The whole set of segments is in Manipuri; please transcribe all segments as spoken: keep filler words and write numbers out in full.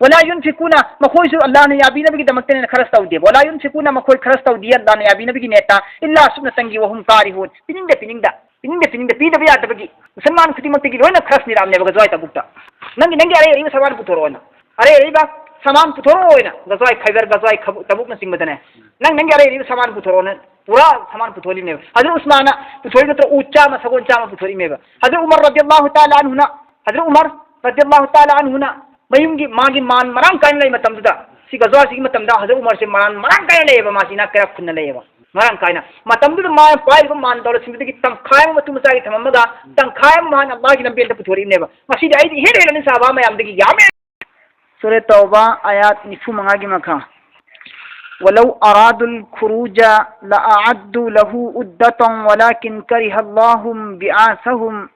ولا ينفقون, ꯃꯈꯣꯏꯁꯨ ꯑꯜꯂꯥꯍꯅ ꯌꯥꯕꯤꯅꯕꯒꯤꯗꯃꯛꯇꯅꯦꯅ ꯈꯔꯁ ꯇꯧꯗꯦꯕ. ولا ينفقون, ꯃꯈꯣꯏ ꯈꯔꯁ ꯇꯧꯗꯦ ꯑꯜꯂꯥꯍꯅ ꯌꯥꯕꯤꯅꯕꯒꯤ ꯅꯦꯠꯇ, إلا, ꯁꯨꯞꯅꯇꯪꯒꯤ, وهم كارهون, ꯄꯤꯅꯤꯡꯗ ꯄꯤꯅꯤꯡꯗ, ꯄꯤꯅꯤꯡꯗ ꯄꯤꯅꯤꯡꯗ, ꯄꯤꯗꯕ ꯌꯥꯗꯕꯒꯤ, ꯃꯨꯁꯜꯃꯥꯟ ꯈꯨꯗꯤꯡꯃꯛꯇꯒꯤ ꯂꯣꯏꯅ ꯈꯔꯁ ꯅꯤꯔꯛꯑꯕꯅꯦꯕ ꯒꯖꯋꯥꯏ ꯇꯕꯨꯛꯇ. ꯅꯪꯒꯤ, ꯅꯪꯒꯤ ꯑꯔꯩ ꯑꯔꯩꯕ ꯁꯥꯃꯥꯟ ꯄꯨꯊꯣꯔꯛꯑꯣꯅ, ꯑꯔꯩ ꯑꯔꯩꯕ ꯁꯥꯃꯥꯟ ꯄꯨꯊꯣꯔꯛꯑꯣꯅ, ꯒꯖꯋꯥꯏ ꯈꯩꯕꯔ, ꯒꯖꯋꯥꯏ ꯈꯕꯨ-, ꯇꯕꯨꯛꯅꯆꯤꯡꯕꯗꯅꯦ, ꯅꯪ ꯅꯪꯒꯤ ꯑꯔꯩ ꯑꯔꯩꯕ ꯁꯥꯃꯥꯟ ꯄꯨꯊꯣꯔꯛꯑꯣꯅ, ꯄꯨꯔꯥ ꯁꯥꯃꯥꯟ ꯄꯨꯊꯣꯛꯏꯅꯦꯕ. ꯍꯖꯔꯠ ꯎꯁꯃꯥꯟꯅ ꯄꯨꯊꯣꯛꯏ ꯅꯠꯇ꯭ꯔꯣ? ꯎꯠ ꯆꯥꯝꯃ, ꯁꯒꯣꯜ ꯆꯥꯝꯃ ꯄꯨꯊꯣꯔꯛꯏꯅꯦꯕ. ꯍꯖꯔꯠ ꯎꯃꯔ ꯔꯗꯤꯌꯜꯂꯥꯍꯨ ꯇꯥꯂꯥ ꯑꯟꯍꯨꯅ, ꯍꯖꯔꯠ ꯎꯃꯔ ꯔꯗꯤꯌꯜꯂꯥꯍꯨ ꯇꯥꯂꯥ ꯑꯟꯍꯨꯅ ꯃꯌꯨꯝꯒꯤ, ꯃꯥꯒꯤ ꯃꯥꯟ ꯃꯔꯥꯡ ꯀꯥꯏꯅ ꯂꯩ ꯃꯇꯝꯗꯨꯗ, ꯁꯤ ꯒꯖꯋꯥꯁꯤꯒꯤ ꯃꯇꯝꯗ ꯍꯖꯔꯠ ꯎꯃꯔꯁꯦ ꯃꯥꯟ ꯃꯔꯥꯡ ꯀꯥꯏꯅ ꯂꯩꯌꯦꯕ, ꯃꯥꯁꯤ ꯏꯅꯥꯛ ꯀꯩꯔꯥꯛ ꯈꯨꯟꯅ ꯂꯩꯌꯦꯕ, ꯃꯔꯥꯡ ꯀꯥꯏꯅ꯫ ꯃꯇꯝꯗꯨꯗ ꯃꯥꯅ ꯄꯥꯏꯔꯤꯕ ꯃꯥꯟ ꯗꯧꯂꯠꯁꯤꯡꯗꯨꯗꯒꯤ ꯇꯪꯈꯥꯏ ꯑꯃ ꯃꯇꯨ ꯃꯆꯥꯒꯤ ꯊꯝꯃꯝꯃꯒ, ꯇꯪꯈꯥꯏ ꯑꯃ ꯃꯥꯅ ꯑꯜꯂꯥꯍꯒꯤ ꯂꯝꯕꯦꯜꯗ ꯄꯨꯊꯣꯔꯛꯏꯕꯅꯦꯕ꯫ ꯃꯁꯤꯗꯤ ꯑꯩꯗꯤ ꯏꯍꯦꯟ ꯍꯦꯜꯂꯅꯤ ꯁꯍꯥꯕꯥ ꯃꯌꯥꯝꯗꯒꯤ, ꯌꯥꯝꯃꯦ꯫ ꯁꯨꯔꯦ ꯇꯧꯕ, ꯑꯥꯌꯥꯠ ꯅꯤꯐꯨ ꯃꯉꯥꯒꯤ ꯃꯈꯥ꯫ ولو أرادوا الخروج لأعدوا له عدة ولكن كره الله انبعاثهم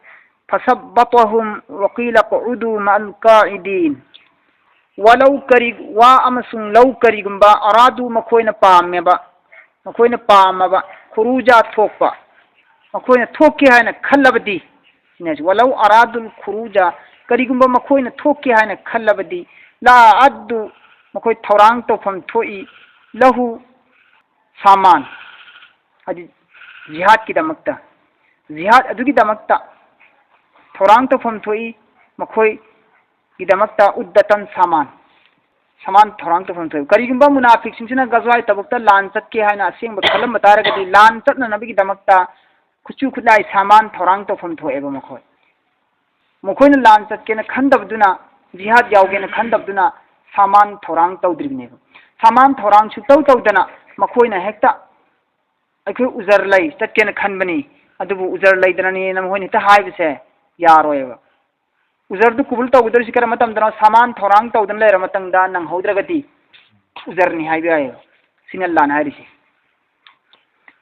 فثبطهم وقيل اقعدوا مع القاعدين. ولو, ꯀꯔꯤ, وا ꯑꯃꯁꯨꯡ ꯂꯧ, ꯀꯔꯤꯒꯨꯝꯕ, ꯑꯔꯥꯗꯨ, ꯃꯈꯣꯏꯅ ꯄꯥꯝꯃꯦꯕ, ꯃꯈꯣꯏꯅ ꯄꯥꯝꯃꯕ, ꯈꯨꯔꯨꯖꯥ, ꯊꯣꯛꯄ, ꯃꯈꯣꯏꯅ ꯊꯣꯛꯀꯦ ꯍꯥꯏꯅ ꯈꯜꯂꯕꯗꯤ, ꯁꯤꯅꯦ꯫ ولو أرادوا الخروج, ꯀꯔꯤꯒꯨꯝꯕ ꯃꯈꯣꯏꯅ ꯊꯣꯛꯀꯦ ꯍꯥꯏꯅ ꯈꯜꯂꯕꯗꯤ, لأعدوا, ꯃꯈꯣꯏ ꯊꯧꯔꯥꯡ ꯇꯧꯐꯝ ꯊꯣꯛꯏ, له, ꯁꯥꯃꯥꯟ, ꯍꯥꯏꯗꯤ ꯖꯤꯍꯥꯗꯀꯤꯗꯃꯛꯇ, ꯖꯤꯍꯥꯗ ꯑꯗꯨꯒꯤꯗꯃꯛꯇ ꯊꯧꯔꯥꯡ ꯇꯧꯐꯝ ꯊꯣꯛꯏ, ꯃꯈꯣꯏꯒꯤꯗꯃꯛꯇ, عدة, ꯁꯥꯃꯥꯟ, ꯁꯥꯃꯥꯟ ꯊꯧꯔꯥꯡ ꯇꯧꯐꯝ ꯊꯣꯛꯏ꯫ ꯀꯔꯤꯒꯨꯝꯕ ꯃꯨꯅꯥꯐꯤꯛꯁꯤꯡꯁꯤꯅ ꯒꯖꯋꯥꯏ ꯇꯕꯨꯛꯇ ꯂꯥꯟ ꯆꯠꯀꯦ ꯍꯥꯏꯅ ꯑꯁꯦꯡꯕ ꯈꯜꯂꯝꯕ ꯇꯥꯔꯒꯗꯤ, ꯂꯥꯟ ꯆꯠꯅꯅꯕꯒꯤꯗꯃꯛꯇ ꯈꯨꯠꯁꯨ ꯈꯨꯠꯂꯥꯏ, ꯁꯥꯃꯥꯟ ꯊꯧꯔꯥꯡ ꯇꯧꯐꯝ ꯊꯣꯛꯑꯦꯕ ꯃꯈꯣꯏ꯫ ꯃꯈꯣꯏꯅ ꯂꯥꯟ ꯆꯠꯀꯦꯅ ꯈꯟꯗꯕꯗꯨꯅ, ꯖꯤꯍꯥꯗ ꯌꯥꯎꯒꯦꯅ ꯈꯟꯗꯕꯗꯨꯅ ꯁꯥꯃꯥꯟ ꯊꯧꯔꯥꯡ ꯇꯧꯗ꯭ꯔꯤꯕꯅꯦꯕ꯫ ꯁꯥꯃꯥꯟ ꯊꯧꯔꯥꯡ ꯁꯨꯛꯇꯧ ꯇꯧꯗꯅ ꯃꯈꯣꯏꯅ ꯍꯦꯛꯇ, "ꯑꯩꯈꯣꯏ ꯎꯖꯔ ꯂꯩ, ꯆꯠꯀꯦꯅ ꯈꯟꯕꯅꯤ, ꯑꯗꯨꯕꯨ ꯎꯖꯔ ꯂꯩꯗꯅꯅꯦꯅ" ꯃꯈꯣꯏꯅ ꯍꯦꯛꯇ ꯍꯥꯏꯕꯁꯦ ꯌꯥꯔꯣꯏꯕ꯫ ꯎꯖꯔꯗꯨ ꯀꯨꯕꯨꯜ ꯇꯧꯒꯗꯧꯔꯤꯁꯤ ꯀꯔꯝꯕ ꯃꯇꯝꯗꯅꯣ? ꯁꯥꯃꯥꯟ ꯊꯧꯔꯥꯡ ꯇꯧꯗꯅ ꯂꯩꯔ ꯃꯇꯝꯗ ꯅꯪꯍꯧꯗ꯭ꯔꯒꯗꯤ ꯎꯖꯔꯅꯤ ꯍꯥꯏꯕ ꯌꯥꯏꯌꯦꯕ꯫ ꯁꯤꯅ ꯂꯥꯟ ꯍꯥꯏꯔꯤꯁꯦ꯫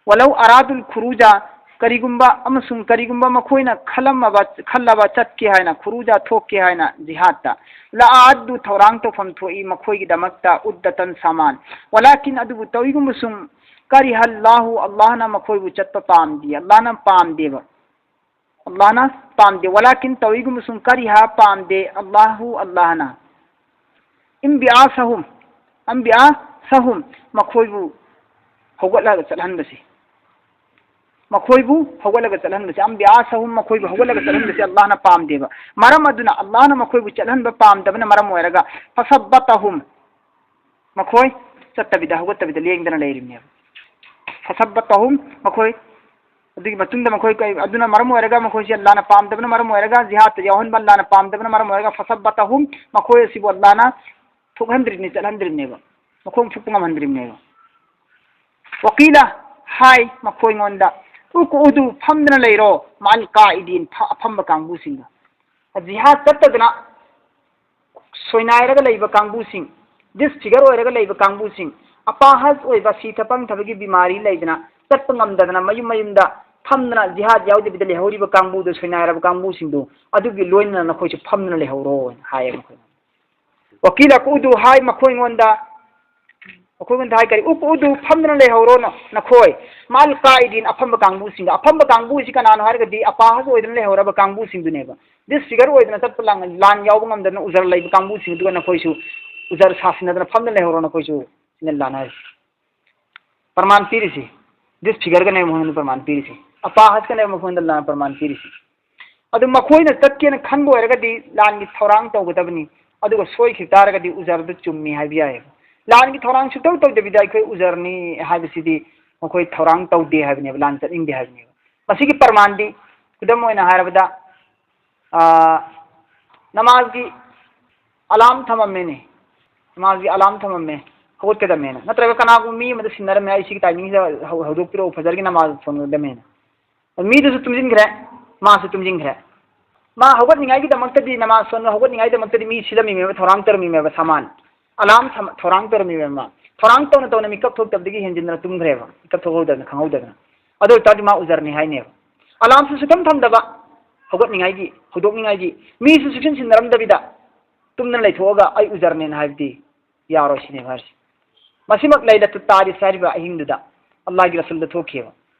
ولو أرادوا الخروج, ꯀꯔꯤꯒꯨꯝꯕ ꯑꯃꯁꯨꯡ ꯀꯔꯤꯒꯨꯝꯕ ꯃꯈꯣꯏꯅ ꯈꯜꯂꯝꯃꯕ, ꯈꯜꯂꯕ ꯆꯠꯀꯦ ꯍꯥꯏꯅ, ꯈꯨꯔꯨꯖꯥ ꯊꯣꯛꯀꯦ ꯍꯥꯏꯅ ꯖꯤꯍꯥꯗꯇ, لأعدوا, ꯊꯧꯔꯥꯡ ꯇꯧꯐꯝ ꯊꯣꯛꯏ ꯃꯈꯣꯏꯒꯤꯗꯃꯛꯇ, عدة, ꯁꯥꯃꯥꯟ, ولكن, ꯑꯗꯨꯕꯨ ꯇꯧꯏꯒꯨꯝꯕꯁꯨꯡ, كره الله, ꯑꯜꯂꯥꯍꯅ ꯃꯈꯣꯏꯕꯨ ꯆꯠꯄ ꯄꯥꯝꯗꯦ, ꯑꯜꯂꯥꯍꯅ ꯄꯥꯝꯗꯦꯕ꯫ ꯑꯜꯂꯥꯍꯅ ꯄꯥꯝꯗꯦ꯫ ولكن, ꯇꯧꯏꯒꯨꯝꯕꯁꯨꯡ, كره, ꯄꯥꯝꯗꯦ, الله, ꯑꯜꯂꯥꯍꯅ, ꯏꯝꯕꯤꯌꯥꯁꯍꯨꯝ, ꯑꯝꯕꯤꯌꯥꯁꯍꯨꯝ, ꯃꯈꯣꯏꯕꯨ ꯍꯧꯒꯠꯂꯒ ꯆꯠꯍꯟꯕꯁꯤ, ꯃꯈꯣꯏꯕꯨ ꯍꯧꯒꯠꯂꯒ ꯆꯠꯍꯟꯕꯁꯤ, ꯑꯝꯕꯤꯌꯥꯁꯍꯨꯝ, ꯃꯈꯣꯏꯕꯨ ꯍꯧꯒꯠꯂꯒ ꯆꯠꯍꯟꯕꯁꯤ ꯑꯜꯂꯥꯍꯅ ꯄꯥꯝꯗꯦꯕ꯫ ꯃꯔꯝ ꯑꯗꯨꯅ ꯑꯜꯂꯥꯍꯅ ꯃꯈꯣꯏꯕꯨ ꯆꯠꯍꯟꯕ ꯄꯥꯝꯗꯕꯅ ꯃꯔꯝ ꯑꯣꯏꯔꯒ ꯐꯁꯕꯇꯍꯨꯝ, ꯃꯈꯣꯏ ꯆꯠꯇꯕꯤꯗ, ꯍꯧꯒꯠꯇꯕꯤꯗ ꯂꯦꯡꯗꯅ ꯂꯩꯔꯤꯕꯅꯦꯕ꯫ ꯐꯁꯕꯇꯍꯨꯝ, ꯃꯈꯣꯏ ꯑꯗꯨꯒꯤ ꯃꯇꯨꯡꯗ ꯃꯈꯣꯏ ꯀꯩ-, ꯑꯗꯨꯅ ꯃꯔꯝ ꯑꯣꯏꯔꯒ ꯃꯈꯣꯏꯁꯦ ꯑꯜꯂꯥꯍꯅ ꯄꯥꯝꯗꯕꯅ ꯃꯔꯝ ꯑꯣꯏꯔꯒ, ꯖꯤꯍꯥꯗꯇ ꯌꯥꯎꯍꯟꯕ ꯑꯜꯂꯥꯍꯅ ꯄꯥꯝꯗꯕꯅ ꯃꯔꯝ ꯑꯣꯏꯔꯒ, ꯐꯁꯕꯇꯍꯨꯝ, ꯃꯈꯣꯏ ꯑꯁꯤꯕꯨ ꯑꯜꯂꯥꯍꯅ ꯊꯣꯛꯍꯟꯗ꯭ꯔꯤꯕꯅꯤ, ꯆꯠꯍꯟꯗ꯭ꯔꯤꯕꯅꯦꯕ, ꯃꯈꯣꯡ ꯊꯣꯛꯄ ꯉꯝꯍꯟꯗ꯭ꯔꯤꯕꯅꯦꯕ꯫ ꯋꯀꯤꯂ, ꯍꯥꯏ ꯃꯈꯣꯏꯉꯣꯟꯗ, ꯎꯛꯎꯗꯨ, ꯐꯝꯗꯅ ꯂꯩꯔꯣ, ꯃꯥꯜ ꯀꯥꯏꯗꯤꯟ, ꯐ-, ꯑꯐꯝꯕ ꯀꯥꯡꯕꯨꯁꯤꯡꯗ꯫ ꯖꯤꯍꯥꯗ ꯆꯠꯇꯗꯅ ꯁꯣꯏꯅꯥꯏꯔꯒ ꯂꯩꯕ ꯀꯥꯡꯕꯨꯁꯤꯡ, ꯗꯤꯁꯐꯤꯒꯔ ꯑꯣꯏꯔꯒ ꯂꯩꯕ ꯀꯥꯡꯕꯨꯁꯤꯡ, ꯑꯄꯥꯍꯖ ꯑꯣꯏꯕ, ꯁꯤꯊ ꯄꯪꯊꯕꯒꯤ ꯕꯤꯃꯥꯔꯤ ꯂꯩꯗꯅ ꯆꯠꯄ ꯉꯝꯗꯗꯅ ꯃꯌꯨꯝ ꯃꯌꯨꯝꯗ ꯐꯝꯗꯅ ꯖꯤꯍꯥꯗ ꯌꯥꯎꯗꯕꯤꯗ ꯂꯩꯍꯧꯔꯤꯕ ꯀꯥꯡꯕꯨꯗꯨ, ꯁꯣꯏꯅꯥꯏꯔꯕ ꯀꯥꯡꯕꯨꯁꯤꯡꯗꯨ, ꯑꯗꯨꯒꯤ ꯂꯣꯏꯅꯅ ꯅꯈꯣꯏꯁꯨ ꯐꯝꯗꯅ ꯂꯩꯍꯧꯔꯣ ꯍꯥꯏꯌꯦ ꯃꯈꯣꯏꯅ꯫ ꯋꯀꯤꯂ ꯎꯛꯎꯗꯨ, ꯍꯥꯏ ꯃꯈꯣꯏꯉꯣꯟꯗ, ꯃꯈꯣꯏꯉꯣꯟꯗ ꯍꯥꯏ ꯀꯔꯤ? ꯎꯛꯎꯗꯨ, ꯐꯝꯗꯅ ꯂꯩꯍꯧꯔꯣꯅ ꯅꯈꯣꯏ, ꯃꯥꯜ ꯀꯥꯏꯗꯤꯟ, ꯑꯐꯝꯕ ꯀꯥꯡꯕꯨꯁꯤꯡꯗ꯫ ꯑꯐꯝꯕ ꯀꯥꯡꯕꯨꯁꯤ ꯀꯅꯥꯅꯣ ꯍꯥꯏꯔꯒꯗꯤ ꯑꯄꯥꯍꯖ ꯑꯣꯏꯗꯅ ꯂꯩꯍꯧꯔꯕ ꯀꯥꯡꯕꯨꯁꯤꯡꯗꯨꯅꯦꯕ꯫ ꯗꯤꯁꯐꯤꯒꯔ ꯑꯣꯏꯗꯅ ꯆꯠꯄ ꯂꯥꯟ, ꯂꯥꯟ ꯌꯥꯎꯕ ꯉꯝꯗꯅ ꯎꯖꯔ ꯂꯩꯕ ꯀꯥꯡꯕꯨꯁꯤꯡ ꯑꯗꯨꯒ ꯅꯈꯣꯏꯁꯨ ꯎꯖꯔ ꯁꯥꯁꯤꯟꯅꯗꯅ ꯐꯝꯗꯅ ꯂꯩꯍꯧꯔꯣ ꯅꯈꯣꯏꯁꯨ, ꯁꯤꯅ ꯂꯥꯟ ꯍꯥꯏꯔꯤꯁꯦ꯫ ꯄ꯭ꯔꯃꯥꯟ ꯄꯤꯔꯤꯁꯤ ꯗꯤꯁꯐꯤꯒꯔꯒꯅꯦꯕ ꯃꯈꯣꯏꯅ ꯄ꯭ꯔꯃꯥꯟ ꯄꯤꯔꯤꯁꯤ, ꯑꯄꯥꯍꯖꯀꯅꯦꯕ ꯃꯈꯣꯏꯅ ꯂꯥꯟ ꯄ꯭ꯔꯃꯥꯟ ꯄꯤꯔꯤꯁꯤ꯫ ꯑꯗꯨ ꯃꯈꯣꯏꯅ ꯆꯠꯀꯦꯅ ꯈꯟꯕ ꯑꯣꯏꯔꯒꯗꯤ ꯂꯥꯟꯒꯤ ꯊꯧꯔꯥꯡ ꯇꯧꯒꯗꯕꯅꯤ, ꯑꯗꯨꯒ ꯁꯣꯏꯈꯤꯕ ꯇꯥꯔꯒꯗꯤ ꯎꯖꯔꯗꯨ ꯆꯨꯝꯃꯤ ꯍꯥꯏꯕ ꯌꯥꯏꯑꯕ꯫ ꯂꯥꯟꯒꯤ ꯊꯧꯔꯥꯡ ꯁꯨꯛꯇꯧ ꯇꯧꯗꯕꯤꯗ ꯑꯩꯈꯣꯏ ꯎꯖꯔꯅꯤ ꯍꯥꯏꯕꯁꯤꯗꯤ ꯃꯈꯣꯏ ꯊꯧꯔꯥꯡ ꯇꯧꯗꯦ ꯍꯥꯏꯕꯅꯦꯕ, ꯂꯥꯟ ꯆꯠꯅꯤꯡꯗꯦ ꯍꯥꯏꯕꯅꯦꯕ꯫ ꯃꯁꯤꯒꯤ ꯄ꯭ꯔꯃꯥꯟꯗꯤ ꯈꯨꯗꯝ ꯑꯣꯏꯅ ꯍꯥꯏꯔꯕꯗ, ꯑꯥ, ꯅꯃꯥꯖꯒꯤ ꯑꯂꯥꯝ ꯊꯝꯃꯝꯃꯦꯅꯦ, ꯅꯃꯥꯖꯒꯤ ꯑꯂꯥꯝ ꯊꯝꯃꯝꯃꯦ, ꯍꯧꯒꯠꯀꯗꯕꯅꯦꯅ, ꯅꯠꯇ꯭ꯔꯒ ꯀꯅꯥꯒꯨꯝꯕ ꯃꯤ ꯑꯃꯗ ꯁꯤꯟꯅꯔꯝꯃꯦ, "ꯑꯩ ꯁꯤꯒꯤ ꯇꯥꯏꯃꯤꯡꯁꯤꯗ ꯍꯧ-, ꯍꯧꯗꯣꯛꯄꯤꯔꯛꯑꯣ, ꯐꯖꯔꯒꯤ ꯅꯃꯥꯖ ꯁꯣꯟꯒꯗꯕꯅꯦꯅ"꯫ ꯃꯤꯗꯨꯁꯨ ꯇꯨꯝꯁꯤꯟꯈ꯭ꯔꯦ, ꯃꯥꯁꯨ ꯇꯨꯝꯁꯤꯟꯈ꯭ꯔꯦ꯫ ꯃꯥ ꯍꯧꯒꯠꯅꯤꯡꯉꯥꯏꯒꯤꯗꯃꯛꯇꯗꯤ, ꯅꯃꯥꯖ ꯁꯣꯟꯕ ꯍꯧꯒꯠꯅꯤꯡꯉꯥꯏꯒꯤꯗꯃꯛꯇꯗꯤ ꯃꯤ ꯁꯤꯜꯂꯝꯃꯤꯃꯦꯕ, ꯊꯧꯔꯥꯡ ꯇꯧꯔꯝꯃꯤꯃꯦꯕ, ꯁꯥꯃꯥꯟ, ꯑꯂꯥꯝ ꯊꯝ-, ꯊꯧꯔꯥꯡ ꯇꯧꯔꯝꯃꯤꯃꯦꯕ꯫ ꯃꯥ ꯊꯧꯔꯥꯡ ꯇꯧꯅ ꯇꯧꯅ ꯃꯤꯀꯞ ꯊꯣꯛꯇꯕꯗꯒꯤ ꯍꯦꯟꯖꯤꯟꯗꯅ ꯇꯨꯝꯈ꯭ꯔꯦꯕ, ꯃꯤꯀꯞ ꯊꯣꯛꯍꯧꯗꯗꯅ, ꯈꯪꯍꯧꯗꯗꯅ꯫ ꯑꯗꯨ ꯑꯣꯏꯇꯥꯔꯗꯤ ꯃꯥ ꯎꯖꯔꯅꯤ ꯍꯥꯏꯅꯦꯕ꯫ ꯑꯂꯥꯝꯁꯨ ꯁꯨꯛꯊꯝ ꯊꯝꯗꯕ, ꯍꯧꯒꯠꯅꯤꯡꯉꯥꯏꯒꯤ, ꯍꯧꯗꯣꯛꯅꯤꯡꯉꯥꯏꯒꯤ, ꯃꯤꯁꯨ ꯁꯨꯛꯁꯤꯟ ꯁꯤꯟꯅꯔꯝꯗꯕꯤꯗ ꯇꯨꯝꯗꯅ ꯂꯩꯊꯣꯛꯑꯒ ꯑꯩ ꯎꯖꯔꯅꯦꯅ ꯍꯥꯏꯕꯗꯤ ꯌꯥꯔꯣꯏ ꯁꯤꯅꯦꯕ ꯍꯥꯏꯔꯤꯁꯦ꯫ ꯃꯁꯤꯃꯛ ꯂꯩꯂꯇꯨ ꯇꯥꯔꯤꯁ ꯍꯥꯏꯔꯤꯕ ꯑꯍꯤꯡꯗꯨꯗ ꯑꯜꯂꯥꯍꯒꯤ ꯔꯁꯨꯜꯗ ꯊꯣꯛꯈꯤꯑꯕ꯫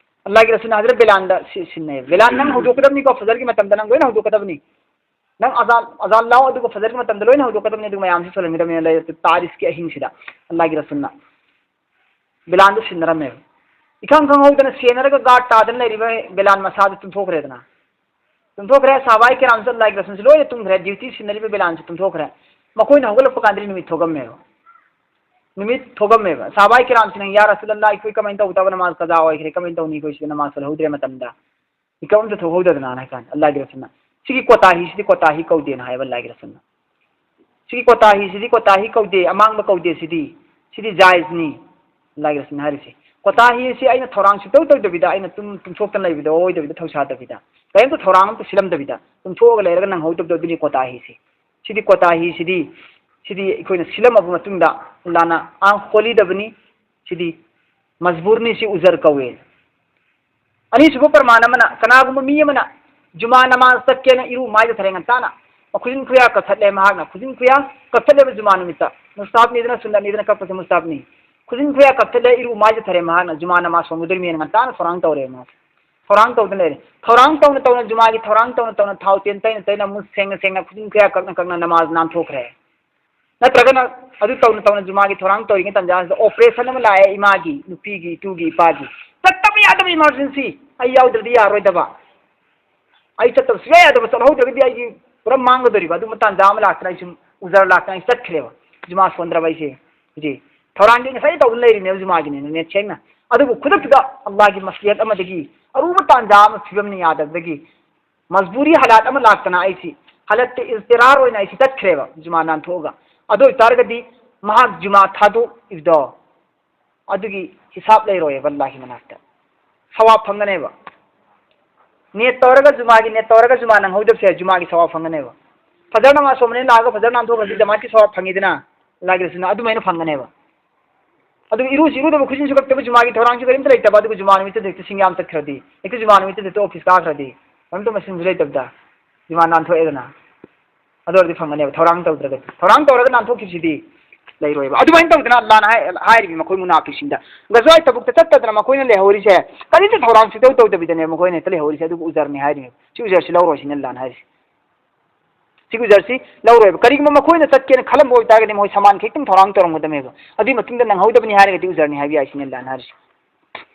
ꯑꯜꯂꯥꯍꯒꯤ ꯔꯁꯨꯜꯅ ꯍꯖꯔꯠ ꯕꯤꯂꯥꯟꯗ ꯁꯤ-, ꯁꯤꯟꯅꯩ, "ꯕꯤꯂꯥꯟ, ꯅꯪ ꯍꯧꯗꯣꯛꯀꯗꯕꯅꯤꯀꯣ, ꯐꯖꯔꯒꯤ ꯃꯇꯝꯗ ꯅꯪ ꯂꯣꯏꯅ ꯍꯧꯗꯣꯛꯀꯗꯕꯅꯤ꯫ ꯅꯪ ꯑꯖꯥꯟ, ꯑꯖꯥꯟ ꯂꯥꯎ, ꯑꯗꯨꯒ ꯐꯖꯔꯒꯤ ꯃꯇꯝꯗ ꯂꯣꯏꯅ ꯍꯧꯗꯣꯛꯀꯗꯕꯅꯤ, ꯑꯗꯨ ꯃꯌꯥꯝꯁꯤ ꯁꯣꯜꯍꯟꯒꯗꯕꯅꯤ, ꯂꯩ ꯇꯥꯔꯤꯁꯀꯤ ꯑꯍꯤꯡꯁꯤꯗ ꯑꯜꯂꯥꯍꯒꯤ ꯔꯁꯨꯜꯅ ꯕꯤꯂꯥꯜꯗꯨ ꯁꯤꯟꯅꯔꯝꯃꯦꯕ꯫ ꯏꯈꯪ ꯈꯪꯍꯧꯗꯅ ꯁꯦꯟꯅꯔꯒ ꯒꯥꯔꯗ ꯇꯥꯗꯅ ꯂꯩꯔꯤꯕ ꯕꯤꯂꯥꯜ ꯃꯁꯥꯗꯨ ꯇꯨꯝꯊꯣꯛꯈ꯭ꯔꯦꯗꯅ꯫ ꯇꯨꯝꯊꯣꯛꯈ꯭ꯔꯦ꯫ ꯁꯍꯥꯕꯥꯏ ꯀꯤꯔꯥꯝꯁꯨ ꯑꯜꯂꯥꯍꯒꯤ ꯔꯁꯨꯜꯁꯤ ꯂꯣꯏꯅ ꯇꯨꯝꯈ꯭ꯔꯦ꯫ ꯗ꯭ꯌꯨꯇꯤ ꯁꯤꯟꯅꯔꯤꯕ ꯕꯤꯂꯥꯜꯁꯨ ꯇꯨꯝꯊꯣꯛꯈ꯭ꯔꯦ꯫ ꯃꯈꯣꯏꯅ ꯍꯧꯒꯠꯂꯛꯄ ꯀꯥꯟꯗꯗꯤ ꯅꯨꯃꯤꯠ ꯊꯣꯛꯑꯝꯃꯦꯕ꯫ ꯅꯨꯃꯤꯠ ꯊꯣꯛꯑꯝꯃꯦꯕ꯫ ꯁꯍꯥꯕꯥꯏ ꯀꯤꯔꯥꯝꯁꯤꯅ, "ꯌꯥ ꯔꯁꯨꯜ ꯑꯜꯂꯥꯍ, ꯑꯩꯈꯣꯏ ꯀꯃꯥꯏꯅ ꯇꯧꯗꯕ? ꯅꯃꯥꯖ ꯀꯖꯥ ꯑꯣꯏꯈ꯭ꯔꯦ, ꯀꯃꯥꯏꯅ ꯇꯧꯅꯤ? ꯑꯩꯈꯣꯏ ꯁꯤꯗ ꯅꯃꯥꯖ ꯁꯣꯜꯍꯧꯗ꯭ꯔꯦ ꯃꯇꯝꯗ꯫ ꯃꯤꯀꯞ ꯑꯝꯇ ꯊꯣꯛꯍꯧꯗꯗꯅ" ꯍꯥꯏ ꯀꯥꯟꯗ ꯑꯜꯂꯥꯍꯒꯤ ꯔꯁꯨꯜꯅ, "ꯁꯤꯒꯤ ꯀꯣꯇꯥꯍꯤꯁꯤꯗꯤ ꯀꯣꯇꯥꯍꯤ ꯀꯧꯗꯦꯅ" ꯍꯥꯏꯕ ꯑꯜꯂꯥꯍꯒꯤ ꯔꯁꯨꯜꯅ꯫ "ꯁꯤꯒꯤ ꯀꯣꯇꯥꯍꯤꯁꯤꯗꯤ ꯀꯣꯇꯥꯍꯤ ꯀꯧꯗꯦ, ꯑꯃꯥꯡꯕ ꯀꯧꯗꯦ, ꯁꯤꯗꯤ, ꯁꯤꯗꯤ ꯖꯥꯏꯖꯅꯤ", ꯑꯜꯂꯥꯍꯒꯤ ꯔꯁꯨꯜꯅ ꯍꯥꯏꯔꯤꯁꯦ꯫ ꯀꯣꯇꯥꯍꯤ ꯑꯁꯤ ꯑꯩꯅ ꯊꯧꯔꯥꯡ ꯁꯨꯡꯇꯧ ꯇꯧꯗꯕꯤꯗ, ꯑꯩꯅ ꯇꯨꯝ, ꯇꯨꯝꯊꯣꯛꯇꯅ ꯂꯩꯕꯗ, ꯑꯣꯏꯗꯕꯤꯗ, ꯊꯧꯁꯥꯗꯕꯤꯗ, ꯀꯔꯤꯝꯇ ꯊꯧꯔꯥꯡ ꯑꯝꯇ ꯁꯤꯜꯂꯝꯗꯕꯤꯗ ꯇꯨꯝꯊꯣꯛꯑꯒ ꯂꯩꯔꯒ ꯅꯪꯍꯧꯗꯕꯗꯣ, ꯑꯗꯨꯅꯤ ꯀꯣꯇꯥꯍꯤꯁꯤ꯫ ꯁꯤꯗꯤ ꯀꯣꯇꯥꯍꯤꯁꯤꯗꯤ, ꯁꯤꯗꯤ ꯑꯩꯈꯣꯏꯅ ꯁꯤꯜꯂꯝꯃꯕ ꯃꯇꯨꯡꯗ ꯑꯜꯂꯥꯍꯅ ꯑꯥ ꯈꯣꯜꯂꯤꯗꯕꯅꯤ꯫ ꯁꯤꯗꯤ ꯃꯖꯕꯨꯔꯅꯤ, ꯁꯤ ꯎꯖꯔ ꯀꯧꯋꯦ꯫ ꯑꯅꯤꯁꯨꯕ ꯄ꯭ꯔꯃꯥꯟ ꯑꯃꯅ, ꯀꯅꯥꯒꯨꯝꯕ ꯃꯤ ꯑꯃꯅ ꯖꯨꯃꯥ ꯅꯃꯥꯖ ꯆꯠꯀꯦꯅ ꯏꯔꯨ ꯃꯥꯏꯗ ꯊꯔꯦ ꯉꯟꯇꯥꯅ, ꯃꯈꯨꯖꯤꯟ ꯈꯨꯌꯥ ꯀꯛꯊꯠꯂꯦ ꯃꯍꯥꯛꯅ, ꯈꯨꯖꯤꯟ ꯈꯨꯌꯥ ꯀꯛꯊꯠꯂꯦꯕ ꯖꯨꯃꯥ ꯅꯨꯃꯤꯠꯇ, ꯃꯨꯁꯇꯥꯕꯅꯤꯗꯅ, ꯁꯨꯟꯅꯠꯅꯤꯗꯅ ꯀꯛꯄꯁꯦ ꯃꯨꯁꯇꯥꯕꯅꯤ꯫ ꯈꯨꯖꯤꯟ ꯈꯨꯌꯥ ꯀꯛꯊꯠꯂꯦ, ꯏꯔꯨ ꯃꯥꯏꯗ ꯊꯔꯦ ꯃꯍꯥꯛꯅ, ꯖꯨꯃꯥ ꯅꯃꯥꯖ ꯁꯣꯟꯒꯗꯣꯔꯤꯃꯦꯅ ꯉꯟꯇꯥꯅ ꯊꯧꯔꯥꯡ ꯇꯧꯔꯦ ꯃꯍꯥꯛ꯫ ꯊꯧꯔꯥꯡ ꯇꯧꯗꯅ ꯂꯩꯔꯦ꯫ ꯊꯧꯔꯥꯡ ꯇꯧꯅ ꯇꯧꯅ, ꯖꯨꯃꯥꯒꯤ ꯊꯧꯔꯥꯡ ꯇꯧꯅ ꯇꯧꯅ, ꯊꯥꯎ ꯇꯦꯟ ꯇꯩꯅ ꯇꯩꯅ, ꯃꯨꯠ ꯁꯦꯡꯅ ꯁꯦꯡꯅ, ꯈꯨꯖꯤꯟ ꯈꯨꯌꯥ ꯀꯛꯅ ꯀꯛꯅ ꯅꯃꯥꯖ ꯅꯥꯟꯊꯣꯛꯈ꯭ꯔꯦ꯫ ꯅꯠꯇ꯭ꯔꯒꯅ ꯑꯗꯨ ꯇꯧꯅ ꯇꯧꯅ ꯖꯨꯃꯥꯒꯤ ꯊꯧꯔꯥꯡ ꯇꯧꯔꯤꯉꯩ ꯇꯥꯟꯖꯥꯁꯤꯗ operation ꯑꯃ ꯂꯥꯛꯑꯦ, ꯏꯃꯥꯒꯤ, ꯅꯨꯄꯤꯒꯤ, ꯏꯇꯨꯒꯤ, ꯏꯄꯥꯒꯤ꯫ ꯆꯠꯇꯕ ꯌꯥꯗꯕ emergency, ꯑꯩ ꯌꯥꯎꯗ꯭ꯔꯗꯤ ꯌꯥꯔꯣꯏꯗꯕ꯫ ꯑꯩ ꯆꯠꯇꯕ ꯁꯨꯡꯌꯥ ꯌꯥꯗꯕ, ꯆꯠꯍꯧꯗ꯭ꯔꯒꯗꯤ ꯑꯩꯒꯤ ꯄꯨꯔꯥ ꯃꯥꯡꯒꯗꯧꯔꯤꯕ꯫ ꯑꯗꯨꯝꯕ ꯇꯥꯟꯖꯥ ꯑꯃ ꯂꯥꯛꯇꯅ ꯑꯩ ꯁꯨꯝ ꯎꯖꯔ ꯂꯥꯛꯇꯅ ꯑꯩ ꯆꯠꯈ꯭ꯔꯦꯕ꯫ ꯖꯨꯃꯥ ꯁꯣꯟꯗ꯭ꯔꯕ ꯑꯩꯁꯦ꯫ ꯍꯧꯖꯤꯛ ꯊꯧꯔꯥꯡꯗꯤ ꯉꯁꯥꯏ ꯇꯧꯗꯨꯅ ꯂꯩꯔꯤꯅꯦꯕ ꯖꯨꯃꯥꯒꯤꯅꯦꯅ ꯅꯦꯠ ꯁꯦꯡꯅ꯫ ꯑꯗꯨꯕꯨ ꯈꯨꯗꯛꯇꯨꯗ ꯑꯜꯂꯥꯍꯒꯤ ꯃꯁꯤꯍꯠ ꯑꯃꯗꯒꯤ ꯑꯔꯨꯕ ꯇꯥꯟꯖꯥ ꯑꯃ, ꯐꯤꯕꯝꯅ ꯌꯥꯗꯕꯗꯒꯤ ꯃꯖꯕꯨꯔꯤ ꯍꯥꯂꯥꯠ ꯑꯃ ꯂꯥꯛꯇꯅ ꯑꯩꯁꯤ ꯍꯥꯂꯠꯇ ꯏꯖꯇꯤꯔꯥꯔ ꯑꯣꯏꯅ ꯑꯩꯁꯤ ꯆꯠꯈ꯭ꯔꯦꯕ ꯖꯨꯃꯥ ꯅꯥꯟꯊꯣꯛꯑꯒ꯫ ꯑꯗꯨ ꯑꯣꯏꯇꯥꯔꯒꯗꯤ ꯃꯍꯥꯛ ꯖꯨꯃꯥ ꯊꯥꯗꯣꯛꯏꯕꯗꯣ ꯑꯗꯨꯒꯤ ꯍꯤꯁꯥꯕ ꯂꯩꯔꯣꯏꯕ ꯑꯜꯂꯥꯍꯒꯤ ꯃꯅꯥꯛꯇ꯫ ꯁꯋꯥꯕ ꯐꯪꯒꯅꯦꯕ꯫ ꯅꯦꯠ ꯇꯧꯔꯒ ꯖꯨꯃꯥꯒꯤ, ꯅꯦꯠ ꯇꯧꯔꯒ ꯖꯨꯃꯥ ꯅꯪꯍꯧꯗꯕꯁꯦ ꯖꯨꯃꯥꯒꯤ ꯁꯋꯥꯕ ꯐꯪꯒꯅꯦꯕ꯫ ꯐꯖꯔ ꯅꯃꯥꯖ ꯁꯣꯟꯕꯅꯤꯅ ꯂꯥꯛꯑꯒ ꯐꯖꯔ ꯅꯥꯟꯊꯣꯛꯈ꯭ꯔꯗꯤ ꯖꯃꯥꯠꯀꯤ ꯁꯋꯥꯕ ꯐꯪꯉꯤꯗꯅ, ꯑꯜꯂꯥꯍꯒꯤ ꯔꯁꯨꯜꯅ ꯑꯗꯨꯃꯥꯏꯅ ꯐꯪꯒꯅꯦꯕ꯫ ꯑꯗꯨꯒ ꯏꯔꯨꯁꯨ ꯏꯔꯨꯗꯕ, ꯈꯨꯖꯤꯟꯁꯨ ꯀꯛꯇꯕ, ꯖꯨꯃꯥꯒꯤ ꯊꯧꯔꯥꯡꯁꯨ ꯀꯔꯤꯝꯇ ꯂꯩꯇꯕ, ꯑꯗꯨꯒ ꯖꯨꯃꯥ ꯅꯨꯃꯤꯠꯇ ꯍꯦꯛꯇ ꯁꯤꯡꯌꯥꯝ ꯆꯠꯈ꯭ꯔꯗꯤ, ꯍꯦꯛꯇ ꯖꯨꯃꯥ ꯅꯨꯃꯤꯠꯇ ꯍꯦꯛꯇ ꯑꯣꯐꯤꯁ ꯀꯥꯈ꯭ꯔꯗꯤ, ꯀꯔꯤꯝꯇ ꯃꯁꯤꯡꯁꯨ ꯂꯩꯇꯕꯗ ꯖꯨꯃꯥ ꯅꯥꯟꯊꯣꯛꯑꯦꯗꯅ꯫ ꯑꯗꯨ ꯑꯣꯏꯔꯗꯤ ꯐꯪꯒꯅꯦꯕ, ꯊꯧꯔꯥꯡ ꯇꯧꯗ꯭ꯔꯒꯗꯤ꯫ ꯊꯧꯔꯥꯡ ꯇꯧꯔꯒ ꯅꯥꯟꯊꯣꯛꯈꯤꯕꯁꯤꯗꯤ ꯂꯩꯔꯣꯏꯕ꯫ ꯑꯗꯨꯃꯥꯏꯅ ꯇꯧꯗꯅ ꯑꯜꯂꯥꯍꯅ ꯍꯥꯏ-, ꯍꯥꯏꯔꯤꯕ ꯃꯈꯣꯏ ꯃꯨꯅꯥꯐꯤꯛꯁꯤꯡꯗ꯫ ꯒꯖꯋꯥꯏ ꯇꯕꯨꯛꯇ ꯆꯠꯇꯗꯅ ꯃꯈꯣꯏꯅ ꯂꯩꯍꯧꯔꯤꯁꯦ ꯀꯔꯤꯝꯇ ꯊꯧꯔꯥꯡ ꯁꯨꯡꯇꯧ ꯇꯧꯗꯕꯤꯗꯅꯦ ꯃꯈꯣꯏꯅ ꯍꯦꯛꯇ ꯂꯩꯍꯧꯔꯤꯁꯦ꯫ ꯑꯗꯨꯕꯨ ꯎꯖꯔꯅꯤ ꯍꯥꯏꯔꯤꯅꯦꯕ꯫ ꯁꯤ ꯎꯖꯔꯁꯤ ꯂꯧꯔꯣꯏ ꯁꯤꯅꯤ ꯑꯜꯂꯥꯍꯅ ꯍꯥꯏꯔꯤꯁꯦ꯫ ꯁꯤꯒꯤ ꯎꯖꯔꯁꯤ ꯂꯧꯔꯣꯏꯕ꯫ ꯀꯔꯤꯒꯨꯝꯕ ꯃꯈꯣꯏꯅ ꯆꯠꯀꯦꯅ ꯈꯜꯂꯝꯕ ꯑꯣꯏꯇꯥꯔꯒꯗꯤ ꯃꯈꯣꯏ ꯁꯃꯥꯟ ꯈꯤꯇꯪ ꯊꯧꯔꯥꯡ ꯇꯧꯔꯝꯒꯗꯕꯅꯦꯕ꯫ ꯑꯗꯨꯒꯤ ꯃꯇꯨꯡꯗ ꯅꯪꯍꯧꯗꯕꯅꯤ ꯍꯥꯏꯔꯒꯗꯤ ꯎꯖꯔꯅꯤ ꯍꯥꯏꯕ ꯌꯥꯏ, ꯁꯤꯅꯤ ꯑꯜꯂꯥꯍꯅ ꯍꯥꯏꯔꯤꯁꯦ꯫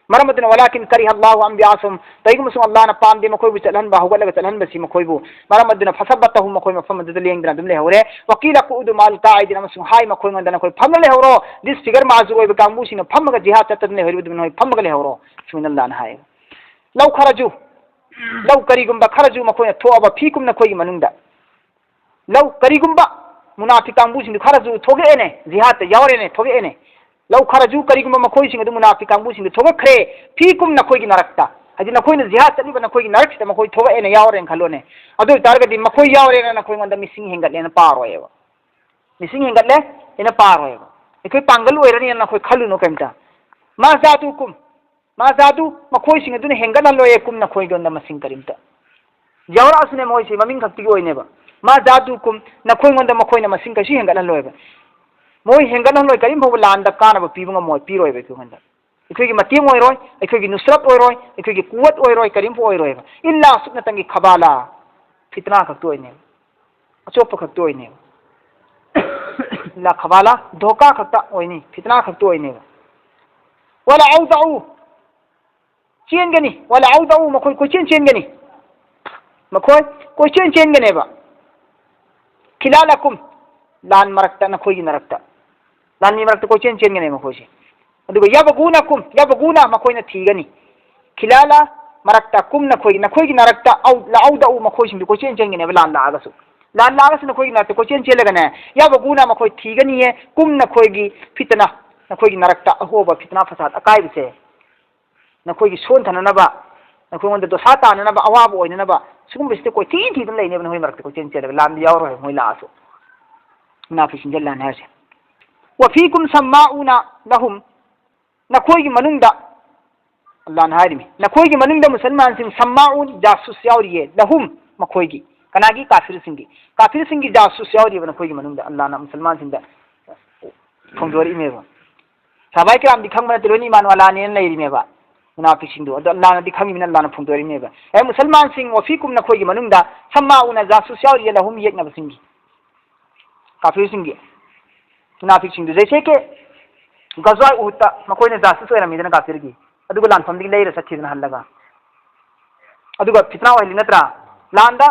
ꯃꯔꯝ ꯑꯗꯨꯅ ولكن كره الله أن بعثهم، ꯀꯩꯒꯨꯝꯕ ꯁꯨꯝ ꯑꯜꯂꯥꯍꯅ ꯄꯥꯝꯗꯦ ꯃꯈꯣꯏꯕꯨ ꯆꯠꯍꯟꯕ, ꯍꯧꯒꯠꯂꯒ ꯆꯠꯍꯟꯕꯁꯤ ꯃꯈꯣꯏꯕꯨ꯫ ꯃꯔꯝ ꯑꯗꯨꯅ فثبتهم، ꯃꯈꯣꯏ ꯃꯐꯝ ꯑꯗꯨꯗ ꯂꯦꯡꯗꯅ ꯑꯗꯨꯝ ꯂꯩꯍꯧꯔꯦ꯫ وقيل اقعدوا مع القاعدين، ꯑꯃꯁꯨꯡ ꯍꯥꯏ ꯃꯈꯣꯏꯉꯣꯟꯗ ꯅꯈꯣꯏ ꯐꯝꯅ ꯂꯩꯍꯧꯔꯣ, disfigure ꯃꯥꯖꯨꯔ ꯑꯣꯏꯕ ꯀꯥꯡꯕꯨꯁꯤꯡꯅ ꯐꯝꯃꯒ ꯖꯤꯍꯥꯗ ꯆꯠꯇꯗꯅ ꯂꯩꯍꯧꯔꯤꯕ ꯑꯗꯨꯝ ꯅꯈꯣꯏ ꯐꯝꯃꯒ ꯂꯩꯍꯧꯔꯣ, ꯁꯨꯃꯥꯏꯅ ꯑꯜꯂꯥꯍꯅ ꯍꯥꯏꯌꯦꯕ꯫ لو خرجوا، لو ꯀꯔꯤꯒꯨꯝꯕ خرجوا ꯃꯈꯣꯏꯅ ꯊꯣꯛꯑꯕ فيكم ꯅꯈꯣꯏꯒꯤ ꯃꯅꯨꯡꯗ꯫ لو ꯀꯔꯤꯒꯨꯝꯕ ꯃꯨꯅꯥꯐꯤꯛ ꯀꯥꯡꯕꯨꯁꯤꯡꯗꯨ خرجوا ꯊꯣꯛꯂꯛꯑꯦꯅꯦ, ꯖꯤꯍꯥꯗꯇ ꯌꯥꯎꯔꯦꯅꯦ, ꯊꯣꯛꯂꯛꯑꯦꯅꯦ꯫ لو خرجوا ꯀꯔꯤꯒꯨꯝꯕ ꯃꯈꯣꯏꯁꯤꯡ ꯑꯗꯨ ꯃꯨꯅꯥꯐꯤꯛ ꯀꯥꯡꯕꯨꯁꯤꯡꯗꯨ ꯊꯣꯛꯂꯛꯈ꯭ꯔꯦ, فيكم ꯅꯈꯣꯏꯒꯤ ꯃꯔꯛꯇ, ꯍꯥꯏꯗꯤ ꯅꯈꯣꯏꯅ ꯖꯤꯍꯥꯗ ꯆꯠꯂꯤꯕ ꯅꯈꯣꯏꯒꯤ ꯃꯔꯛꯁꯤꯗ ꯃꯈꯣꯏ ꯊꯣꯛꯂꯛꯑꯦꯅ ꯌꯥꯎꯔꯦꯅ ꯈꯜꯂꯣꯅꯦ꯫ ꯑꯗꯨ ꯑꯣꯏꯇꯥꯔꯒꯗꯤ ꯃꯈꯣꯏ ꯌꯥꯎꯔꯦꯅ ꯅꯈꯣꯏꯉꯣꯟꯗ ꯃꯤꯁꯤꯡ ꯍꯦꯟꯒꯠꯂꯦꯅ ꯄꯥꯔꯣꯏꯕ꯫ ꯃꯤꯁꯤꯡ ꯍꯦꯟꯒꯠꯂꯦ ꯍꯥꯏꯅ ꯄꯥꯔꯣꯏꯕ꯫ ꯑꯩꯈꯣꯏ ꯄꯥꯡꯒꯜ ꯑꯣꯏꯔꯅꯤꯅ ꯅꯈꯣꯏ ꯈꯜꯂꯨꯅꯨ ꯀꯩꯝꯇ꯫ ما زادوكم، ما زادوا ꯃꯈꯣꯏꯁꯤꯡ ꯑꯗꯨꯅ ꯍꯦꯟꯒꯠꯍꯜꯂꯣꯏꯌꯦ, ꯀꯨꯝ ꯅꯈꯣꯏꯒꯤ ꯃꯁꯤꯡ ꯀꯔꯤꯝꯇ꯫ ꯌꯥꯎꯔꯛꯑꯁꯨꯅꯦ ꯃꯣꯏꯁꯤ ꯃꯃꯤꯡ ꯈꯛꯇꯒꯤ ꯑꯣꯏꯅꯦꯕ꯫ ما زادوكم ꯅꯈꯣꯏꯉꯣꯟꯗ ꯃꯈꯣꯏꯅ ꯃꯁꯤꯡ ꯀꯩꯁꯨ ꯍꯦꯟꯒꯠꯍꯜꯂꯣꯏꯕ꯫ ꯃꯣꯏ ꯍꯦꯟꯒꯠꯍꯜꯂꯣꯏ, ꯀꯔꯤꯝ ꯐꯥꯎꯕ ꯂꯥꯟꯗ ꯀꯥꯟꯅꯕ ꯄꯤꯕ ꯉꯝꯃꯣꯏ, ꯄꯤꯔꯣꯏꯕ ꯑꯩꯈꯣꯏꯉꯣꯟꯗ꯫ ꯑꯩꯈꯣꯏꯒꯤ ꯃꯇꯦꯡ ꯑꯣꯏꯔꯣꯏ, ꯑꯩꯈꯣꯏꯒꯤ ꯅꯨꯁꯔꯠ ꯑꯣꯏꯔꯣꯏ, ꯑꯩꯈꯣꯏꯒꯤ ꯀꯨꯋꯠ ꯑꯣꯏꯔꯣꯏ, ꯀꯔꯤꯝꯐꯥꯎ ꯑꯣꯏꯔꯣꯏꯕ꯫ إلا ꯁꯨꯞꯅꯇꯪꯒꯤ خبالا, ꯐꯤꯇꯅꯥ ꯈꯛꯇ ꯑꯣꯏꯅꯦꯕ꯫ ꯑꯆꯣꯞꯄ ꯈꯛꯇ ꯑꯣꯏꯅꯦꯕ꯫ إلا خبالا, ꯙꯣꯀꯥ ꯈꯛꯇ ꯑꯣꯏꯅꯤ, ꯐꯤꯇꯅꯥ ꯈꯛꯇ ꯑꯣꯏꯅꯦꯕ꯫ ولأوضعوا ꯆꯦꯟꯒꯅꯤ, ولأوضعوا ꯃꯈꯣꯏ ꯀꯣꯏꯆꯦꯟ ꯆꯦꯟꯒꯅꯤ, ꯃꯈꯣꯏ ꯀꯣꯏꯆꯦꯟ ꯆꯦꯟꯒꯅꯦꯕ꯫ خلالكم ꯂꯥꯟ ꯃꯔꯛꯇ, ꯅꯈꯣꯏꯒꯤ ꯃꯔꯛꯇ, ꯂꯥꯟꯃꯤ ꯃꯔꯛꯇ ꯀꯣꯏꯆꯦꯟ ꯆꯦꯟꯒꯅꯤ ꯃꯈꯣꯏꯁꯦ꯫ ꯑꯗꯨꯒ يبغونكم, يبغون ꯃꯈꯣꯏꯅ ꯊꯤꯒꯅꯤ꯫ خلال ꯃꯔꯛꯇ, ꯀꯨꯝ ꯅꯈꯣꯏꯒꯤ, ꯅꯈꯣꯏꯒꯤ ꯃꯔꯛꯇ, أو لأوضعوا ꯃꯈꯣꯏꯁꯤꯡꯗꯨ ꯀꯣꯏꯆꯦꯟ ꯆꯦꯟꯒꯅꯦꯕ ꯂꯥꯟ ꯂꯥꯛꯑꯒꯁꯨ꯫ ꯂꯥꯟ ꯂꯥꯛꯑꯒꯁꯨ ꯅꯈꯣꯏꯒꯤ ꯃꯔꯛꯇ ꯀꯣꯏꯆꯦꯟ ꯆꯦꯜꯂꯒꯅꯦ, يبغون ꯃꯈꯣꯏ ꯊꯤꯒꯅꯤꯌꯦ, ꯀꯨꯝ ꯅꯈꯣꯏꯒꯤ ꯐꯤꯇꯅꯥ, ꯅꯈꯣꯏꯒꯤ ꯃꯔꯛꯇ ꯑꯍꯣꯕ ꯐꯤꯇꯅꯥ ꯐꯁꯥꯗ ꯑꯀꯥꯏꯕꯁꯦ꯫ ꯅꯈꯣꯏꯒꯤ ꯁꯣꯟꯊꯅꯅꯕ, ꯅꯈꯣꯏꯉꯣꯟꯗ ꯗꯣꯁꯥ ꯇꯥꯅꯅꯕ, ꯑꯋꯥꯕ ꯑꯣꯏꯅꯅꯕ, ꯁꯤꯒꯨꯝꯕꯁꯤꯗ ꯀꯣꯏꯊꯤ ꯊꯤꯗꯨꯅ ꯂꯩꯅꯦꯕ ꯅꯈꯣꯏ ꯃꯔꯛꯇ ꯀꯣꯏꯆꯦꯟ ꯆꯦꯜꯂꯒ꯫ ꯂꯥꯟꯗꯤ ꯌꯥꯎꯔꯣꯏ ꯃꯣꯏ ꯂꯥꯛꯑꯁꯨ꯫ ꯃꯨꯅꯥꯐꯤꯛꯁꯤꯡꯁꯦ ꯂꯥꯟ ꯍꯥꯏꯔꯤꯁꯦ꯫ وفيكم سماعون لهم ꯅꯈꯣꯏꯒꯤ ꯃꯅꯨꯡꯗ, ꯑꯜꯂꯥꯍꯅ ꯍꯥꯏꯔꯤꯃꯤ, ꯅꯈꯣꯏꯒꯤ ꯃꯅꯨꯡꯗ ꯃꯨꯁꯜꯃꯥꯟꯁꯤꯡ سماعون ꯖꯥꯁꯨꯁ ꯌꯥꯎꯔꯤꯌꯦ, لهم ꯃꯈꯣꯏꯒꯤ, ꯀꯅꯥꯒꯤ? ꯀꯥꯐꯤꯔꯁꯤꯡꯒꯤ, ꯀꯥꯐꯤꯔꯁꯤꯡꯒꯤ ꯖꯥꯁꯨꯁ ꯌꯥꯎꯔꯤꯕ ꯅꯈꯣꯏꯒꯤ ꯃꯅꯨꯡꯗ꯫ ꯑꯜꯂꯥꯍꯅ ꯃꯨꯁꯜꯃꯥꯟꯁꯤꯡꯗ ꯐꯣꯡꯗꯣꯔꯛꯏꯃꯦꯕ꯫ ꯁꯍꯥꯕꯥꯏ ꯀꯤꯔꯥꯝꯗꯤ ꯈꯪꯕ ꯅꯠꯇꯦ, ꯂꯣꯏꯅ ꯏꯃꯥꯟ ꯋꯥꯂꯥꯅꯦꯅ ꯂꯩꯔꯤꯃꯦꯕ꯫ ꯃꯨꯅꯥꯐꯤꯛꯁꯤꯡꯗꯨ꯫ ꯑꯗꯣ ꯑꯜꯂꯥꯅꯗꯤ ꯈꯪꯉꯤꯕꯅꯤꯅ ꯑꯜꯂꯥꯅ ꯐꯣꯡꯗꯣꯛꯏꯅꯦꯕ꯫ "ꯑꯦ ꯃꯨꯁꯜꯃꯥꯟꯁꯤꯡ, ꯋꯐꯤꯀꯨꯝ, ꯅꯈꯣꯏꯒꯤ ꯃꯅꯨꯡꯗ, ꯁꯝꯃꯥꯎꯅ ꯖꯥꯁꯨꯁ ꯌꯥꯎꯔꯤꯌꯦ ꯂꯍꯨꯝ, ꯌꯦꯛꯅꯕꯁꯤꯡꯒꯤ, ꯀꯥꯐꯤꯔꯁꯤꯡꯒꯤ, ꯃꯨꯅꯥꯐꯤꯛꯁꯤꯡꯗꯨ, ꯖꯩꯁꯦ ꯀꯦ ꯒꯖꯋꯥ ꯎꯍꯨꯠꯇ ꯃꯈꯣꯏꯅ ꯖꯥꯁꯨꯁ ꯑꯣꯏꯔꯝꯃꯤꯗꯅ ꯀꯥꯐꯤꯔꯒꯤ, ꯑꯗꯨꯒ ꯂꯥꯟꯐꯝꯗꯒꯤ ꯂꯩꯔ ꯆꯠꯈꯤꯗꯅ ꯍꯜꯂꯒ, ꯑꯗꯨꯒ ꯐꯤꯇꯅꯥ ꯑꯣꯏꯍꯜꯂꯤ ꯅꯠꯇ꯭ꯔꯥ? ꯂꯥꯟꯗ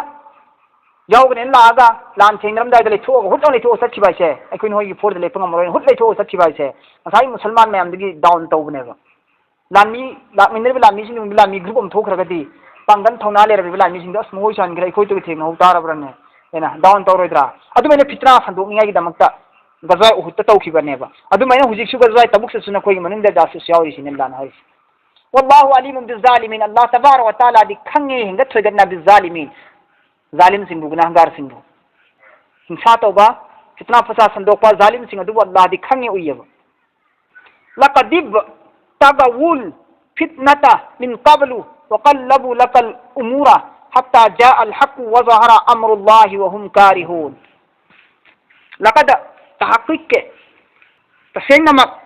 ꯌꯥꯎꯒꯅꯦꯅ ꯂꯥꯛꯑꯒ ꯂꯥꯟ ꯊꯦꯡꯅꯔꯝꯗꯥꯏꯗ ꯂꯩꯊꯣꯛꯑꯒ, ꯍꯨꯠ ꯂꯥꯎ ꯂꯩꯊꯣꯛꯑꯒ ꯆꯠꯈꯤꯕ ꯍꯥꯏꯁꯦ, ꯑꯩꯈꯣꯏ ꯅꯣꯏꯒꯤ ꯐꯣꯔꯁꯇ ꯂꯦꯞꯄ ꯉꯝꯃꯔꯣꯏꯅ ꯍꯨꯠ ꯂꯩꯊꯣꯛꯑꯒ ꯆꯠꯈꯤꯕ ꯍꯥꯏꯁꯦ, ꯉꯁꯥꯏ ꯃꯨꯁꯜꯃꯥꯟ ꯃꯌꯥꯝꯗꯒꯤ ꯗꯥꯎꯟ ꯇꯧꯕꯅꯦꯕ꯫ ꯂꯥꯟꯃꯤ, ꯂꯥꯛꯃꯤꯟꯅꯔꯤꯕ ꯂꯥꯟꯃꯤꯁꯤꯡꯒꯤ ꯃꯅꯨꯡꯗ ꯂꯥꯟꯃꯤ ꯒ꯭ꯔꯨꯞ ꯑꯃ ꯊꯣꯛꯈ꯭ꯔꯒꯗꯤ, ꯄꯥꯡꯒꯜ ꯊꯧꯅꯥ ꯂꯩꯔꯕ ꯂꯥꯟꯃꯤꯁꯤꯡꯗꯣ, "ꯑꯁ, ꯃꯈꯣꯏ ꯁꯥꯟꯈ꯭ꯔꯦ, ꯑꯩꯈꯣꯏ ꯇꯨꯒ ꯊꯦꯡꯅꯍꯧ ꯇꯥꯔꯕ꯭ꯔꯅꯦ?" ꯍꯥꯏꯅ ꯗꯥꯎꯟ ꯇꯧꯔꯣꯏꯗ꯭ꯔꯥ? ꯑꯗꯨꯃꯥꯏꯅ ꯐꯤꯇꯅꯥ ꯁꯟꯗꯣꯛꯅꯤꯡꯉꯥꯏꯒꯤꯗꯃꯛꯇ ꯒꯖꯋꯥ ꯎꯍꯨꯠꯇ ꯇꯧꯈꯤꯕꯅꯦꯕ꯫ ꯑꯗꯨꯃꯥꯏꯅ ꯍꯧꯖꯤꯛꯁꯨ ꯒꯖꯋꯥ ꯇꯕꯨꯛꯇꯁꯨ ꯅꯈꯣꯏꯒꯤ ꯃꯅꯨꯡꯗ ꯖꯥꯁꯨꯁ ꯌꯥꯎꯔꯤꯁꯤꯅꯦ, ꯑꯜꯂꯥꯅ ꯍꯥꯏꯔꯤꯁꯦ꯫ "ꯋꯜꯂꯥꯍꯨ ꯑꯂꯤꯃꯨꯟ ꯕꯤꯖꯥꯂꯤꯃꯤꯟ", ꯑꯜꯂꯥ ꯇꯕꯥꯔꯛ ꯋ ꯇꯥꯂꯥꯗꯤ ꯈꯪꯉꯦ ꯍꯦꯟꯒꯠ ꯊꯣꯏꯒꯠꯅ, "ꯕꯤꯖꯥꯂꯤꯃꯤꯟ", ꯖꯥꯂꯤꯝꯁꯤꯡꯕꯨ, ꯒꯨꯅꯥꯍꯒꯥꯔꯁꯤꯡꯕꯨ, ꯍꯤꯡꯁꯥ ꯇꯧꯕ, ꯐꯤꯇꯅꯥ ꯐꯁꯥ ꯁꯟꯗꯣꯛꯄ ꯖꯥꯂꯤꯝꯁꯤꯡ ꯑꯗꯨꯕꯨ ꯑꯜꯂꯥꯗꯤ ꯈꯪꯉꯦ, ꯎꯏꯌꯦꯕ꯫ "ꯂꯀꯗꯤꯕ ꯇꯒꯋꯨꯜ ꯐꯤꯠꯅꯇ ꯃꯤꯟ ꯀꯕꯂꯨ ꯋꯀꯜꯂꯕꯨ ꯂꯀꯜ ꯎꯃꯨꯔ ꯍꯠꯇꯥ ꯖꯥ ꯑꯜ ꯍꯛꯀꯨ ꯋꯖꯍꯔ ꯑꯃꯔꯨꯜꯂꯥꯍꯤ ꯋꯍꯨꯝ ꯀꯥꯔꯤꯍꯨꯟ"꯫ ꯂꯀꯗ, ꯇꯍꯛꯀꯤꯛꯀꯦ, ꯇꯁꯦꯡꯅꯃꯛ,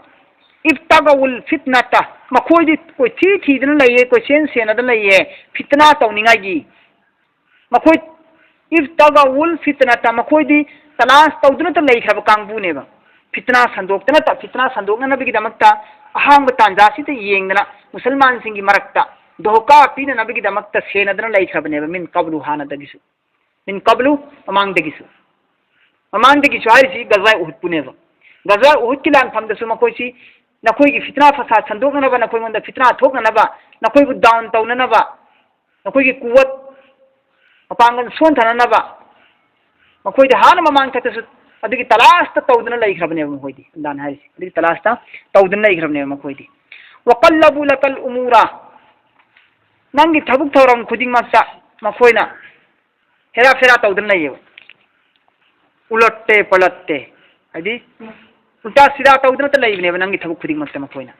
ꯏꯕꯇꯒꯧꯜ ꯐꯤꯠꯅꯇ, ꯃꯈꯣꯏꯗꯤ ꯀꯣꯏꯊꯤ ꯊꯤꯗꯅ ꯂꯩꯌꯦ, ꯀꯣꯏꯆꯦꯟ ꯁꯦꯟꯅꯗꯅ ꯂꯩꯌꯦ, ꯐꯤꯠꯅꯥ ꯇꯧꯅꯤꯡꯉꯥꯏꯒꯤ꯫ ꯃꯈꯣꯏ, ꯏꯕꯇꯒꯧꯜ ꯐꯤꯠꯅꯇ, ꯃꯈꯣꯏꯗꯤ ꯇꯂꯥꯁ ꯇꯧꯗꯨꯅꯇ ꯂꯩꯈ꯭ꯔꯕ ꯀꯥꯡꯕꯨꯅꯦꯕ꯫ ꯐꯤꯠꯅꯥ ꯁꯟꯗꯣꯛꯇꯅꯇ, ꯐꯤꯠꯅꯥ ꯁꯟꯗꯣꯛꯅꯅꯕꯒꯤꯗꯃꯛꯇ ꯑꯍꯥꯡꯕ ꯇꯥꯟꯖꯥꯁꯤꯗ ꯌꯦꯡꯗꯅ ꯃꯨꯁꯜꯃꯥꯟꯁꯤꯡꯒꯤ ꯃꯔꯛꯇ ꯙꯣꯀꯥ ꯄꯤꯅꯅꯕꯒꯤꯗꯃꯛꯇ ꯁꯦꯟꯅꯗꯅ ꯂꯩꯈ꯭ꯔꯕꯅꯦꯕ, ꯃꯤꯟ ꯀꯕꯂꯨ, ꯍꯥꯟꯅꯗꯒꯤꯁꯨ꯫ ꯃꯤꯟ ꯀꯕꯂꯨ, ꯃꯃꯥꯡꯗꯒꯤꯁꯨ꯫ ꯃꯃꯥꯡꯗꯒꯤꯁꯨ ꯍꯥꯏꯔꯤꯁꯤ ꯒꯖꯋꯥꯏ ꯎꯍꯨꯠꯄꯨꯅꯦꯕ꯫ ꯒꯖꯋꯥꯏ ꯎꯍꯨꯠꯀꯤ ꯂꯥꯟꯐꯝꯗꯁꯨ ꯃꯈꯣꯏꯁꯤ ꯅꯈꯣꯏꯒꯤ ꯐꯤꯇꯅꯥ ꯐꯁꯥꯗ ꯁꯟꯗꯣꯛꯅꯅꯕ, ꯅꯈꯣꯏꯉꯣꯟꯗ ꯐꯤꯇꯅꯥ ꯊꯣꯛꯅꯅꯕ, ꯅꯈꯣꯏꯕꯨ ꯗꯥꯎꯟ ꯇꯧꯅꯅꯕ, ꯅꯈꯣꯏꯒꯤ ꯀꯨꯋꯠ, ꯃꯄꯥꯡꯒꯜ ꯁꯣꯟꯊꯅꯅꯕ, ꯃꯈꯣꯏꯗꯤ ꯍꯥꯟꯅ ꯃꯃꯥꯡ ꯊꯛꯇꯁꯨ ꯑꯗꯨꯒꯤ ꯇꯂꯥꯁꯇ ꯇꯧꯗꯨꯅ ꯂꯩꯈ꯭ꯔꯕꯅꯦꯕ ꯃꯈꯣꯏꯗꯤ, ꯑꯜꯂꯥꯅ ꯍꯥꯏꯔꯤꯁꯦ꯫ ꯑꯗꯨꯒꯤ ꯇꯂꯥꯁꯇ ꯇꯧꯗꯨꯅ ꯂꯩꯈ꯭ꯔꯕꯅꯦꯕ ꯃꯈꯣꯏꯗꯤ꯫ "ꯋꯀꯜꯂꯕꯨ ꯂꯀꯜ ꯎꯃꯨꯔꯥ", ꯅꯪꯒꯤ ꯊꯕꯛ ꯊꯧꯔꯝ ꯈꯨꯗꯤꯡꯃꯛꯇ ꯃꯈꯣꯏꯅ ꯍꯦꯔꯥ ꯐꯦꯔꯥ ꯇꯧꯗꯅ ꯂꯩꯌꯦꯕ꯫ "ꯎꯂꯠꯇꯦ ꯄꯂꯠꯇꯦ", ꯍꯥꯏꯗꯤ ꯎꯜꯇꯥ ꯁꯤꯗꯥ ꯇꯧꯗꯅꯇ ꯂꯩꯕꯅꯦꯕ ꯅꯪꯒꯤ ꯊꯕꯛ ꯈꯨꯗꯤꯡꯃꯛꯇ ꯃꯈꯣꯏꯅ꯫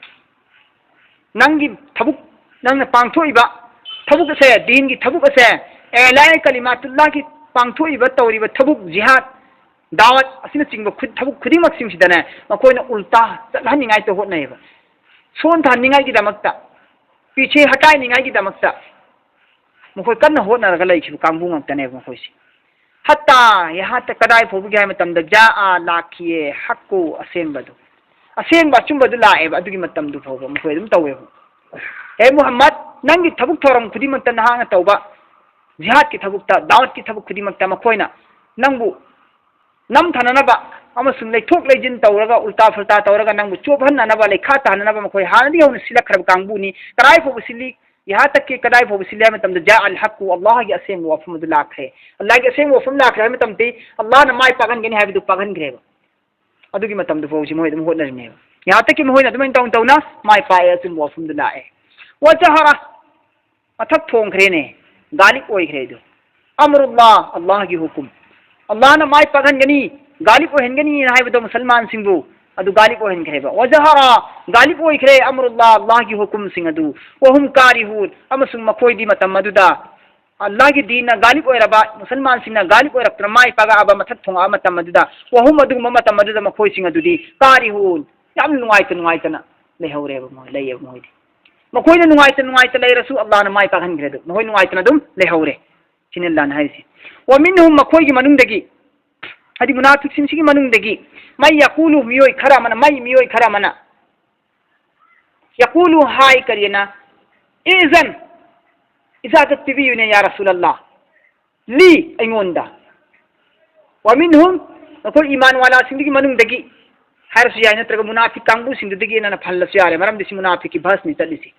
ꯅꯪꯒꯤ ꯊꯕꯛ, ꯅꯪꯅ ꯄꯥꯡꯊꯣꯛꯏꯕ ꯊꯕꯛ ꯑꯁꯦ, ꯗꯤꯟꯒꯤ ꯊꯕꯛ ꯑꯁꯦ, ꯑꯦꯂꯥꯏ ꯀꯂꯤꯃꯥꯇꯨꯜꯂꯥꯍꯒꯤ ꯄꯥꯡꯊꯣꯛꯏꯕ, ꯇꯧꯔꯤꯕ ꯊꯕꯛ, ꯖꯤꯍꯥꯗ, ꯗꯥꯋꯠ ꯑꯁꯤꯅꯆꯤꯡꯕ ꯈꯨ-, ꯊꯕꯛ ꯈꯨꯗꯤꯡꯃꯛꯁꯤꯡꯁꯤꯗꯅꯦ, ꯃꯈꯣꯏꯅ ꯎꯜꯇꯥ ꯆꯠꯍꯟꯅꯤꯡꯉꯥꯏꯇ ꯍꯣꯠꯅꯩꯌꯦꯕ, ꯁꯣꯟꯊꯍꯟꯅꯤꯡꯉꯥꯏꯒꯤꯗꯃꯛꯇ꯫ ꯄꯤꯁꯦ ꯍꯇꯥꯏꯅꯤꯡꯉꯥꯏꯒꯤꯗꯃꯛꯇ ꯃꯈꯣꯏ ꯀꯟꯅ ꯍꯣꯠꯅꯔꯒ ꯂꯩꯈꯤꯕ ꯀꯥꯡꯕꯨ ꯉꯥꯛꯇꯅꯦꯕ ꯃꯈꯣꯏꯁꯦ꯫ ꯍꯇꯥ ꯌꯍꯥꯟ ꯇꯛ ꯀꯗꯥꯏ ꯐꯥꯎꯕꯒꯤ ꯍꯥꯏꯕ ꯃꯇꯝꯗ ꯖꯥ ꯑ ꯂꯥꯛꯈꯤꯌꯦ, ꯍꯛꯀꯨ ꯑꯁꯦꯡꯕꯗꯨ, ꯑꯁꯦꯡꯕ ꯑꯆꯨꯝꯕꯗꯨ ꯂꯥꯛꯑꯦꯕ꯫ ꯑꯗꯨꯒꯤ ꯃꯇꯝꯗꯨ ꯐꯥꯎꯕ ꯃꯈꯣꯏ ꯑꯗꯨꯝ ꯇꯧꯋꯦꯕ꯫ ꯍꯦ ꯃꯨꯍꯝꯃꯗ, ꯅꯪꯒꯤ ꯊꯕꯛ ꯊꯧꯔꯝ ꯈꯨꯗꯤꯡꯃꯛꯇ ꯅꯍꯥꯛꯅ ꯇꯧꯕ ꯖꯤꯍꯥꯗꯀꯤ ꯊꯕꯛꯇ, ꯗꯥꯋꯠꯀꯤ ꯊꯕꯛ ꯈꯨꯗꯤꯡꯃꯛꯇ ꯃꯈꯣꯏꯅ ꯅꯪꯕꯨ ꯅꯝꯊꯅꯅꯕ ꯑꯃꯁꯨꯡ ꯂꯩꯊꯣꯛ ꯂꯩꯁꯤꯟ ꯇꯧꯔꯒ, ꯎꯜꯇꯥ ꯐꯨꯜꯇꯥ ꯇꯧꯔꯒ ꯅꯪꯕꯨ ꯆꯣꯞꯍꯟꯅꯅꯕ, ꯂꯩꯈꯥ ꯇꯥꯍꯟꯅꯅꯕ ꯃꯈꯣꯏ ꯍꯥꯟꯅꯗꯒꯤ ꯍꯧꯅ ꯁꯤꯜꯂꯛꯈ꯭ꯔꯕ ꯀꯥꯡꯕꯨꯅꯤ꯫ ꯀꯗꯥꯏ ꯐꯥꯎꯕ ꯁꯤꯜꯂꯤ? ꯌꯍꯥꯟ ꯇꯛꯀꯤ ꯀꯗꯥꯏ ꯐꯥꯎꯕ ꯁꯤꯜꯂꯤ ꯍꯥꯏꯕ ꯃꯇꯝꯗ ꯖꯥ ꯑꯜ ꯍꯛꯀꯨ, ꯑꯜꯂꯥꯍꯒꯤ ꯑꯁꯦꯡꯕ ꯋꯥꯐꯝ ꯑꯗꯨ ꯂꯥꯛꯈ꯭ꯔꯦ꯫ ꯑꯜꯂꯥꯍꯒꯤ ꯑꯁꯦꯡꯕ ꯋꯥꯐꯝ ꯂꯥꯛꯈ꯭ꯔꯦ ꯍꯥꯏꯕ ꯃꯇꯝꯗꯤ ꯑꯜꯂꯥꯍꯅ ꯃꯥꯏ ꯄꯥꯛꯍꯟꯒꯅꯤ ꯍꯥꯏꯕꯗꯨ ꯄꯥꯛꯍꯟꯈ꯭ꯔꯦꯕ꯫ ꯑꯗꯨꯒꯤ ꯃꯇꯝꯗꯨ ꯐꯥꯎꯁꯤ ꯃꯣꯏ ꯑꯗꯨꯝ ꯍꯣꯠꯅꯔꯤꯅꯦꯕ꯫ ꯌꯍꯥꯟ ꯇꯛꯀꯤ ꯃꯈꯣꯏꯅ ꯑꯗꯨꯃꯥꯏꯅ ꯇꯧꯅ ꯇꯧꯅ ꯃꯥꯏ ꯄꯥꯛꯑꯦ, ꯑꯆꯨꯝꯕ ꯋꯥꯐꯝꯗꯨ ꯂꯥꯛꯑꯦ꯫ ꯋꯥ ꯖꯍꯔ, ꯃꯊꯛ ꯊꯣꯡꯈ꯭ꯔꯦꯅꯦ, ꯒꯥꯂꯤꯕ ꯑꯣꯏꯈ꯭ꯔꯦ ꯑꯗꯨ꯫ ꯑꯃꯔꯨꯜꯂꯥ, ꯑꯜꯂꯥꯍꯒꯤ ꯍꯨꯀꯨꯝ, ꯑꯜꯂꯥꯍꯅ ꯃꯥꯏ ꯄꯥꯛꯍꯟꯒꯅꯤ, ꯒꯥꯂꯤꯕ ꯑꯣꯏꯍꯟꯒꯅꯤ ꯍꯥꯏꯕꯗꯣ ꯃꯨꯁꯜꯃꯥꯟꯁꯤꯡꯕꯨ, ꯑꯗꯨ ꯒꯥꯂꯤꯕ ꯑꯣꯏꯍꯟꯈ꯭ꯔꯦꯕ꯫ ꯋꯥ ꯖꯍꯔ, ꯒꯥꯂꯤꯕ ꯑꯣꯏꯈ꯭ꯔꯦ, ꯑꯃꯔꯨꯜꯂꯥ, ꯑꯜꯂꯥꯍꯒꯤ ꯍꯨꯀꯨꯝꯁꯤꯡ ꯑꯗꯨ꯫ ꯋꯍꯨꯝ ꯀꯥꯔꯤꯍꯨꯟ, ꯑꯃꯁꯨꯡ ꯃꯈꯣꯏꯗꯤ ꯃꯇꯝ ꯑꯗꯨꯗ ꯑꯜꯂꯥꯍꯒꯤ ꯗꯤꯟꯅ ꯒꯥꯂꯤꯕ ꯑꯣꯏꯔꯕ, ꯃꯨꯁꯜꯃꯥꯟꯁꯤꯡꯅ ꯒꯥꯂꯤꯕ ꯑꯣꯏꯔꯛꯇꯨꯅ ꯃꯥꯏ ꯄꯥꯛꯂꯛꯑꯕ, ꯃꯊꯛ ꯊꯣꯡꯉꯛꯑꯕ ꯃꯇꯝ ꯑꯗꯨꯗ, ꯋꯍꯨꯝ, ꯑꯗꯨꯒꯨꯝꯕ ꯃꯇꯝ ꯑꯗꯨꯗ ꯃꯈꯣꯏꯁꯤꯡ ꯑꯗꯨꯗꯤ ꯀꯥꯔꯤꯍꯨꯟ, ꯌꯥꯝ ꯅꯨꯡꯉꯥꯏꯇ ꯅꯨꯡꯉꯥꯏꯇꯅ ꯂꯩꯍꯧꯔꯦꯕ, ꯃꯣꯏ ꯂꯩꯌꯦꯕ꯫ ꯃꯣꯏꯗꯤ, ꯃꯈꯣꯏꯅ ꯅꯨꯡꯉꯥꯏꯇ ꯅꯨꯡꯉꯥꯏꯇ ꯂꯩꯔꯁꯨ ꯑꯜꯂꯥꯍꯅ ꯃꯥꯏ ꯄꯥꯛꯍꯟꯈ꯭ꯔꯦ, ꯑꯗꯨ ꯃꯈꯣꯏ ꯅꯨꯡꯉꯥꯏꯇꯅ ꯑꯗꯨꯝ ꯂꯩꯍꯧꯔꯦ꯫ ꯁꯤꯅꯤ ꯑꯜꯂꯥꯍꯅ ꯍꯥꯏꯔꯤꯁꯦ꯫ ꯋꯥꯃꯤꯟꯍꯨꯝ, ꯃꯈꯣꯏꯒꯤ ꯃꯅꯨꯡꯗꯒꯤ, ꯍꯥꯏꯗꯤ ꯃꯨꯅꯥꯐꯤꯛꯁꯤꯡꯁꯤꯒꯤ ꯃꯅꯨꯡꯗꯒꯤ, ꯃꯩ ꯌꯥꯀꯨꯂꯨ, ꯃꯤꯑꯣꯏ ꯈꯔ ꯑꯃꯅ, ꯃꯩ ꯃꯤꯑꯣꯏ ꯈꯔ ꯑꯃꯅ ꯌꯥꯀꯨꯂꯨ, ꯍꯥꯏ, ꯀꯔꯤꯅ? ꯏꯖꯟ, ꯏꯖꯥꯖꯠ ꯄꯤꯕꯤꯌꯨꯅꯦ ꯌꯥ ꯔꯁꯨꯂꯜꯂꯥꯍ, ꯂꯤ, ꯑꯩꯉꯣꯟꯗ꯫ ꯋꯥꯃꯤꯟꯍꯨꯝ, ꯑꯩꯈꯣꯏ ꯏꯃꯥꯟ ꯋꯥꯂꯥꯁꯤꯡꯗꯨꯒꯤ ꯃꯅꯨꯡꯗꯒꯤ ꯍꯥꯏꯔꯁꯨ ꯌꯥꯏ, ꯅꯠꯇ꯭ꯔꯒ ꯃꯨꯅꯥꯐꯤꯛ ꯀꯥꯡꯕꯨꯁꯤꯡꯗꯨꯗꯒꯤ ꯅꯪꯅ ꯐꯍꯜꯂꯁꯨ ꯌꯥꯔꯦ, ꯃꯔꯝꯗꯤ ꯁꯤ ꯃꯨꯅꯥꯐꯤꯛꯀꯤ ꯚꯔꯁꯅꯤ ꯆꯠꯂꯤꯁꯤ꯫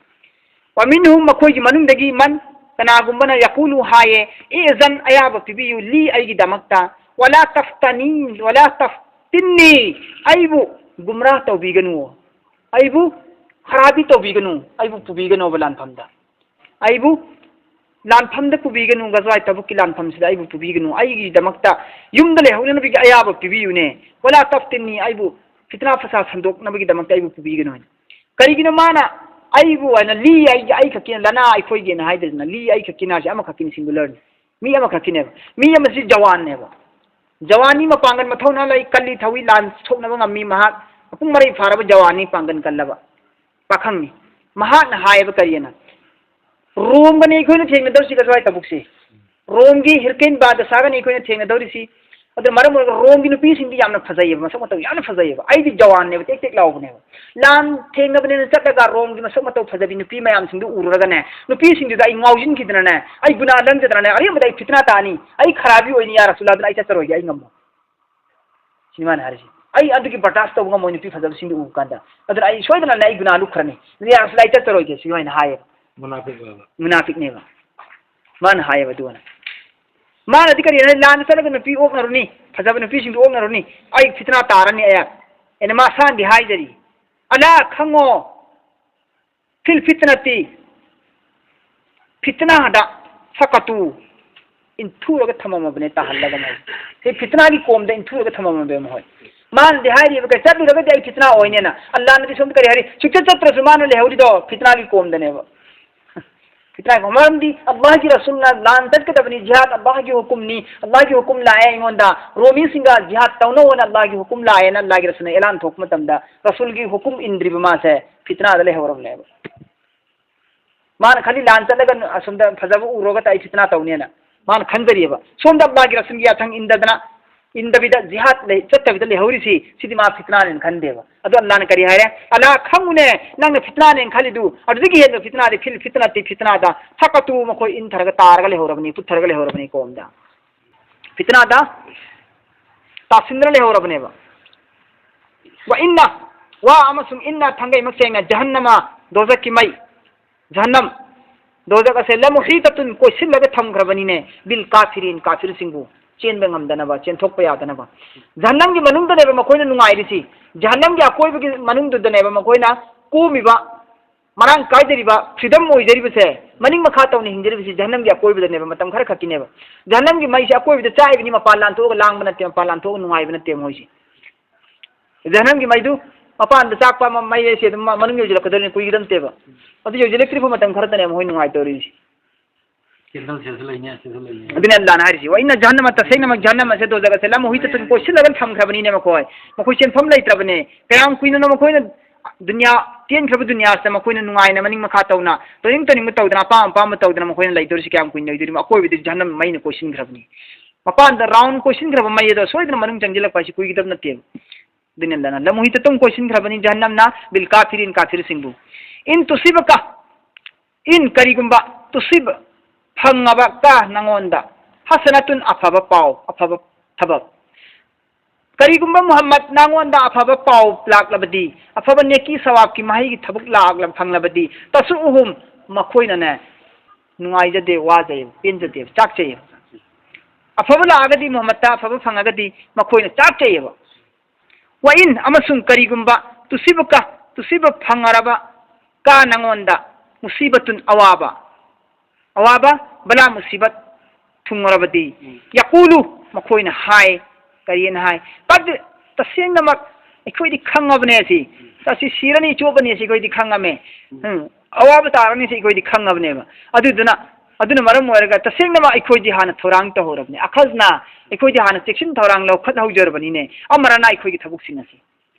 ꯋꯥꯃꯤꯟꯍꯨꯝ, ꯃꯈꯣꯏꯒꯤ ꯃꯅꯨꯡꯗꯒꯤ, ꯃꯟ, ꯀꯅꯥꯒꯨꯝꯕꯅ, ꯌꯥꯀꯨꯂꯨ, ꯍꯥꯏꯌꯦ, ꯏꯖꯟ, ꯑꯌꯥꯕ ꯄꯤꯕꯤꯌꯨ, ꯂꯤ, ꯑꯩꯒꯤꯗꯃꯛꯇ, ꯋꯥꯂꯥ ꯇꯐꯇꯅꯤ, ꯋꯥꯂꯥ ꯇꯐꯇꯤꯟꯅꯤ, ꯑꯩꯕꯨ ꯒꯨꯝꯔꯥ ꯇꯧꯕꯤꯒꯅꯨ, ꯑꯩꯕꯨ ꯈꯔꯥꯕꯤ ꯇꯧꯕꯤꯒꯅꯨ, ꯑꯩꯕꯨ ꯄꯨꯕꯤꯒꯅꯣꯕ ꯂꯥꯟꯐꯝꯗ, ꯑꯩꯕꯨ ꯂꯥꯟꯐꯝꯗ ꯄꯨꯕꯤꯒꯅꯨ, ꯒꯖꯋꯥꯏ ꯇꯕꯨꯛꯀꯤ ꯂꯥꯟꯐꯝꯁꯤꯗ ꯑꯩꯕꯨ ꯄꯨꯕꯤꯒꯅꯨ, ꯑꯩꯒꯤꯗꯃꯛꯇ ꯌꯨꯝꯗ ꯂꯩꯍꯧꯅꯅꯕꯒꯤ ꯑꯌꯥꯕ ꯄꯤꯕꯤꯌꯨꯅꯦ꯫ ꯋꯥꯂꯥ ꯇꯐꯇꯤꯟꯅꯤ, ꯑꯩꯕꯨ ꯐꯤꯇꯅꯥ ꯐꯁꯥ ꯁꯟꯗꯣꯛꯅꯕꯒꯤꯗꯃꯛꯇ ꯑꯩꯕꯨ ꯄꯨꯕꯤꯒꯅꯨ ꯍꯥꯏꯅ꯫ ꯀꯔꯤꯒꯤꯅꯣ ꯃꯥꯅ ꯑꯩꯕꯨ ꯍꯥꯏꯅ, ꯂꯤ, ꯑꯩꯒꯤ, ꯑꯩ ꯈꯛꯀꯤꯅ, ꯂꯅꯥ, ꯑꯩꯈꯣꯏꯒꯤꯅ ꯍꯥꯏꯗꯅ, ꯂꯤ, ꯑꯩ ꯈꯛꯀꯤꯅ ꯍꯥꯏꯁꯦ ꯑꯃꯈꯛꯀꯤꯅꯤ, ꯁꯤꯡꯒꯨꯂꯔꯅꯤ꯫ ꯃꯤ ꯑꯃꯈꯛꯀꯤꯅꯦꯕ꯫ ꯃꯤ ꯑꯃꯁꯤ ꯖꯋꯥꯟꯅꯦꯕ꯫ ꯖꯋꯥꯟꯅꯤ, ꯃꯄꯥꯡꯒꯜ ꯃꯊꯧꯅꯥ ꯂꯩ, ꯀꯜꯂꯤ ꯊꯧꯏ, ꯂꯥꯟ ꯁꯣꯛꯅꯕ ꯉꯝꯃꯤ, ꯃꯍꯥꯛ ꯃꯄꯨꯡ ꯃꯔꯩ ꯐꯥꯔꯕ ꯖꯋꯥꯟꯅꯤ, ꯄꯥꯡꯒꯜ ꯀꯜꯂꯕ ꯄꯥꯈꯪꯅꯤ꯫ ꯃꯍꯥꯛꯅ ꯍꯥꯏꯌꯦꯕ ꯀꯔꯤꯅ? ꯔꯣꯝꯒꯅꯤ ꯑꯩꯈꯣꯏꯅ ꯊꯦꯡꯅꯗꯧꯔꯤꯁꯤ ꯀꯩꯁꯨ ꯍꯥꯏ ꯊꯕꯛꯁꯤ꯫ ꯔꯣꯝꯒꯤ ꯍꯤꯔꯀꯦꯟ ꯕꯥꯗꯁꯥꯒꯅꯤ ꯑꯩꯈꯣꯏꯅ ꯊꯦꯡꯅꯗꯧꯔꯤꯁꯤ꯫ ꯑꯗꯨꯅ ꯃꯔꯝ ꯑꯣꯏꯔꯒ ꯔꯣꯝꯒꯤ ꯅꯨꯄꯤꯁꯤꯡꯗꯤ ꯌꯥꯝꯅ ꯐꯖꯩꯌꯦꯕ, ꯃꯁꯛ ꯃꯇꯧ ꯌꯥꯝꯅ ꯐꯖꯩꯌꯦꯕ꯫ ꯑꯩꯗꯤ ꯖꯋꯥꯟꯅꯦꯕ, ꯇꯦꯛ ꯇꯦꯛ ꯂꯥꯎꯕꯅꯦꯕ꯫ ꯂꯥꯟ ꯊꯦꯡꯅꯕꯅꯦꯅ ꯆꯠꯂꯒ ꯔꯣꯝꯒꯤ ꯃꯁꯛ ꯃꯇꯧ ꯐꯖꯕꯤ ꯅꯨꯄꯤ ꯃꯌꯥꯝꯁꯤꯡꯗꯨ ꯎꯔꯨꯔꯒꯅꯦ, ꯅꯨꯄꯤꯁꯤꯡꯗꯨꯗ ꯑꯩ ꯉꯥꯎꯁꯤꯟꯈꯤꯗꯅꯅꯦ, ꯑꯩ ꯒꯨꯅꯥ ꯂꯟꯖꯗꯅꯅꯦ, ꯑꯔꯦꯝꯕꯗ ꯑꯩ ꯐꯤꯇꯅꯥ ꯇꯥꯅꯤ, ꯑꯩ ꯈꯔꯥꯕꯤ ꯑꯣꯏꯅꯤ, ꯌꯥ ꯔꯁꯨꯜꯂꯥ, ꯑꯗꯨꯅ ꯑꯩ ꯆꯠꯆꯔꯣꯏꯒꯦ, ꯑꯩ ꯉꯝꯃꯣꯏ꯫ ꯁꯤꯅꯤ ꯃꯥꯅ ꯍꯥꯏꯔꯤꯁꯤ꯫ ꯑꯩ ꯑꯗꯨꯒꯤ ꯕꯔꯗꯥꯁ ꯇꯧꯕ ꯉꯝꯃꯣꯏ ꯅꯨꯄꯤ ꯐꯖꯕꯁꯤꯡꯗꯨ ꯎꯕ ꯀꯥꯟꯗ꯫ ꯑꯗꯨꯅ ꯑꯩ ꯁꯣꯏꯗꯅꯅꯦ ꯑꯩ ꯒꯨꯅꯥ ꯂꯨꯞꯈ꯭ꯔꯅꯤ꯫ ꯑꯗꯨꯅ ꯌꯥ ꯔꯁꯨꯜꯂꯥ, ꯑꯩ ꯆꯠꯆꯔꯣꯏꯒꯦ, ꯁꯤꯃꯥꯏꯅ ꯍꯥꯏꯌꯦꯕ꯫ ꯃꯨꯅꯥꯐꯤꯛ ꯑꯣꯏꯕ꯫ ꯃꯨꯅꯥꯐꯤꯛꯅꯦꯕ꯫ ꯃꯥꯅ ꯍꯥꯏꯌꯦꯕ ꯑꯗꯨꯅ꯫ ꯃꯥꯅꯗꯤ ꯀꯔꯤ ꯍꯥꯏ? ꯂꯥꯟꯗ ꯆꯠꯂꯒ ꯅꯨꯄꯤ ꯑꯣꯛꯅꯔꯨꯅꯤ, ꯐꯖꯕ ꯅꯨꯄꯤꯁꯤꯡꯗꯨ ꯑꯣꯛꯅꯔꯨꯅꯤ, ꯑꯩ ꯐꯤꯇꯅꯥ ꯇꯥꯔꯅꯤ ꯑꯩ꯫ ꯑꯩꯅ ꯃꯥ ꯁꯥꯟꯗꯤ ꯍꯥꯏꯖꯔꯤ꯫ ꯑꯂꯥ ꯈꯪꯉꯣ, ꯐꯤꯜ ꯐꯤꯇꯅꯇꯤ, ꯐꯤꯇꯅꯥꯗ ꯁꯀꯇꯨ, ꯏꯟꯊꯨꯔꯒ ꯊꯝꯃꯝꯃꯕꯅꯦ, ꯇꯥꯍꯜꯂꯒ ꯃꯣꯏ꯫ ꯁꯤ ꯐꯤꯇꯅꯥꯒꯤ ꯀꯣꯝꯗ ꯏꯟꯊꯨꯔꯒ ꯊꯝꯃꯝꯃꯕꯅꯦ ꯃꯈꯣꯏ꯫ ꯃꯥꯅꯗꯤ ꯍꯥꯏꯔꯤꯕ ꯀꯩ ꯆꯠꯂꯨꯔꯒꯗꯤ ꯑꯩ ꯐꯤꯇꯅꯥ ꯑꯣꯏꯅꯦꯅ꯫ ꯑꯜꯂꯥꯅꯗꯤ ꯁꯣꯝꯗ ꯀꯔꯤ ꯍꯥꯏꯔꯤ? ꯁꯨꯡꯆꯠ ꯆꯠꯇ꯭ꯔꯁꯨ ꯃꯥꯅ ꯂꯩꯍꯧꯔꯤꯗꯣ ꯐꯤꯇꯅꯥꯒꯤ ꯀꯣꯝꯗꯅꯦꯕ꯫ ꯐꯤꯇꯅꯥꯒꯤ ꯀꯣꯝ꯫ ꯃꯔꯝꯗꯤ ꯑꯜꯂꯥꯍꯒꯤ ꯔꯁꯨꯜꯅ ꯂꯥꯟ ꯆꯠꯀꯗꯕꯅꯤ, ꯖꯤꯍꯥꯗ ꯑꯜꯂꯥꯍꯒꯤ ꯍꯨꯀꯨꯝꯅꯤ, ꯑꯜꯂꯥꯍꯒꯤ ꯍꯨꯀꯨꯝ ꯂꯥꯛꯑꯦ ꯑꯩꯉꯣꯟꯗ, ꯔꯣꯃꯤꯁꯤꯡꯒ ꯖꯤꯍꯥꯗ ꯇꯧꯅꯧꯑꯣꯅ ꯑꯜꯂꯥꯍꯒꯤ ꯍꯨꯀꯨꯝ ꯂꯥꯛꯑꯦꯅ ꯑꯜꯂꯥꯍꯒꯤ ꯔꯁꯨꯜꯅ ꯑꯦꯂꯥꯟ ꯊꯣꯛꯄ ꯃꯇꯝꯗ ꯔꯁꯨꯜꯒꯤ ꯍꯨꯀꯨꯝ ꯏꯟꯗ꯭ꯔꯤꯕ ꯃꯥꯁꯦ ꯐꯤꯇꯅꯥꯗ ꯂꯩꯍꯧꯔꯕꯅꯦꯕ꯫ ꯃꯥꯅ ꯈꯜꯂꯤ ꯂꯥꯟ ꯆꯠꯂꯒ ꯑꯁꯣꯝꯗ ꯐꯖꯕ ꯎꯔꯨꯔꯒ ꯑꯩ ꯐꯤꯇꯅꯥ ꯇꯧꯅꯦꯅ ꯃꯥꯅ ꯈꯟꯖꯔꯤꯑꯕ꯫ ꯁꯣꯝꯗ ꯑꯜꯂꯥꯍꯒꯤ ꯔꯁꯨꯜꯒꯤ ꯌꯥꯊꯪ ꯏꯟꯗꯗꯅ, ꯏꯟꯗꯕꯤꯗ ꯖꯤꯍꯥꯗ ꯂꯩ-, ꯆꯠꯇꯕꯤꯗ ꯂꯩꯍꯧꯔꯤꯁꯤ, ꯁꯤꯗꯤ ꯃꯥ ꯐꯤꯇꯅꯥꯅꯦꯅ ꯈꯟꯗꯦꯕ꯫ ꯑꯗꯣ ꯑꯜꯂꯥꯍꯅ ꯀꯔꯤ ꯍꯥꯏꯔꯦ? "ꯑꯜꯂꯥꯍ ꯈꯪꯉꯨꯅꯦ, ꯅꯪꯅ ꯐꯤꯇꯅꯥꯅꯦꯅ ꯈꯜꯂꯤꯗꯨ, ꯑꯗꯨꯗꯒꯤ ꯍꯦꯟꯕ ꯐꯤꯇꯅꯥꯗꯤ ꯐꯤꯜ ꯐꯤꯇꯅꯥꯇꯤ ꯐꯤꯇꯅꯥꯗ ꯁꯀꯇꯨ, ꯃꯈꯣꯏ ꯏꯟꯊꯔꯒ ꯇꯥꯔꯒ ꯂꯩꯍꯧꯔꯕꯅꯤ, ꯄꯨꯠꯊꯔꯒ ꯂꯩꯍꯧꯔꯕꯅꯤ ꯀꯣꯝꯗ꯫ ꯐꯤꯇꯅꯥꯗ ꯇꯥꯁꯤꯟꯗꯅ ꯂꯩꯍꯧꯔꯕꯅꯦꯕ꯫ ꯋꯥ ꯏꯟꯅ, ꯋꯥ ꯑꯃꯁꯨꯡ ꯏꯟꯅ ꯊꯥꯡꯒꯩꯃꯛ ꯁꯦꯡꯅ ꯖꯍꯟꯅꯃ, ꯗꯣꯖꯈꯀꯤ ꯃꯩ, ꯖꯍꯟꯅꯝ, ꯗꯣꯖꯈ ꯑꯁꯦ ꯂꯃꯨꯍꯤꯇꯇꯨꯟ, ꯀꯣꯏꯁꯤꯜꯂꯒ ꯊꯝꯈ꯭ꯔꯕꯅꯤꯅꯦ, ꯕꯤꯜ ꯀꯥꯐꯤꯔꯤꯟ, ꯀꯥꯐꯤꯔꯁꯤꯡꯕꯨ ꯆꯦꯟꯕ ꯉꯝꯗꯅꯕ, ꯆꯦꯟꯊꯣꯛꯄ ꯌꯥꯗꯅꯕ꯫ ꯖꯍꯟꯅꯝꯒꯤ ꯃꯅꯨꯡꯗꯅꯦꯕ ꯃꯈꯣꯏꯅ ꯅꯨꯡꯉꯥꯏꯔꯤꯁꯤ, ꯖꯍꯟꯅꯝꯒꯤ ꯑꯀꯣꯏꯕꯒꯤ ꯃꯅꯨꯡꯗꯨꯗꯅꯦꯕ ꯃꯈꯣꯏꯅ ꯀꯣꯝꯃꯤꯕ, ꯃꯔꯥꯡ ꯀꯥꯏꯖꯔꯤꯕ, ꯐ꯭ꯔꯤꯗꯝ ꯑꯣꯏꯖꯔꯤꯕꯁꯦ, ꯃꯅꯤꯡ ꯃꯈꯥ ꯇꯧꯅ ꯍꯤꯡꯖꯔꯤꯕꯁꯤ ꯖꯍꯟꯅꯝꯒꯤ ꯑꯀꯣꯏꯕꯗꯅꯦꯕ, ꯃꯇꯝ ꯈꯔ ꯈꯛꯀꯤꯅꯦꯕ꯫ ꯖꯍꯟꯅꯝꯒꯤ ꯃꯩꯁꯦ ꯑꯀꯣꯏꯕꯗ ꯆꯥꯛꯏꯕꯅꯤ, ꯃꯄꯥꯟ ꯂꯥꯟꯊꯣꯛꯑꯒ ꯂꯥꯡꯕ ꯅꯠꯇꯦ, ꯃꯄꯥꯟ ꯂꯥꯟꯊꯣꯛꯑꯒ ꯅꯨꯡꯉꯥꯏꯕ ꯅꯠꯇꯦ ꯃꯣꯏꯁꯦ꯫ ꯖꯍꯟꯅꯝꯒꯤ ꯃꯩꯗꯨ ꯃꯄꯥꯟꯗ ꯆꯥꯛꯄ ꯑꯃ ꯃꯩ ꯑꯁꯤ ꯑꯗꯨꯝ ꯃꯅꯨꯡ ꯌꯧꯁꯤꯜꯂꯛꯀꯗꯧꯔꯤꯅꯤ, ꯀꯨꯏꯒꯗꯕ ꯅꯠꯇꯦꯕ꯫ ꯑꯗꯨ ꯌꯧꯁꯤꯜꯂꯛꯇ꯭ꯔꯤ ꯐꯥꯎ ꯃꯇꯝ ꯈꯔꯇꯅꯦ ꯃꯈꯣꯏ ꯅꯨꯡꯉꯥꯏꯇꯧꯔꯤꯁꯤ꯫ ꯀꯦꯟꯗꯜ ꯁꯤꯗꯁꯨ ꯂꯩꯅꯤ, ꯑꯁꯤꯗꯁꯨ ꯂꯩꯅꯤ꯫ ꯑꯗꯨꯅꯦ ꯑꯜꯂꯥꯅ ꯍꯥꯏꯔꯤꯁꯤ, "ꯋꯥ ꯏꯟꯅ ꯖꯍꯟꯅꯃ, ꯇꯁꯦꯡꯅꯃꯛ ꯖꯍꯟꯅꯝ ꯑꯁꯦ, ꯗꯣꯖꯈ ꯑꯁꯦ, ꯂꯃꯨꯍꯤꯇꯇꯨꯟ, ꯀꯣꯏꯁꯤꯜꯂꯒ ꯊꯝꯈ꯭ꯔꯕꯅꯤꯅꯦ ꯃꯈꯣꯏ꯫ ꯃꯈꯣꯏ ꯆꯦꯟꯐꯝ ꯂꯩꯇ꯭ꯔꯕꯅꯦ꯫ ꯀꯌꯥꯝ ꯀꯨꯏꯅꯅꯣ ꯃꯈꯣꯏꯅ ꯗꯨꯅꯤꯌꯥ ꯇꯦꯟꯈ꯭ꯔꯕ ꯗꯨꯅꯤꯌꯥꯁꯤꯗ ꯃꯈꯣꯏꯅ ꯅꯨꯡꯉꯥꯏꯅ ꯃꯅꯤꯡ ꯃꯈꯥ ꯇꯧꯅ, ꯇꯧꯅꯤꯡ ꯇꯧꯅꯤꯡꯕ ꯇꯧꯗꯅ, ꯑꯄꯥꯝ ꯑꯄꯥꯝꯕ ꯇꯧꯗꯅ ꯃꯈꯣꯏꯅ ꯂꯩꯗꯧꯔꯤꯁꯤ ꯀꯌꯥꯝ ꯀꯨꯏꯅ ꯂꯩꯗꯣꯔꯤꯕꯅꯣ? ꯑꯀꯣꯏꯕꯗ ꯖꯍꯟꯅꯝ ꯃꯩꯅ ꯀꯣꯏꯁꯤꯟꯈ꯭ꯔꯕꯅꯤ꯫ ꯃꯄꯥꯟꯗ ꯔꯥꯎꯟ ꯀꯣꯏꯁꯤꯟꯈ꯭ꯔꯕ ꯃꯩ ꯑꯗꯣ ꯁꯣꯏꯗꯅ ꯃꯅꯨꯡ ꯆꯪꯁꯤꯜꯂꯛꯄ ꯍꯥꯏꯁꯤ ꯀꯨꯏꯒꯗꯕ ꯅꯠꯇꯦꯕ꯫ ꯑꯗꯨꯅ ꯂꯃꯨꯍꯤꯇ ꯇꯨꯝ ꯀꯣꯏꯁꯤꯟꯈ꯭ꯔꯕꯅꯤ ꯖꯍꯟꯅꯝꯅ ꯕꯤꯜ ꯀꯥꯐꯤꯔꯤꯟ, ꯀꯥꯐꯤꯔꯁꯤꯡꯕꯨ꯫ ꯏꯟ ꯇꯨꯁꯤꯕꯀ, ꯏꯟ ꯀꯔꯤꯒꯨꯝꯕ, ꯇꯨꯁꯤꯕ ꯐꯪꯉꯕ ꯀ ꯅꯉꯣꯟꯗ, ꯍꯁꯅꯇꯨꯟ ꯑꯐꯕ ꯄꯥꯎ, ꯑꯐꯕ ꯊꯕꯛ꯫ ꯀꯔꯤꯒꯨꯝꯕ ꯃꯨꯍꯝꯃꯗ ꯅꯉꯣꯟꯗ ꯑꯐꯕ ꯄꯥꯎ ꯂꯥꯛꯂꯕꯗꯤ, ꯑꯐꯕ ꯅꯦꯀꯤ ꯁꯋꯥꯕꯀꯤ ꯃꯍꯩꯒꯤ ꯊꯕꯛ ꯂꯥꯛꯂ ꯐꯪꯂꯕꯗꯤ, ꯇꯁꯨ ꯎꯍꯨꯝ ꯃꯈꯣꯏꯅꯅꯦ ꯅꯨꯡꯉꯥꯏꯖꯗꯦ, ꯋꯥꯖꯩ, ꯄꯦꯟꯖꯗꯦ, ꯆꯥꯛꯆꯩ꯫ ꯑꯐꯕ ꯂꯥꯛꯑꯒꯗꯤ ꯃꯨꯍꯝꯃꯗꯇ ꯑꯐꯕ ꯐꯪꯉꯒꯗꯤ ꯃꯈꯣꯏꯅ ꯆꯥꯛꯆꯩꯌꯦꯕ꯫ ꯋꯥꯏꯟ ꯑꯃꯁꯨꯡ ꯀꯔꯤꯒꯨꯝꯕ ꯇꯨꯁꯤꯕꯀ ꯇꯨꯁꯤꯕ ꯐꯪꯉꯔꯕ ꯀ ꯅꯉꯣꯟꯗ ꯃꯨꯁꯤꯕꯇꯨꯟ ꯑꯋꯥꯕ, ꯑꯋꯥꯕ ꯕꯂꯥ ꯃꯨꯁꯤꯕꯠ ꯊꯨꯡꯉꯔꯕꯗꯤ, ꯎꯝ꯫ ꯌꯥꯀꯨꯂꯨ ꯃꯈꯣꯏꯅ ꯍꯥꯏ, ꯀꯔꯤꯅ ꯍꯥꯏ? ꯀꯗ ꯇꯁꯦꯡꯅꯃꯛ ꯑꯩꯈꯣꯏꯗꯤ ꯈꯪꯉꯕꯅꯦ ꯁꯤ꯫ ꯎꯝ꯫ ꯑꯁꯤ ꯁꯤꯔꯅꯤ ꯆꯣꯞꯄꯅꯤ ꯁꯤ ꯑꯩꯈꯣꯏꯗꯤ ꯈꯪꯉꯝꯃꯦ꯫ ꯎꯝ꯫ ꯎꯝ꯫ ꯑꯋꯥꯕ ꯇꯥꯔꯅꯤ ꯁꯤ ꯑꯩꯈꯣꯏꯗꯤ ꯈꯪꯉꯕꯅꯦꯕ꯫ ꯑꯗꯨꯗꯨꯅ ꯑꯗꯨꯅ ꯃꯔꯝ ꯑꯣꯏꯔꯒ ꯇꯁꯦꯡꯅꯃꯛ ꯑꯩꯈꯣꯏꯗꯤ ꯍꯥꯟꯅ ꯊꯧꯔꯥꯡ ꯇꯧꯍꯧꯔꯕꯅꯤ꯫ ꯑꯈꯖꯅ ꯑꯩꯈꯣꯏꯗꯤ ꯍꯥꯟꯅ ꯆꯦꯛꯁꯤꯟ ꯊꯧꯔꯥꯡ ꯂꯧꯈꯠꯍꯧꯖꯔꯕꯅꯤꯅꯦ꯫ ꯑꯃꯔꯅ ꯑꯩꯈꯣꯏꯒꯤ ꯊꯕꯛꯁꯤꯡ ꯑꯁꯤ,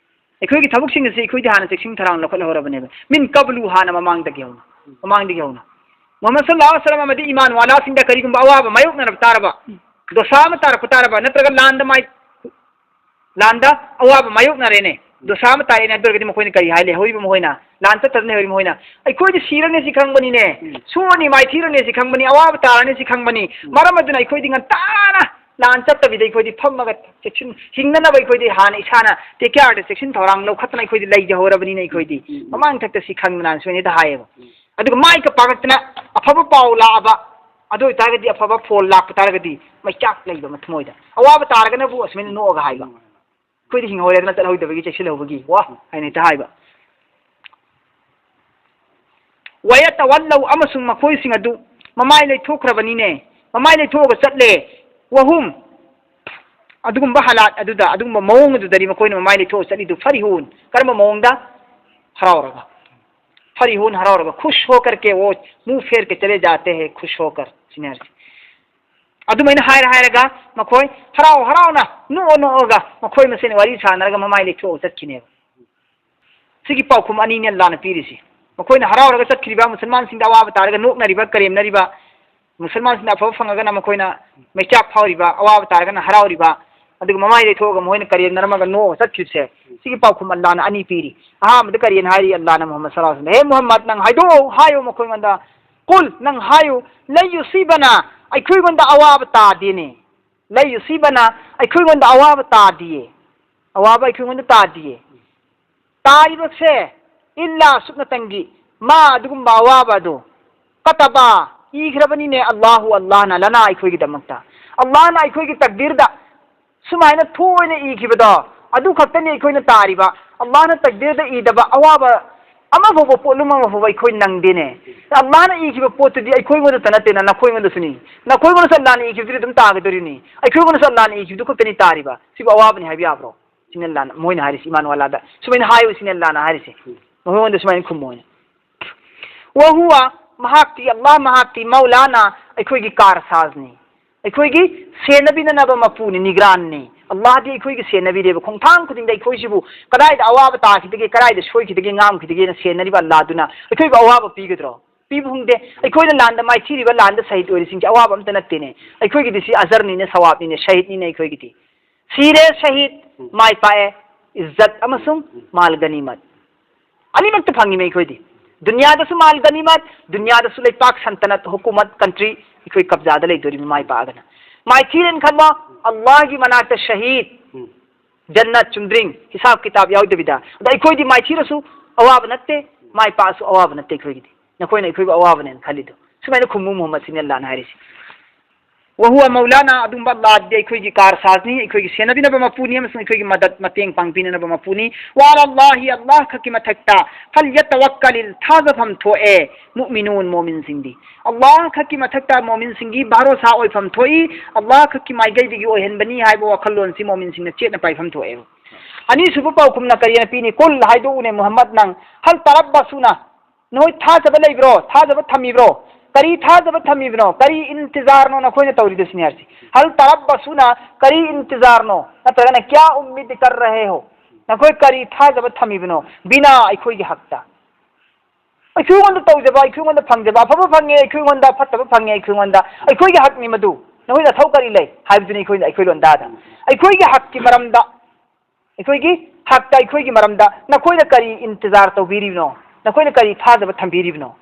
ꯑꯩꯈꯣꯏꯒꯤ ꯊꯕꯛꯁꯤꯡ ꯑꯁꯤ ꯑꯩꯈꯣꯏꯗꯤ ꯍꯥꯟꯅ ꯆꯦꯛꯁꯤꯟ ꯊꯧꯔꯥꯡ ꯂꯧꯈꯠꯍꯧꯔꯕꯅꯦꯕ꯫ ꯃꯤꯟ ꯀꯕꯂꯨ ꯍꯥꯟꯅ ꯃꯃꯥꯡꯗꯒꯤ ꯍꯧꯅ, ꯃꯃꯥꯡꯗꯒꯤ ꯍꯧꯅ꯫ ꯃꯨꯍꯝꯃꯗ ꯁꯜꯂꯜꯂꯥꯍꯨ ꯑꯂꯩꯍꯤ ꯋꯥꯁꯂꯝ ꯑꯃꯗꯤ ꯏꯃꯥꯟ ꯋꯥꯂꯥꯁꯤꯡꯗ ꯀꯔꯤꯒꯨꯝꯕ ꯑꯋꯥꯕ ꯃꯥꯌꯣꯛꯅꯔꯛꯄ ꯇꯥꯔꯕ, ꯗꯣꯁꯥ ꯑꯃ ꯇꯥꯔꯛꯄ ꯇꯥꯔꯕ, ꯅꯠꯇ꯭ꯔꯒ ꯂꯥꯟꯗ ꯃꯥꯏ ꯂꯥꯟꯗ ꯑꯋꯥꯕ ꯃꯥꯌꯣꯛꯅꯔꯦꯅꯦ, ꯗꯣꯁꯥ ꯑꯃ ꯇꯥꯔꯦꯅꯦ꯫ ꯑꯗꯨ ꯑꯣꯏꯔꯒꯗꯤ ꯃꯈꯣꯏꯅ ꯀꯔꯤ ꯍꯥꯏ ꯂꯩꯍꯧꯔꯤꯕ ꯃꯈꯣꯏꯅ? ꯂꯥꯟ ꯆꯠꯇꯗꯅ ꯂꯩꯍꯧꯔꯤ ꯃꯈꯣꯏꯅ, "ꯑꯩꯈꯣꯏꯗꯤ ꯁꯤꯔꯅꯤ ꯁꯤ ꯈꯪꯕꯅꯤꯅꯦ, ꯎꯝ꯫ ꯁꯣꯛꯑꯅꯤ ꯃꯥꯏꯊꯤꯔꯅꯤ ꯁꯤ ꯈꯪꯕꯅꯤ, ꯑꯋꯥꯕ ꯇꯥꯔꯅꯤ ꯁꯤ ꯈꯪꯕꯅꯤ꯫ ꯎꯝ꯫ ꯃꯔꯝ ꯑꯗꯨꯅ ꯑꯩꯈꯣꯏꯗꯤ ꯉꯟꯇꯥꯅ ꯂꯥꯟ ꯆꯠꯇꯕꯤꯗ ꯑꯩꯈꯣꯏꯗꯤ ꯐꯝꯃꯒ ꯆꯦꯛꯁꯤꯟ, ꯍꯤꯡꯅꯅꯕ ꯑꯩꯈꯣꯏꯗꯤ ꯍꯥꯟꯅ ꯏꯁꯥꯅ ꯇꯦꯛ ꯀꯦꯌꯥꯔꯗ ꯆꯦꯛꯁꯤꯟ ꯊꯧꯔꯥꯡ ꯂꯧꯈꯠꯇꯅ ꯑꯩꯈꯣꯏꯗꯤ ꯂꯩꯖꯍꯧꯔꯕꯅꯤꯅ ꯑꯩꯈꯣꯏꯗꯤ ꯎꯝ꯫ ꯃꯃꯥꯡ ꯊꯛꯇ ꯁꯤ ꯈꯪꯗꯅ ꯁꯣꯏꯅꯤꯗ ꯍꯥꯏꯌꯦꯕ꯫ ꯎꯝ꯫ ꯑꯗꯨꯒ ꯃꯥꯏꯀ ꯄꯥꯛꯂꯛꯇꯅ ꯑꯐꯕ ꯄꯥꯎ ꯂꯥꯛꯑꯕ, ꯑꯗꯨ ꯑꯣꯏꯇꯥꯔꯒꯗꯤ ꯑꯐꯕ ꯐꯣꯜ ꯂꯥꯛꯄ ꯇꯥꯔꯒꯗꯤ ꯃꯩꯆꯥꯛ ꯂꯩꯕ ꯊꯃꯣꯏꯗ꯫ ꯑꯋꯥꯕ ꯇꯥꯔꯒꯅꯕꯨ ꯑꯁꯨꯃꯥꯏꯅ ꯅꯣꯛꯑꯒ ꯍꯥꯏꯕ꯫ ꯑꯩꯈꯣꯏꯗꯤ ꯍꯤꯡꯍꯧꯔꯦꯗꯅ ꯆꯠꯍꯧꯗꯕꯒꯤ ꯆꯦꯛꯁꯤꯜꯍꯧꯕꯒꯤ ꯋꯥ ꯍꯥꯏꯅ ꯍꯦꯛꯇ ꯍꯥꯏꯕ꯫ ꯋꯥꯌꯠ ꯇꯋꯜꯂꯧ ꯑꯃꯁꯨꯡ ꯃꯈꯣꯏꯁꯤꯡ ꯑꯗꯨ ꯃꯃꯥꯏ ꯂꯩꯊꯣꯛꯈ꯭ꯔꯕꯅꯤꯅꯦ, ꯃꯃꯥꯏ ꯂꯩꯊꯣꯛꯑꯒ ꯆꯠꯂꯦ꯫ ꯋꯥꯍꯨꯝ ꯑꯗꯨꯒꯨꯝꯕ ꯍꯥꯂꯥꯠ ꯑꯗꯨꯗ, ꯑꯗꯨꯒꯨꯝꯕ ꯃꯑꯣꯡ ꯑꯗꯨꯗꯅꯤ ꯃꯈꯣꯏꯅ ꯃꯃꯥꯏ ꯂꯩꯊꯣꯛꯑ ꯆꯠꯂꯤꯗꯨ꯫ ꯐꯔꯤꯍꯨꯟ ꯀꯔꯝꯕ ꯃꯑꯣꯡꯗ? ꯍꯔꯥꯎꯔꯒ꯫ ꯐꯔꯤꯍꯨꯟ ꯍꯔꯥꯎꯔꯒ, ꯈꯨꯁ ꯍꯣꯀꯔ ꯀꯦ ꯋꯣ ꯃꯨ ꯐꯦꯔ ꯀꯦ ꯆꯂꯦ ꯖꯥꯇꯦ ꯍꯦ ꯈꯨꯁ ꯍꯣꯀꯔ ꯁꯤꯅꯦ ꯍꯥꯏꯔꯤꯁꯦ꯫ ꯑꯗꯨꯃꯥꯏꯅ ꯍꯥꯏꯔ ꯍꯥꯏꯔꯒ ꯃꯈꯣꯏ ꯍꯔꯥꯎ ꯍꯔꯥꯎꯅ ꯅꯣꯛꯑ ꯅꯣꯛꯑꯒ ꯃꯈꯣꯏ ꯃꯁꯦꯟ ꯋꯥꯔꯤ ꯁꯥꯟꯅꯔꯒ ꯃꯃꯥꯏ ꯂꯩꯊꯣꯛꯑ ꯆꯠꯈꯤꯅꯦꯕ꯫ ꯁꯤꯒꯤ ꯄꯥꯎꯈꯨꯝ ꯑꯅꯤꯅꯦ ꯑꯜꯂꯥꯅ ꯄꯤꯔꯤꯁꯤ꯫ ꯃꯈꯣꯏꯅ ꯍꯔꯥꯎꯔꯒ ꯆꯠꯈꯤꯕ, ꯃꯨꯁꯜꯃꯥꯟꯁꯤꯡꯗ ꯑꯋꯥꯕ ꯇꯥꯔꯒ ꯅꯣꯛꯅꯔꯤꯕ, ꯀꯔꯦꯝꯅꯔꯤꯕ, ꯃꯨꯁꯜꯃꯥꯟꯁꯤꯡꯅ ꯑꯐꯕ ꯐꯪꯉꯒꯅ ꯃꯈꯣꯏꯅ ꯃꯩꯆꯥꯛ ꯐꯥꯎꯔꯤꯕ, ꯑꯋꯥꯕ ꯇꯥꯔꯒꯅ ꯍꯔꯥꯎꯔꯤꯕ, ꯑꯗꯨꯒ ꯃꯃꯥꯏ ꯂꯩꯊꯣꯛꯑꯒ ꯃꯈꯣꯏꯅ ꯀꯔꯦꯝꯅꯔꯝꯃꯒ ꯅꯣꯛꯑꯒ ꯆꯠꯈꯤꯕꯁꯦ, ꯁꯤꯒꯤ ꯄꯥꯎꯈꯨꯝ ꯑꯜꯂꯥꯅ ꯑꯅꯤ ꯄꯤꯔꯤ꯫ ꯑꯍꯥꯟꯕꯗ ꯀꯔꯦꯝ ꯍꯥꯏꯔꯤ ꯑꯜꯂꯥꯅ ꯃꯨꯍꯝꯃꯗ ꯁꯜꯂꯜꯂꯥꯍꯨ ꯑꯂꯩꯍꯤ ꯋꯥꯁꯜꯂꯝꯗ, "ꯍꯦ ꯃꯨꯍꯝꯃꯗ, ꯅꯪ ꯍꯥꯏꯗꯣꯛꯑꯣ, ꯍꯥꯏꯌꯣ ꯃꯈꯣꯏꯉꯣꯟꯗ, ꯀꯨꯜ, ꯅꯪ ꯍꯥꯏꯌꯨ, ꯂꯟ ꯌꯨꯁꯤꯕꯅ, ꯑꯩꯈꯣꯏꯉꯣꯟꯗ ꯑꯋꯥꯕ ꯇꯥꯗꯦꯅꯦ꯫ ꯂꯟ ꯌꯨꯁꯤꯕꯅ, ꯑꯩꯈꯣꯏꯉꯣꯟꯗ ꯑꯋꯥꯕ ꯇꯥꯗꯤꯌꯦ꯫ ꯑꯋꯥꯕ ꯑꯩꯈꯣꯏꯉꯣꯟꯗ ꯇꯥꯗꯤꯌꯦ꯫ ꯇꯥꯔꯤꯕꯁꯦ ꯏꯜꯂꯥ ꯁꯨꯞꯅꯇꯪꯒꯤ ꯃꯥ ꯑꯗꯨꯒꯨꯝꯕ ꯑꯋꯥꯕ ꯑꯗꯨ ꯀꯇꯕ ꯏꯈ꯭ꯔꯕꯅꯤꯅꯦ ꯑꯜꯂꯥꯍꯨ ꯑꯜꯂꯥꯍꯅ ꯂꯅꯥ ꯑꯩꯈꯣꯏꯒꯤꯗꯃꯛꯇ꯫ ꯑꯜꯂꯥꯍꯅ ꯑꯩꯈꯣꯏꯒꯤ ꯇꯛꯗꯤꯔꯗ ꯁꯨꯃꯥꯏꯅ ꯊꯣꯛꯑꯣꯏꯅ ꯏꯈꯤꯕꯗꯣ ꯑꯗꯨ ꯈꯛꯇꯅꯤ ꯑꯩꯈꯣꯏꯅ ꯇꯥꯔꯤꯕ꯫ ꯑꯜꯂꯥꯍꯅ ꯇꯛꯗꯤꯔꯗ ꯏꯗꯕ ꯑꯋꯥꯕ ꯑꯃ ꯐꯥꯎꯕ ꯄꯣꯠꯂꯨꯝ ꯑꯃ ꯐꯥꯎꯕ ꯑꯩꯈꯣꯏ ꯅꯪꯗꯦꯅꯦ꯫ ꯑꯜꯂꯥꯍꯅ ꯏꯈꯤꯕ ꯄꯣꯠꯇꯨꯗꯤ ꯑꯩꯈꯣꯏꯉꯣꯟꯗꯇ ꯅꯠꯇꯦꯅ ꯅꯈꯣꯏꯉꯣꯟꯗꯁꯨꯅꯤ꯫ ꯅꯈꯣꯏꯉꯣꯟꯗꯁꯨ ꯑꯜꯂꯥꯍꯅ ꯏꯈꯤꯕꯗꯨꯗꯤ ꯑꯗꯨꯝ ꯇꯥꯒꯗꯣꯔꯤꯅꯤ꯫ ꯑꯩꯈꯣꯏꯉꯣꯟꯗꯁꯨ ꯑꯜꯂꯥꯍꯅ ꯏꯈꯤꯕꯗꯨ ꯈꯛꯇꯅꯤ ꯇꯥꯔꯤꯕ꯫ ꯁꯤꯕꯨ ꯑꯋꯥꯕꯅꯤ ꯍꯥꯏꯕ ꯌꯥꯕ꯭ꯔꯣ?" ꯁꯤꯅꯤ ꯑꯜꯂꯥꯍꯅ ꯃꯣꯏꯅ ꯍꯥꯏꯔꯤꯁꯤ, ꯏꯃꯥꯟ ꯋꯥꯂꯥꯗ ꯁꯨꯃꯥꯏꯅ ꯍꯥꯏꯌꯨ ꯁꯤꯅꯤ ꯑꯜꯂꯥꯍꯅ ꯍꯥꯏꯔꯤꯁꯤ꯫ ꯃꯈꯣꯏꯉꯣꯟꯗ ꯁꯨꯃꯥꯏꯅ ꯈꯨꯝꯃꯣꯏꯅ꯫ "ꯋꯍꯨꯋ", ꯃꯍꯥꯛꯇꯤ, ꯑꯜꯂꯥꯍ ꯃꯍꯥꯛꯇꯤ, "ꯃꯧꯂꯥꯅ", ꯑꯩꯈꯣꯏꯒꯤ ꯀꯥꯔꯁꯥꯖꯅꯤ, ꯑꯩꯈꯣꯏꯒꯤ ꯁꯦꯟꯅꯕꯤꯅꯅꯕ ꯃꯄꯨꯅꯤ, ꯅꯤꯒ꯭ꯔꯥꯟꯅꯤ꯫ ꯑꯜꯂꯥꯍꯗꯤ ꯑꯩꯈꯣꯏꯒꯤ ꯁꯦꯟꯅꯕꯤꯔꯦꯕ꯫ ꯈꯣꯡꯊꯥꯡ ꯈꯨꯗꯤꯡꯗ ꯑꯩꯈꯣꯏꯁꯤꯕꯨ ꯀꯗꯥꯏꯗ ꯑꯋꯥꯕ ꯇꯥꯈꯤꯗꯒꯦ, ꯀꯗꯥꯏꯗ ꯁꯣꯏꯈꯤꯗꯒꯦ, ꯉꯥꯝꯈꯤꯗꯒꯦꯅ ꯁꯦꯟꯅꯔꯤꯕ ꯑꯜꯂꯥꯍꯗꯨꯅ ꯑꯩꯈꯣꯏꯕꯨ ꯑꯋꯥꯕ ꯄꯤꯒꯗ꯭ꯔꯣ? ꯄꯤꯕ ꯐꯪꯗꯦ꯫ ꯑꯩꯈꯣꯏꯅ ꯂꯥꯟꯗ ꯃꯥꯏꯊꯤꯔꯤꯕ, ꯂꯥꯟꯗ ꯁꯍꯤꯗ ꯑꯣꯏꯔꯤꯁꯤꯡꯁꯦ ꯑꯋꯥꯕ ꯑꯝꯇ ꯅꯠꯇꯦꯅꯦ꯫ ꯑꯩꯈꯣꯏꯒꯤꯗꯤ ꯁꯤ ꯑꯖꯔꯅꯤꯅꯦ, ꯁꯋꯥꯕꯅꯤꯅꯦ, ꯁꯍꯤꯗꯅꯤꯅꯦ ꯑꯩꯈꯣꯏꯒꯤꯗꯤ꯫ ꯁꯤꯔꯦ ꯁꯍꯤꯗ, ꯃꯥꯏ ꯄꯥꯛꯑꯦ, ꯏꯖꯠ ꯑꯃꯁꯨꯡ ꯃꯥꯜ ꯒꯅꯤꯃꯠ ꯑꯅꯤꯃꯛꯇ ꯐꯪꯉꯤꯅꯦ ꯑꯩꯈꯣꯏꯗꯤ꯫ ꯗꯨꯅꯤꯌꯥꯗꯁꯨ ꯃꯥꯜ ꯒꯅꯤꯃꯠ, ꯗꯨꯅꯤꯌꯥꯗꯁꯨ ꯂꯩꯄꯥꯛ ꯁꯟꯇꯅꯠ, ꯍꯨꯀꯨꯃꯠ, ꯀꯟꯇ꯭ꯔꯤ ꯑꯩꯈꯣꯏ ꯀꯕꯖꯥꯗ ꯂꯩꯗꯣꯔꯤꯕ ꯃꯥꯏ ꯄꯥꯛꯑꯒꯅ꯫ ꯃꯥꯏꯊꯤꯔꯦꯅ ꯈꯟꯕ, ꯑꯜꯂꯥꯍꯒꯤ ꯃꯅꯥꯛꯇ ꯁꯍꯤꯗ, ꯖꯟꯅꯠ, ꯆꯨꯝꯗ꯭ꯔꯤꯡ, ꯍꯤꯁꯥꯕ ꯀꯤꯇꯥꯕ ꯌꯥꯎꯗꯕꯤꯗ꯫ ꯑꯗ ꯑꯩꯈꯣꯏꯗꯤ ꯃꯥꯏꯊꯤꯔꯁꯨ ꯑꯋꯥꯕ ꯅꯠꯇꯦ, ꯃꯥꯏ ꯄꯥꯛꯑꯁꯨ ꯑꯋꯥꯕ ꯅꯠꯇꯦ ꯑꯩꯈꯣꯏꯒꯤꯗꯤ꯫ ꯅꯈꯣꯏꯅ ꯑꯩꯈꯣꯏꯕꯨ ꯑꯋꯥꯕꯅꯦꯅ ꯈꯜꯂꯤꯗꯣ꯫ ꯁꯨꯃꯥꯏꯅ ꯈꯨꯝꯃꯨ ꯃꯨꯍꯝꯃꯗ ꯁꯤꯅꯤ ꯑꯜꯂꯥꯍꯅ ꯍꯥꯏꯔꯤꯁꯤ꯫ "ꯋꯍꯨꯋ ꯃꯧꯂꯥꯅ", ꯑꯗꯨꯒꯨꯝꯕ ꯑꯜꯂꯥꯍꯗꯤ ꯑꯩꯈꯣꯏꯒꯤ ꯀꯥꯔꯁꯥꯖꯅꯤ, ꯑꯩꯈꯣꯏꯒꯤ ꯁꯦꯟꯅꯕꯤꯅꯕ ꯃꯄꯨꯅꯤ ꯑꯃꯁꯨꯡ ꯑꯩꯈꯣꯏꯒꯤ ꯃꯗꯠ, ꯃꯇꯦꯡ ꯄꯥꯡꯕꯤꯅꯅꯕ ꯃꯄꯨꯅꯤ꯫ "ꯋ ꯑꯂꯥ ꯑꯜꯂꯥꯍꯤ", ꯑꯜꯂꯥꯍ ꯈꯛꯀꯤ ꯃꯊꯛꯇ, "ꯐꯜ ꯌꯇꯋꯛꯀꯂꯤꯜ", ꯊꯥꯖꯐꯝ ꯊꯣꯛꯑꯦ, "ꯃꯨꯑꯃꯤꯅꯨꯟ", ꯃꯣꯃꯤꯟꯁꯤꯡꯗꯤ꯫ ꯑꯜꯂꯥꯍ ꯈꯛꯀꯤ ꯃꯊꯛꯇ ꯃꯣꯃꯤꯟꯁꯤꯡꯒꯤ ꯚꯔꯣꯁꯥ ꯑꯣꯏꯐꯝ ꯊꯣꯛꯏ, ꯑꯜꯂꯥꯍ ꯈꯛꯀꯤ ꯃꯥꯏꯀꯩꯗꯒꯤ ꯑꯣꯏꯍꯟꯕꯅꯤ ꯍꯥꯏꯕ ꯋꯥꯈꯜꯂꯣꯟꯁꯤ ꯃꯣꯃꯤꯟꯁꯤꯡꯅ ꯆꯦꯠꯅ ꯄꯥꯏꯐꯝ ꯊꯣꯛꯑꯦꯕ꯫ ꯑꯅꯤꯁꯨꯕ ꯄꯥꯎꯈꯨꯝꯅ ꯀꯔꯤꯅ ꯄꯤꯅꯤ? "ꯀꯨꯜ", ꯍꯥꯏꯗꯣꯛꯎꯅꯦ ꯃꯨꯍꯝꯃꯗ ꯅꯪ, "ꯍꯜ ꯇꯔꯕꯁꯨꯅ", ꯅꯈꯣꯏ ꯊꯥꯖꯕ ꯂꯩꯕ꯭ꯔꯣ? ꯊꯥꯖꯕ ꯊꯝꯃꯤꯕ꯭ꯔꯣ? ꯀꯔꯤ ꯊꯥꯖꯕ ꯊꯝꯃꯤꯕꯅꯣ? ꯀꯔꯤ ꯏꯟꯇꯤꯖꯥꯔꯅꯣ ꯅꯈꯣꯏꯅ ꯇꯧꯔꯤꯗꯨ ꯁꯤꯅꯤ ꯍꯥꯏꯔꯤꯁꯤ꯫ "ꯍꯜ ꯇꯔꯕꯁꯨꯅ", ꯀꯔꯤ ꯏꯟꯇꯤꯖꯥꯔꯅꯣ? ꯅꯠꯇ꯭ꯔꯒꯅ "ꯀ꯭ꯌꯥ ꯎꯝꯃꯤꯗ ꯀꯔ ꯔꯍꯦ ꯍꯣ?" ꯅꯈꯣꯏ ꯀꯔꯤ ꯊꯥꯖꯕ ꯊꯝꯃꯤꯕꯅꯣ? ꯕꯤꯅꯥ, ꯑꯩꯈꯣꯏꯒꯤ ꯍꯛꯇ꯫ ꯑꯩꯈꯣꯏꯉꯣꯟꯗ ꯇꯧꯖꯕ, ꯑꯩꯈꯣꯏꯉꯣꯟꯗ ꯐꯪꯖꯕ, ꯑꯐꯕ ꯐꯪꯉꯦ ꯑꯩꯈꯣꯏꯉꯣꯟꯗ, ꯐꯠꯇꯕ ꯐꯪꯉꯦ ꯑꯩꯈꯣꯏꯉꯣꯟꯗ, ꯑꯩꯈꯣꯏꯒꯤ ꯍꯛꯅꯤ ꯃꯗꯨ꯫ ꯅꯈꯣꯏ ꯅꯊꯧ ꯀꯔꯤ ꯂꯩ ꯍꯥꯏꯕꯗꯨꯅꯤ ꯑꯩꯈꯣꯏꯅ, ꯑꯩꯈꯣꯏ ꯂꯣꯟꯗꯥꯗ꯫ ꯑꯩꯈꯣꯏꯒꯤ ꯍꯛꯀꯤ ꯃꯔꯝꯗ, ꯑꯩꯈꯣꯏꯒꯤ ꯍꯛꯇ, ꯑꯩꯈꯣꯏꯒꯤ ꯃꯔꯝꯗ ꯅꯈꯣꯏꯅ ꯀꯔꯤ ꯏꯟꯇꯤꯖꯥꯔ ꯇꯧꯕꯤꯔꯤꯕꯅꯣ? ꯅꯈꯣꯏꯅ ꯀꯔꯤ ꯊꯥꯖꯕ ꯊꯝꯕꯤꯔꯤꯕꯅꯣ?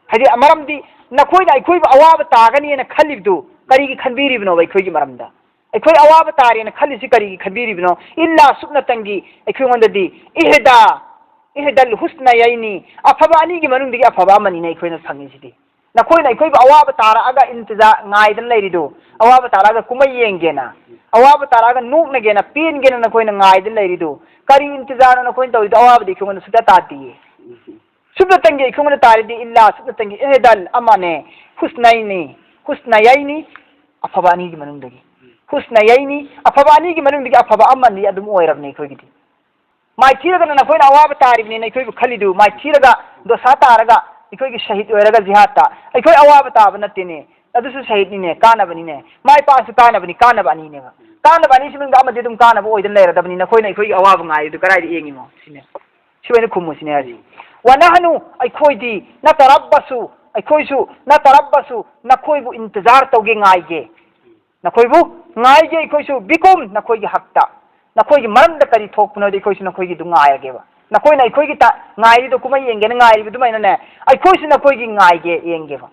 ꯍꯥꯏꯗꯤ, ꯃꯔꯝꯗꯤ ꯅꯈꯣꯏꯅ ꯑꯩꯈꯣꯏꯕꯨ ꯑꯋꯥꯕ ꯇꯥꯒꯅꯤꯅ ꯈꯜꯂꯤꯕꯗꯨ ꯀꯔꯤꯒꯤ ꯈꯟꯕꯤꯔꯤꯕꯅꯣꯕ ꯑꯩꯈꯣꯏꯒꯤ ꯃꯔꯝꯗ? ꯑꯩꯈꯣꯏ ꯑꯋꯥꯕ ꯇꯥꯔꯦꯅ ꯈꯜꯂꯤꯁꯤ ꯀꯔꯤꯒꯤ ꯈꯟꯕꯤꯔꯤꯕꯅꯣ? ꯏꯜꯂꯥ ꯁꯨꯞꯅꯇꯪꯒꯤ ꯑꯩꯈꯣꯏꯉꯣꯟꯗꯗꯤ ꯏꯍꯗꯥ, ꯏꯍꯗꯜ ꯍꯨꯁꯅꯌꯩꯅꯤ, ꯑꯐꯕ ꯑꯅꯤꯒꯤ ꯃꯅꯨꯡꯗꯒꯤ ꯑꯐꯕ ꯑꯃꯅꯤꯅ ꯑꯩꯈꯣꯏꯅ ꯐꯪꯉꯤꯁꯤꯗꯤ꯫ ꯅꯈꯣꯏꯅ ꯑꯩꯈꯣꯏꯕꯨ ꯑꯋꯥꯕ ꯇꯥꯔꯛꯑꯒ ꯏꯟꯇꯤꯖꯥ ꯉꯥꯏꯗꯅ ꯂꯩꯔꯤꯗꯨ, ꯑꯋꯥꯕ ꯇꯥꯔꯛꯑꯒ ꯀꯨꯝꯍꯩ ꯌꯦꯡꯒꯦꯅ, ꯑꯋꯥꯕ ꯇꯥꯔꯛꯑꯒ ꯅꯣꯛꯅꯒꯦꯅ, ꯄꯦꯟꯒꯦꯅ ꯅꯈꯣꯏꯅ ꯉꯥꯏꯗꯅ ꯂꯩꯔꯤꯗꯨ, ꯀꯔꯤ ꯏꯟꯇꯤꯖꯥꯔꯅꯣ ꯅꯈꯣꯏꯅ ꯇꯧꯔꯤꯗꯣ? ꯑꯋꯥꯕꯗꯤ ꯑꯩꯈꯣꯏꯉꯣꯟꯗ ꯁꯨꯡꯇꯥ ꯇꯥꯗꯤꯌꯦ꯫ ꯁꯨꯞꯅꯇꯪꯒꯤ ꯑꯩꯈꯣꯏꯉꯣꯟꯗ ꯇꯥꯔꯗꯤ ꯏꯜꯂꯥ ꯁꯨꯞꯅꯇꯪꯒꯤ ꯏꯍꯗꯜ ꯑꯃꯅꯦ, ꯍꯨꯁꯅꯩꯅꯤ, ꯍꯨꯁꯅꯌꯩꯅꯤ, ꯑꯐꯕ ꯑꯅꯤꯒꯤ ꯃꯅꯨꯡꯗꯒꯤ꯫ ꯍꯨꯁꯅꯌꯩꯅꯤ, ꯑꯐꯕ ꯑꯅꯤꯒꯤ ꯃꯅꯨꯡꯗꯒꯤ ꯑꯐꯕ ꯑꯃꯅꯤ ꯑꯗꯨꯝ ꯑꯣꯏꯔꯕꯅꯤ ꯑꯩꯈꯣꯏꯒꯤꯗꯤ꯫ ꯃꯥꯏꯊꯤꯔꯒꯅ ꯅꯈꯣꯏꯅ ꯑꯋꯥꯕ ꯇꯥꯔꯤꯕꯅꯤꯅ ꯑꯩꯈꯣꯏꯕꯨ ꯈꯜꯂꯤꯗꯨ, ꯃꯥꯏꯊꯤꯔꯒ ꯗꯣꯁꯥ ꯇꯥꯔꯒ ꯑꯩꯈꯣꯏꯒꯤ ꯁꯍꯤꯗ ꯑꯣꯏꯔꯒ ꯖꯤꯍꯥꯗꯇ ꯑꯩꯈꯣꯏ ꯑꯋꯥꯕ ꯇꯥꯕ ꯅꯠꯇꯦꯅꯦ, ꯑꯗꯨꯁꯨ ꯁꯍꯤꯗꯅꯤꯅꯦ, ꯀꯥꯟꯅꯕꯅꯤꯅꯦ, ꯃꯥꯏ ꯄꯥꯛꯑꯁꯨ ꯀꯥꯟꯅꯕꯅꯤ, ꯀꯥꯟꯅꯕ ꯑꯅꯤꯅꯦꯕ꯫ ꯀꯥꯟꯅꯕ ꯑꯅꯤꯁꯤ ꯃꯅꯨꯡꯗ ꯑꯃꯗꯤ ꯑꯗꯨꯝ ꯀꯥꯟꯅꯕ ꯑꯣꯏꯗꯅ ꯂꯩꯔꯗꯕꯅꯤ, ꯅꯈꯣꯏꯅ ꯑꯩꯈꯣꯏꯒꯤ ꯑꯋꯥꯕ ꯉꯥꯏꯔꯤꯗꯨ ꯀꯗꯥꯏꯗ ꯌꯦꯡꯉꯤꯃꯣ ꯁꯤꯅꯦ꯫ ꯁꯤ ꯑꯣꯏꯅ ꯈꯨꯝꯃꯨ ꯁꯤꯅꯦ ꯍꯥꯏꯁꯦ꯫ ꯋꯅꯍꯅꯨ, ꯑꯩꯈꯣꯏꯗꯤ, ꯅꯇꯔꯕꯁꯨ, ꯑꯩꯈꯣꯏꯁꯨ, ꯅꯇꯔꯕꯁꯨ, ꯅꯈꯣꯏꯕꯨ ꯏꯟꯇꯤꯖꯥꯔ ꯇꯧꯒꯦ, ꯉꯥꯏꯒꯦ꯫ ꯅꯈꯣꯏꯕꯨ ꯉꯥꯏꯒꯦ ꯑꯩꯈꯣꯏꯁꯨ, ꯕꯤꯀꯨꯝ, ꯅꯈꯣꯏꯒꯤ ꯍꯛꯇ꯫ ꯅꯈꯣꯏꯒꯤ ꯃꯔꯝꯗ ꯀꯔꯤ ꯊꯣꯛꯄꯅꯣꯗꯤ ꯑꯩꯈꯣꯏꯁꯨ ꯅꯈꯣꯏꯒꯤꯗꯨ ꯉꯥꯏꯔꯒꯦꯕ꯫ ꯅꯈꯣꯏꯅ ꯑꯩꯈꯣꯏꯒꯤ ꯇ-, ꯉꯥꯏꯔꯤꯗꯣ, ꯀꯨꯝꯍꯩ ꯌꯦꯡꯒꯦꯅ ꯉꯥꯏꯔꯤꯕ ꯑꯗꯨꯃꯥꯏꯅꯅꯦ, ꯑꯩꯈꯣꯏꯁꯨ ꯅꯈꯣꯏꯒꯤ ꯉꯥꯏꯒꯦ, ꯌꯦꯡꯒꯦꯕ꯫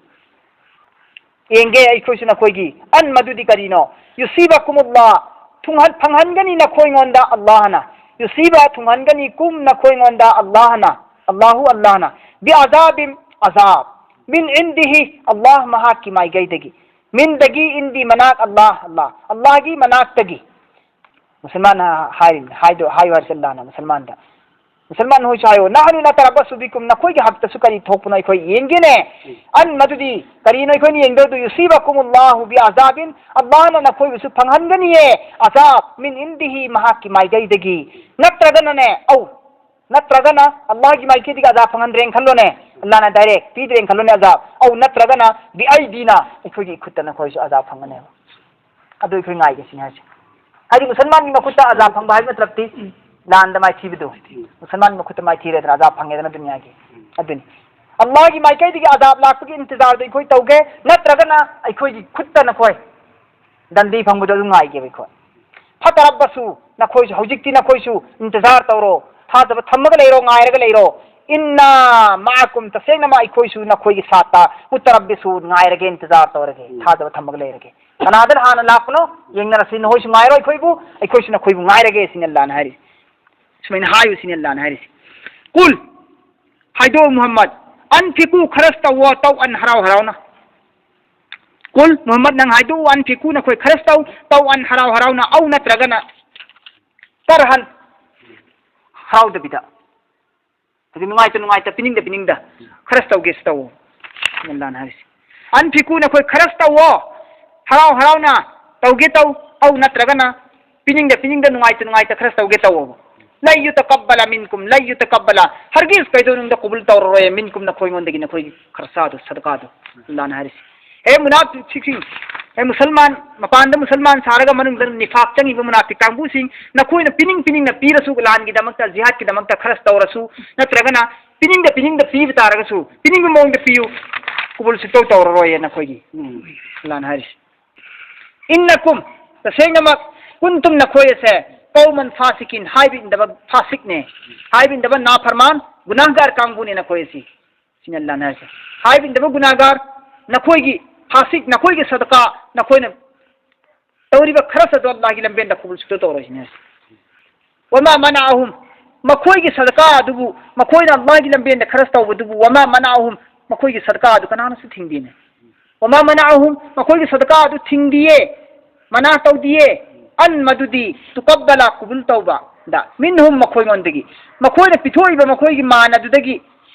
ꯌꯦꯡꯒꯦ ꯑꯩꯈꯣꯏꯁꯨ ꯅꯈꯣꯏꯒꯤ꯫ ꯑꯟ, ꯃꯗꯨꯗꯤ ꯀꯔꯤꯅꯣ? ꯌꯨꯁꯤꯕꯀꯨꯃꯨꯜꯂꯥ, ꯊꯨꯡꯍꯟ-, ꯐꯪꯍꯟꯒꯅꯤ ꯅꯈꯣꯏꯉꯣꯟꯗ ꯑꯜꯂꯥꯍꯅ꯫ ꯌꯨꯁꯤꯕ, ꯊꯨꯡꯍꯟꯒꯅꯤ, ꯀꯨꯝ, ꯅꯈꯣꯏꯉꯣꯟꯗ ꯑꯜꯂꯥꯍꯅ, ꯑꯜꯂꯥꯍꯨ, ꯑꯜꯂꯥꯍꯅ꯫ ꯕꯤ ꯑꯖꯥꯕꯤꯝ, ꯑꯖꯥꯕ꯫ ꯃꯤꯟ ꯏꯟꯗꯤꯍꯤ, ꯑꯜꯂꯥꯍ ꯃꯍꯥꯛꯀꯤ ꯃꯥꯏꯀꯩꯗꯒꯤ꯫ ꯃꯤꯟꯗꯒꯤ, ꯏꯟꯗꯤ ꯃꯅꯥꯛ, ꯑꯜꯂꯥꯍ, ꯑꯜꯂꯥꯍ꯫ ꯑꯜꯂꯥꯍꯒꯤ ꯃꯅꯥꯛꯇꯒꯤ꯫ ꯃꯨꯁꯜꯃꯥꯟꯅ ꯍꯥꯏꯔꯤꯕꯅꯤ, ꯍꯥꯏꯗꯣ-, ꯍꯥꯏꯌꯨ ꯍꯥꯏꯔꯤꯁꯦ ꯑꯜꯂꯥꯍꯅ ꯃꯨꯁꯜꯃꯥꯟꯗ꯫ ꯃꯨꯁꯜꯃꯥꯟ ꯍꯣꯏꯁꯨ ꯍꯥꯏꯌꯣ, "ꯅꯍꯅꯨ ꯅꯇꯔꯕꯁꯨ ꯕꯤꯀꯨꯝ", ꯅꯈꯣꯏꯒꯤ ꯍꯛꯇꯁꯨ ꯀꯔꯤ ꯊꯣꯛꯄꯅꯣ ꯑꯩꯈꯣꯏ ꯌꯦꯡꯒꯦꯅꯦ꯫ ꯑꯟ, ꯃꯗꯨꯗꯤ ꯀꯔꯤꯅꯣ ꯑꯩꯈꯣꯏꯅ ꯌꯦꯡꯗꯧꯗꯨ? "ꯌꯨꯁꯤꯕꯀꯨꯃꯨꯜꯂꯥꯍꯨ ꯕꯤ ꯑꯖꯥꯕꯤꯟ", ꯑꯜꯂꯥꯍꯅ ꯅꯈꯣꯏꯕꯨꯁꯨ ꯐꯪꯍꯟꯒꯅꯤꯌꯦ, ꯑꯖꯥꯕ, ꯃꯤꯟ ꯏꯟꯗꯤꯍꯤ, ꯃꯍꯥꯛꯀꯤ ꯃꯥꯏꯀꯩꯗꯒꯤ꯫ ꯅꯠꯇ꯭ꯔꯒꯅꯅꯦ, ꯑꯧ, ꯅꯠꯇ꯭ꯔꯒꯅ ꯑꯜꯂꯥꯍꯒꯤ ꯃꯥꯏꯀꯩꯗꯒꯤ ꯑꯖꯥꯕ ꯐꯪꯍꯟꯗ꯭ꯔꯦꯅ ꯈꯜꯂꯣꯅꯦ, ꯑꯜꯂꯥꯍꯅ ꯗꯥꯏꯔꯦꯛ ꯄꯤꯗ꯭ꯔꯦꯅ ꯈꯜꯂꯣꯅꯦ ꯑꯖꯥꯕ, ꯑꯧ, ꯅꯠꯇ꯭ꯔꯒꯅ ꯕꯤ ꯑꯩꯗꯤꯅ, ꯑꯩꯈꯣꯏꯒꯤ ꯏꯈꯨꯠꯇ ꯅꯈꯣꯏꯁꯨ ꯑꯖꯥꯕ ꯐꯪꯒꯅꯦꯕ꯫ ꯑꯗꯨ ꯑꯩꯈꯣꯏ ꯉꯥꯏꯒꯦ ꯁꯤꯅꯤ ꯍꯥꯏꯁꯦ꯫ ꯍꯥꯏꯗꯤ ꯃꯨꯁꯜꯃꯥꯟꯒꯤ ꯃꯈꯨꯠꯇ ꯑꯖꯥꯕ ꯐꯪꯕ ꯍꯥꯏꯕ ꯃꯇꯂꯕꯇꯤ ꯂꯥꯟꯗ ꯃꯥꯏꯊꯤꯕꯗꯨ꯫ ꯃꯨꯁꯜꯃꯥꯟꯒꯤ ꯃꯈꯨꯠꯇ ꯃꯥꯏꯊꯤꯔꯦꯗꯅ, ꯑꯖꯥꯕ ꯐꯪꯉꯦꯗꯅ ꯗꯨꯅꯤꯌꯥꯒꯤ꯫ ꯑꯗꯨꯅꯤ꯫ ꯑꯜꯂꯥꯍꯒꯤ ꯃꯥꯏꯀꯩꯗꯒꯤ ꯑꯖꯥꯕ ꯂꯥꯛꯄꯒꯤ ꯏꯟꯇꯤꯖꯥꯔꯗꯨ ꯑꯩꯈꯣꯏ ꯇꯧꯒꯦ, ꯅꯠꯇ꯭ꯔꯒꯅ ꯑꯩꯈꯣꯏꯒꯤ ꯈꯨꯠꯇ ꯅꯈꯣꯏ ꯗꯟꯗꯤ ꯐꯪꯕꯗꯣ ꯑꯗꯨ ꯉꯥꯏꯒꯦꯕ ꯑꯩꯈꯣꯏ꯫ ꯐꯇꯔꯕꯁꯨ, ꯅꯈꯣꯏꯁꯨ, ꯍꯧꯖꯤꯛꯇꯤ ꯅꯈꯣꯏꯁꯨ ꯏꯟꯇꯤꯖꯥꯔ ꯇꯧꯔꯣ, ꯊꯥꯖꯕ ꯊꯝꯃꯒ ꯂꯩꯔꯣ, ꯉꯥꯏꯔꯒ ꯂꯩꯔꯣ꯫ ꯏꯟꯅ ꯃꯥꯑꯀꯨꯝ, ꯇꯁꯦꯡꯅꯃꯛ ꯑꯩꯈꯣꯏꯁꯨ ꯅꯈꯣꯏꯒꯤ ꯁꯥꯠꯇ, ꯃꯨꯇꯔꯕꯤꯁꯨ, ꯉꯥꯏꯔꯒꯦ, ꯏꯟꯇꯤꯖꯥꯔ ꯇꯧꯔꯒꯦ, ꯎꯝ꯫ ꯊꯥꯖꯕ ꯊꯝꯃꯒ ꯂꯩꯔꯒꯦ꯫ ꯀꯅꯥꯗ ꯍꯥꯟꯅ ꯂꯥꯛꯄꯅꯣ ꯌꯦꯡꯅꯔꯁꯤ, ꯅꯈꯣꯏꯁꯨ ꯉꯥꯏꯔꯣ ꯑꯩꯈꯣꯏꯕꯨ, ꯑꯩꯈꯣꯏꯁꯨ ꯅꯈꯣꯏꯕꯨ ꯉꯥꯏꯔꯒꯦ ꯁꯤꯅꯤ ꯑꯜꯂꯥꯍꯅ ꯍꯥꯏꯔꯤꯁꯤ꯫ ꯁꯨꯃꯥꯏꯅ ꯍꯥꯏꯌꯨ ꯁꯤꯅꯤ ꯑꯜꯂꯥꯍꯅ ꯍꯥꯏꯔꯤꯁꯤ꯫ ꯀꯨꯜ, ꯍꯥꯏꯗꯣꯛꯎ ꯃꯨꯍꯝꯃꯗ, ꯑꯟꯐꯤꯀꯨ, ꯈꯔꯁ ꯇꯧꯋꯣ, ꯇꯧ ꯑꯟ, ꯍꯔꯥꯎ ꯍꯔꯥꯎꯅ꯫ ꯀꯨꯜ, ꯃꯨꯍꯝꯃꯗ, ꯅꯪ ꯍꯥꯏꯗꯣꯛꯎ, ꯑꯟꯐꯤꯀꯨ, ꯅꯈꯣꯏ ꯈꯔꯁ ꯇꯧ, ꯇꯧ ꯑꯟ, ꯍꯔꯥꯎ ꯍꯔꯥꯎꯅ, ꯑꯧ ꯅꯠꯇ꯭ꯔꯒꯅ ꯀꯔꯍꯟ, ꯍꯔꯥꯎꯗꯕꯤꯗ꯫ ꯍꯥꯏꯗꯤ ꯅꯨꯡꯉꯥꯏꯇ ꯅꯨꯡꯉꯥꯏꯇ, ꯄꯤꯅꯤꯡꯗ ꯄꯤꯅꯤꯡꯗ ꯈꯔꯁ ꯇꯧꯒꯦꯁꯨ ꯇꯧꯋꯣ꯫ ꯑꯜꯂꯥꯍꯅ ꯍꯥꯏꯔꯤꯁꯤ꯫ ꯑꯟꯐꯤꯀꯨ, ꯅꯈꯣꯏ ꯈꯔꯁ ꯇꯧꯋꯣ꯫ ꯍꯔꯥꯎ ꯍꯔꯥꯎꯅ ꯇꯧꯒꯦ ꯇꯧ꯫ ꯑꯧ ꯅꯠꯇ꯭ꯔꯒꯅ ꯄꯤꯅꯤꯡꯗ ꯄꯤꯅꯤꯡꯗ, ꯅꯨꯡꯉꯥꯏꯇ ꯅꯨꯡꯉꯥꯏꯇ ꯈꯔꯁ ꯇꯧꯒꯦ ꯇꯧꯋꯣꯕ꯫ ꯂꯟ ꯌꯨꯇꯀꯕꯂ ꯃꯤꯟꯀꯨꯝ, ꯂꯟ ꯌꯨꯇꯀꯕꯂ꯫ ꯍꯔꯒꯤꯖ ꯀꯩꯗꯧꯅꯨꯡꯗ ꯀꯕꯨꯜ ꯇꯧꯔꯔꯣꯏ, ꯃꯤꯟꯀꯨꯝ, ꯅꯈꯣꯏꯉꯣꯟꯗꯒꯤ, ꯅꯈꯣꯏꯒꯤ ꯈꯔꯁꯥꯗꯣ, ꯁꯗꯀꯥꯗꯣ꯫ ꯑꯜꯂꯥꯍꯅ ꯍꯥꯏꯔꯤꯁꯤ꯫ ꯍꯦ ꯃꯨꯅꯥꯐꯤꯛꯁꯤꯡ, ꯍꯦ ꯃꯨꯁꯜꯃꯥꯟ, ꯃꯄꯥꯟꯗ ꯃꯨꯁꯜꯃꯥꯟ ꯁꯥꯔꯒ ꯃꯅꯨꯡꯗ ꯅꯤꯐꯥꯛ ꯆꯪꯉꯤꯕ ꯃꯨꯅꯥꯐꯤꯛ ꯀꯥꯡꯕꯨꯁꯤꯡ, ꯅꯈꯣꯏꯅ ꯄꯤꯅꯤꯡ ꯄꯤꯅꯤꯡꯅ ꯄꯤꯔꯁꯨ, ꯂꯥꯟꯒꯤꯗꯃꯛꯇ, ꯖꯤꯍꯥꯗꯀꯤꯗꯃꯛꯇ ꯈꯔꯁ ꯇꯧꯔꯁꯨ, ꯅꯠꯇ꯭ꯔꯒꯅ ꯄꯤꯅꯤꯡꯗ ꯄꯤꯅꯤꯡꯗ ꯄꯤꯕ ꯇꯥꯔꯒꯁꯨ, ꯄꯤꯅꯤꯡꯕ ꯃꯑꯣꯡꯗ ꯄꯤꯌꯨ, ꯀꯕꯨꯜ ꯁꯨꯛꯇꯧ ꯇꯧꯔꯔꯣꯏꯌꯦ ꯅꯈꯣꯏꯒꯤ꯫ ꯎꯝ꯫ ꯑꯜꯂꯥꯍꯅ ꯍꯥꯏꯔꯤꯁꯤ꯫ ꯏꯟꯅꯀꯨꯝ, ꯇꯁꯦꯡꯅꯃꯛ, ꯀꯨꯟꯇꯨꯝ, ꯅꯈꯣꯏ ꯑꯁꯦ, ꯀꯧꯃꯟ ꯐꯥꯁꯤꯀꯤꯟ, ꯍꯥꯏꯕ ꯏꯟꯗꯕ ꯐꯥꯁꯤꯛꯅꯦ, ꯍꯥꯏꯕ ꯏꯟꯗꯕ ꯅꯥꯐꯔꯃꯥꯟ, ꯒꯨꯅꯥꯍꯒꯥꯔ ꯀꯥꯡꯕꯨꯅꯦ ꯅꯈꯣꯏ ꯑꯁꯤ꯫ ꯁꯤꯅꯤ ꯑꯜꯂꯥꯍꯅ ꯍꯥꯏꯔꯤꯁꯦ꯫ ꯍꯥꯏꯕ ꯏꯟꯗꯕ ꯒꯨꯅꯥꯍꯒꯥꯔ, ꯅꯈꯣꯏꯒꯤ ꯐꯥꯁꯤꯛ, ꯅꯈꯣꯏꯒꯤ ꯁꯗꯀꯥ, ꯅꯈꯣꯏꯅ ꯇꯧꯔꯤꯕ ꯈꯔꯁ ꯑꯗꯣ ꯑꯜꯂꯥꯍꯒꯤ ꯂꯝꯕꯦꯟꯗ ꯀꯕꯨꯜ ꯁꯨꯛꯇꯧ ꯇꯧꯔꯣꯏ ꯁꯤꯅꯤ ꯍꯥꯏꯔꯤꯁꯦ꯫ ꯋꯃꯥ ꯃꯅꯥꯑꯍꯨꯝ, ꯃꯈꯣꯏꯒꯤ ꯁꯗꯀꯥ ꯑꯗꯨꯕꯨ, ꯃꯈꯣꯏꯅ ꯑꯜꯂꯥꯍꯒꯤ ꯂꯝꯕꯦꯟꯗ ꯈꯔꯁ ꯇꯧꯕꯗꯨꯕꯨ, ꯋꯃꯥ ꯃꯅꯥꯑꯍꯨꯝ, ꯃꯈꯣꯏꯒꯤ ꯁꯗꯀꯥ ꯑꯗꯨ ꯀꯅꯥꯅꯁꯨ ꯊꯤꯡꯗꯦꯅꯦ꯫ ꯋꯃꯥ ꯃꯅꯥꯑꯍꯨꯝ, ꯃꯈꯣꯏꯒꯤ ꯁꯗꯀꯥ ꯑꯗꯨ ꯊꯤꯡꯗꯤꯌꯦ, ꯃꯅꯥ ꯇꯧꯗꯤꯌꯦ, ꯑꯟ, ꯃꯗꯨꯗꯤ, ꯇꯨꯀꯕꯂ, ꯀꯕꯨꯜ ꯇꯧꯕꯗ, ꯃꯤꯟꯍꯨꯝ, ꯃꯈꯣꯏꯉꯣꯟꯗꯒꯤ, ꯃꯈꯣꯏꯅ ꯄꯤꯊꯣꯛꯏꯕ ꯃꯈꯣꯏꯒꯤ ꯃꯥꯟ ꯑꯗꯨꯗꯒꯤ,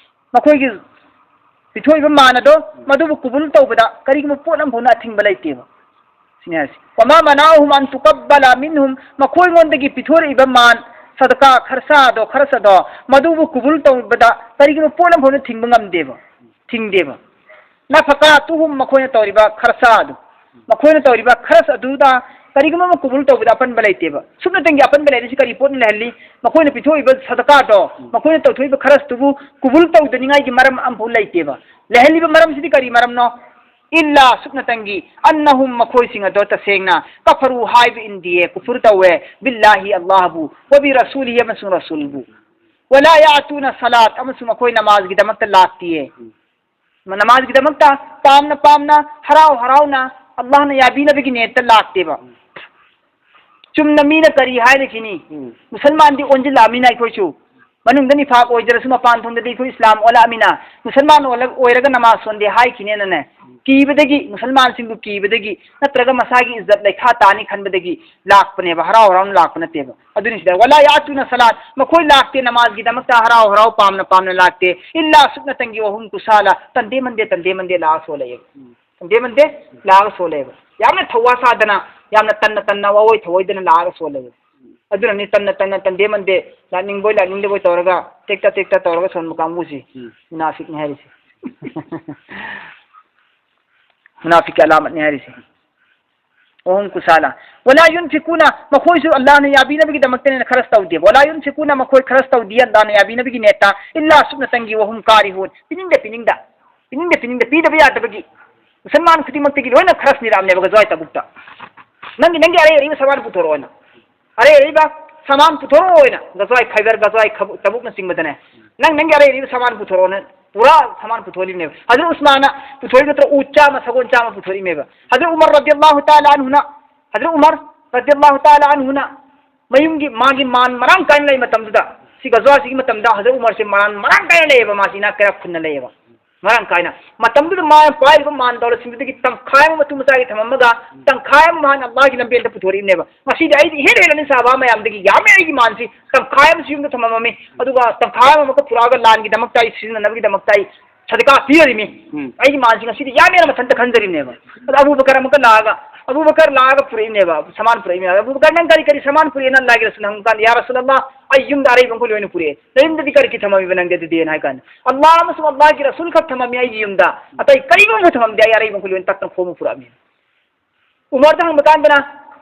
ꯃꯈꯣꯏꯒꯤ ꯄꯤꯊꯣꯛꯏꯕ ꯃꯥꯟ ꯑꯗꯣ, ꯃꯗꯨꯕꯨ ꯀꯕꯨꯜ ꯇꯧꯕꯗ ꯀꯔꯤꯒꯨꯝꯕ ꯄꯣꯠ ꯑꯃꯐꯥꯎꯅ ꯑꯊꯤꯡꯕ ꯂꯩꯇꯦꯕ꯫ ꯁꯤꯅꯤ ꯍꯥꯏꯁꯦ꯫ ꯋꯃꯥ ꯃꯅꯥꯑꯍꯨꯝ ꯑꯟ ꯇꯨꯀꯕꯂ ꯃꯤꯟꯍꯨꯝ, ꯃꯈꯣꯏꯉꯣꯟꯗꯒꯤ ꯄꯤꯊꯣꯔꯛꯏꯕ ꯃꯥꯟ, ꯁꯗꯀꯥ, ꯈꯔꯁꯥꯗꯣ, ꯈꯔꯁꯗꯣ, ꯃꯗꯨꯕꯨ ꯀꯕꯨꯜ ꯇꯧꯕꯗ ꯀꯔꯤꯒꯨꯝꯕ ꯄꯣꯠ ꯑꯃꯐꯥꯎꯅ ꯊꯤꯡꯕ ꯉꯝꯗꯦꯕ, ꯊꯤꯡꯗꯦꯕ꯫ ꯅꯐꯀꯥꯇꯨꯍꯨꯝ, ꯃꯈꯣꯏꯅ ꯇꯧꯔꯤꯕ ꯈꯔꯁꯥꯗꯨ, ꯃꯈꯣꯏꯅ ꯇꯧꯔꯤꯕ ꯈꯔꯁ ꯑꯗꯨꯗ, ꯀꯔꯤꯒꯨꯝꯕ ꯑꯃ ꯀꯨꯕꯨꯜ ꯇꯧꯕꯗ ꯑꯄꯟꯕ ꯂꯩꯇꯦꯕ꯫ ꯁꯨꯞꯅꯇꯪꯒꯤ ꯑꯄꯟꯕ ꯂꯩꯔꯤꯁꯤ ꯀꯔꯤ ꯄꯣꯠꯅ ꯂꯩꯍꯜꯂꯤ? ꯃꯈꯣꯏꯅ ꯄꯤꯊꯣꯛꯏꯕ ꯁꯗꯀꯥꯗꯣ, ꯎꯝ꯫ ꯃꯈꯣꯏꯅ ꯇꯧꯊꯣꯛꯏꯕ ꯈꯔꯁꯇꯨꯕꯨ ꯀꯨꯕꯨꯜ ꯇꯧꯗꯅꯤꯡꯉꯥꯏꯒꯤ ꯃꯔꯝ ꯑꯃꯐꯥꯎ ꯂꯩꯇꯦꯕ꯫ ꯂꯩꯍꯜꯂꯤꯕ ꯃꯔꯝꯁꯤꯗꯤ ꯀꯔꯤ ꯃꯔꯝꯅꯣ? ꯏꯜꯂꯥ, ꯁꯨꯞꯅꯇꯪꯒꯤ, ꯑꯟꯅꯍꯨꯝ, ꯃꯈꯣꯏꯁꯤꯡ ꯑꯗꯣ ꯇꯁꯦꯡꯅ, ꯀꯐꯔꯨ, ꯍꯥꯏꯕ ꯏꯟꯗꯤꯌꯦ, ꯀꯨꯐꯨꯔ ꯇꯧꯋꯦ, ꯕꯤꯜꯂꯥꯍꯤ, ꯑꯜꯂꯥꯍꯕꯨ, ꯋꯕꯤ ꯔꯁꯨꯂꯤꯍꯤ, ꯑꯃꯁꯨꯡ ꯔꯁꯨꯜꯕꯨ, ꯋꯂꯥ ꯌꯥꯇꯨꯅ ꯁꯂꯥꯠ, ꯑꯃꯁꯨꯡ ꯃꯈꯣꯏ ꯅꯃꯥꯖꯒꯤꯗꯃꯛꯇ ꯂꯥꯛꯇꯤꯌꯦ꯫ ꯅꯃꯥꯖꯒꯤꯗꯃꯛꯇ ꯄꯥꯝꯅ ꯄꯥꯝꯅ, ꯍꯔꯥꯎ ꯍꯔꯥꯎꯅ, ꯑꯜꯂꯥꯍꯅ ꯌꯥꯕꯤꯅꯕꯒꯤ ꯅꯤꯌꯠꯇ ꯂꯥꯛꯇꯦꯕ꯫ ꯎꯝ꯫ ꯆꯨꯝꯅ ꯃꯤꯅ ꯀꯔꯤ ꯍꯥꯏꯔꯤꯁꯤꯅꯤ? ꯎꯝ꯫ ꯃꯨꯁꯜꯃꯥꯟꯗꯤ ꯑꯣꯟꯁꯤꯜꯂꯛꯑꯃꯤꯅ ꯑꯩꯈꯣꯏꯁꯨ꯫ ꯃꯅꯨꯡꯗ ꯅꯤꯐꯥꯛ ꯑꯣꯏꯖꯔꯁꯨ ꯃꯄꯥꯟ ꯊꯣꯡꯗꯗꯤ ꯑꯩꯈꯣꯏ ꯏꯁꯂꯥꯝ ꯑꯣꯜꯂꯛꯑꯃꯤꯅ, ꯃꯨꯁꯜꯃꯥꯟ ꯑꯣꯜꯂ-, ꯑꯣꯏꯔꯒ ꯅꯃꯥꯖ ꯁꯣꯟꯗꯦ ꯍꯥꯏꯈꯤꯅꯦꯅꯅꯦ, ꯀꯤꯕꯗꯒꯤ, ꯃꯨꯁꯜꯃꯥꯟꯁꯤꯡꯕꯨ ꯀꯤꯕꯗꯒꯤ, ꯅꯠꯇ꯭ꯔꯒ ꯃꯁꯥꯒꯤ ꯏꯖꯠ ꯂꯩꯈꯥ ꯇꯥꯅꯤ ꯈꯟꯕꯗꯒꯤ ꯂꯥꯛꯄꯅꯦꯕ, ꯍꯔꯥꯎ ꯍꯔꯥꯎꯅ ꯂꯥꯛꯄ ꯅꯠꯇꯦꯕ꯫ ꯑꯗꯨꯅꯤ ꯁꯤꯗ, "ꯋꯂꯥ ꯌꯥꯇꯨꯅ ꯁꯂꯥꯠ", ꯃꯈꯣꯏ ꯂꯥꯛꯇꯦ ꯅꯃꯥꯖꯒꯤꯗꯃꯛꯇ ꯍꯔꯥꯎ ꯍꯔꯥꯎ ꯄꯥꯝꯅ ꯄꯥꯝꯅ ꯂꯥꯛꯇꯦ, "ꯏꯜꯂꯥ", ꯁꯨꯞꯅꯇꯪꯒꯤ, "ꯋꯍꯨꯝ ꯀꯨꯁꯥꯂꯥ", ꯇꯟꯗꯦ ꯃꯟꯗꯦ, ꯇꯟꯗꯦ ꯃꯟꯗꯦ ꯂꯥꯛꯑ ꯁꯣꯜꯂꯛꯑꯦꯕ꯫ ꯎꯝ꯫ ꯇꯟꯗꯦ ꯃꯟꯗꯦ ꯂꯥꯛꯑꯒ ꯁꯣꯜꯂꯛꯑꯦꯕ꯫ ꯌꯥꯝꯅ ꯊꯧꯋꯥ ꯁꯥꯗꯅ, ꯌꯥꯝꯅ ꯇꯟꯅ ꯇꯟꯅ, ꯋꯥꯑꯣꯏ ꯊꯧꯑꯣꯏꯗꯅ ꯂꯥꯛꯑꯒ ꯁꯣꯜꯂꯛꯑꯦꯕ꯫ ꯑꯗꯨꯅꯅꯤ ꯇꯟꯅ ꯇꯟꯅ, ꯇꯟꯗꯦ ꯃꯟꯗꯦ, ꯂꯥꯛꯅꯤꯡꯕꯣꯏ ꯂꯥꯛꯅꯤꯡꯗꯕꯣꯏ ꯇꯧꯔꯒ, ꯇꯦꯛꯇ ꯇꯦꯛꯇ ꯇꯧꯔꯒ ꯁꯣꯟꯕ ꯀꯥꯡꯕꯨꯁꯤ, ꯎꯝ꯫ ꯃꯨꯅꯥꯐꯤꯛꯅꯤ ꯍꯥꯏꯔꯤꯁꯦ꯫ ꯃꯨꯅꯥꯐꯤꯛꯀꯤ ꯑꯂꯥꯃꯠꯅꯤ ꯍꯥꯏꯔꯤꯁꯦ꯫ "ꯋꯍꯨꯝ ꯀꯨꯁꯥꯂꯥ ꯋꯂꯥ ꯌꯨꯟꯐꯤꯀꯨꯅ", ꯃꯈꯣꯏꯁꯨ ꯑꯜꯂꯥꯍꯅ ꯌꯥꯕꯤꯅꯕꯒꯤꯗꯃꯛꯇꯅꯦꯅ ꯈꯔꯁ ꯇꯧꯗꯦꯕ꯫ "ꯋꯂꯥ ꯌꯨꯟꯐꯤꯀꯨꯅ", ꯃꯈꯣꯏ ꯈꯔꯁ ꯇꯧꯗꯦ ꯑꯜꯂꯥꯍꯅ ꯌꯥꯕꯤꯅꯕꯒꯤ ꯅꯤꯌꯠꯇ, "ꯏꯜꯂꯥ", ꯁꯨꯞꯅꯇꯪꯒꯤ, "ꯋꯍꯨꯝ ꯀꯥꯔꯤꯍꯨꯟ", ꯄꯤꯅꯤꯡꯗ ꯄꯤꯅꯤꯡꯗ, ꯄꯤꯅꯤꯡꯗ ꯄꯤꯅꯤꯡꯗ, ꯄꯤꯗꯕ ꯌꯥꯗꯕꯒꯤ꯫ ꯃꯨꯁꯜꯃꯥꯟ ꯈꯨꯗꯤꯡꯃꯛꯇꯒꯤ ꯂꯣꯏꯅ ꯈꯔꯁ ꯅꯤꯔꯛꯑꯕꯅꯦꯕ ꯒꯖꯋꯥꯏ ꯇꯕꯨꯛꯇ꯫ "ꯅꯪꯒꯤ, ꯅꯪꯒꯤ ꯑꯔꯩ ꯑꯔꯩꯕ ꯁꯥꯃꯥꯟ ꯄꯨꯊꯣꯔꯛꯑꯣꯅ꯫ ꯑꯔꯩ ꯑꯔꯩꯕ ꯁꯥꯃꯥꯟ ꯄꯨꯊꯣꯔꯛꯑꯣꯅ", ꯒꯖꯋꯥꯏ ꯈꯥꯏꯕꯔ, ꯒꯖꯋꯥꯏ ꯈꯕꯨ-, ꯇꯕꯨꯛꯅꯆꯤꯡꯕꯗꯅꯦ, "ꯅꯪ ꯅꯪꯒꯤ ꯑꯔꯩ ꯑꯔꯩꯕ ꯁꯥꯃꯥꯟ ꯄꯨꯊꯣꯔꯛꯑꯣꯅ", ꯄꯨꯔꯥ ꯁꯥꯃꯥꯟ ꯄꯨꯊꯣꯛꯍꯜꯂꯤꯕꯅꯦꯕ꯫ ꯍꯖꯔꯠ ꯎꯁꯃꯥꯟꯅ ꯄꯨꯊꯣꯛꯏ ꯅꯠꯇ꯭ꯔꯣ? ꯎ ꯆꯥꯝꯃ, ꯁꯒꯣꯜ ꯆꯥꯝꯃ ꯄꯨꯊꯣꯛꯏꯅꯦꯕ꯫ ꯍꯖꯔꯠ ꯎꯃꯔ ꯔꯗꯤꯌꯜꯂꯥꯍꯨ ꯇꯥꯂꯥ ꯑꯟꯍꯨꯅ, ꯍꯖꯔꯠ ꯎꯃꯔ ꯔꯗꯤꯌꯜꯂꯥꯍꯨ ꯇꯥꯂꯥ ꯑꯟꯍꯨꯅ ꯃꯌꯨꯝꯒꯤ, ꯃꯥꯒꯤ ꯃꯥꯟ ꯃꯔꯥꯡ ꯀꯥꯏꯅ ꯂꯩ ꯃꯇꯝꯗꯨꯗ, ꯁꯤ ꯒꯖꯋꯥꯁꯤꯒꯤ ꯃꯇꯝꯗ ꯍꯖꯔꯠ ꯎꯃꯔꯁꯦ ꯃꯥꯟ ꯃꯔꯥꯡ ꯀꯥꯏꯅ ꯂꯩꯌꯦꯕ, ꯃꯥꯁꯤ ꯏꯅꯥꯛ ꯀꯩꯔꯥꯛ ꯈꯨꯟꯅ ꯂꯩꯌꯦꯕ꯫ ꯃꯔꯥꯡ ꯀꯥꯏꯅ꯫ ꯃꯇꯝꯗꯨꯗ ꯃꯥꯅ ꯄꯥꯏꯔꯤꯕ ꯃꯥꯟ ꯗꯧꯂꯠꯁꯤꯡꯗꯨꯗꯒꯤ ꯇꯪꯈꯥꯏ ꯑꯃ ꯃꯇꯨ ꯃꯆꯥꯒꯤ ꯊꯝꯃꯝꯃꯒ, ꯇꯪꯈꯥꯏ ꯑꯃ ꯃꯥꯅ ꯑꯜꯂꯥꯍꯒꯤ ꯂꯝꯕꯦꯜꯗ ꯄꯨꯊꯣꯔꯛꯏꯕꯅꯦꯕ꯫ "ꯉꯁꯤꯗꯤ ꯑꯩꯗꯤ ꯏꯍꯦꯟ ꯍꯦꯜꯂꯅꯤ ꯁꯍꯥꯕꯥ ꯃꯌꯥꯝꯗꯒꯤ, ꯌꯥꯝꯃꯦ ꯑꯩꯒꯤ ꯃꯥꯟꯁꯤ, ꯇꯪꯈꯥꯏ ꯑꯃꯁꯨ ꯌꯨꯝꯗ ꯊꯝꯃꯝꯃꯤ, ꯑꯗꯨꯒ ꯇꯪꯈꯥꯏ ꯑꯃ ꯑꯃꯨꯛꯀ ꯄꯨꯔꯛꯑꯒ ꯂꯥꯟꯒꯤꯗꯃꯛꯇ ꯑꯩ ꯁꯤꯖꯤꯟꯅꯅꯕꯒꯤꯗꯃꯛꯇ ꯑꯩ ꯁꯗꯀꯥ ꯄꯤꯔꯤꯃꯤ꯫ ꯎꯝ꯫ ꯑꯩꯒꯤ ꯃꯥꯟꯁꯤ ꯉꯁꯤꯗꯤ ꯌꯥꯝꯃꯦꯅ" ꯃꯊꯟꯇ ꯈꯟꯖꯔꯤꯕꯅꯦꯕ꯫ ꯑꯗ ꯑꯕꯨ ꯕꯀꯔ ꯑꯃꯨꯛꯀ ꯂꯥꯛꯑꯒ, ꯑꯕꯨ ꯕꯀꯔ ꯂꯥꯛꯑꯒ ꯄꯨꯔꯛꯏꯕꯅꯦꯕ, ꯁꯥꯃꯥꯟ ꯄꯨꯔꯛꯏꯕꯅꯦꯕ꯫ "ꯑꯕꯨ ꯕꯀꯔ, ꯅꯪ ꯀꯔꯤ ꯀꯔꯤ ꯁꯥꯃꯥꯟ ꯄꯨꯔꯛꯑꯦꯅ?" ꯑꯜꯂꯥꯍꯒꯤ ꯔꯁꯨꯜꯅ ꯍꯪꯕ ꯀꯥꯟꯗ, "ꯌꯥ ꯔꯁꯨꯜ ꯑꯜꯂꯥꯍ, ꯑꯩ ꯌꯨꯝꯗ ꯑꯔꯩꯕ ꯃꯈꯩ ꯂꯣꯏꯅ ꯄꯨꯔꯛꯑꯦ꯫ ꯅꯌꯨꯝꯗꯗꯤ ꯀꯔꯤ ꯀꯔꯤ ꯊꯝꯃꯝꯃꯤꯕ ꯅꯪꯗꯤ ꯑꯗꯨꯗꯤ?" ꯍꯥꯏꯅ ꯍꯥꯏ ꯀꯥꯟꯗ, "ꯑꯜꯂꯥꯍ ꯑꯃꯁꯨꯡ ꯑꯜꯂꯥꯍꯒꯤ ꯔꯁꯨꯜ ꯈꯛ ꯊꯝꯃꯝꯃꯤ ꯑꯩꯒꯤ ꯌꯨꯝꯗ, ꯑꯇꯩ ꯀꯔꯤꯒꯨꯝꯕ ꯊꯝꯃꯝꯗꯦ, ꯑꯩ ꯑꯔꯩꯕ ꯃꯈꯩ ꯂꯣꯏꯅ ꯇꯛꯇꯅ ꯈꯣꯝꯃ ꯄꯨꯔꯛꯑꯝꯃꯤ"꯫ ꯎꯃꯔꯗ ꯍꯪꯕ ꯀꯥꯟꯗꯅ,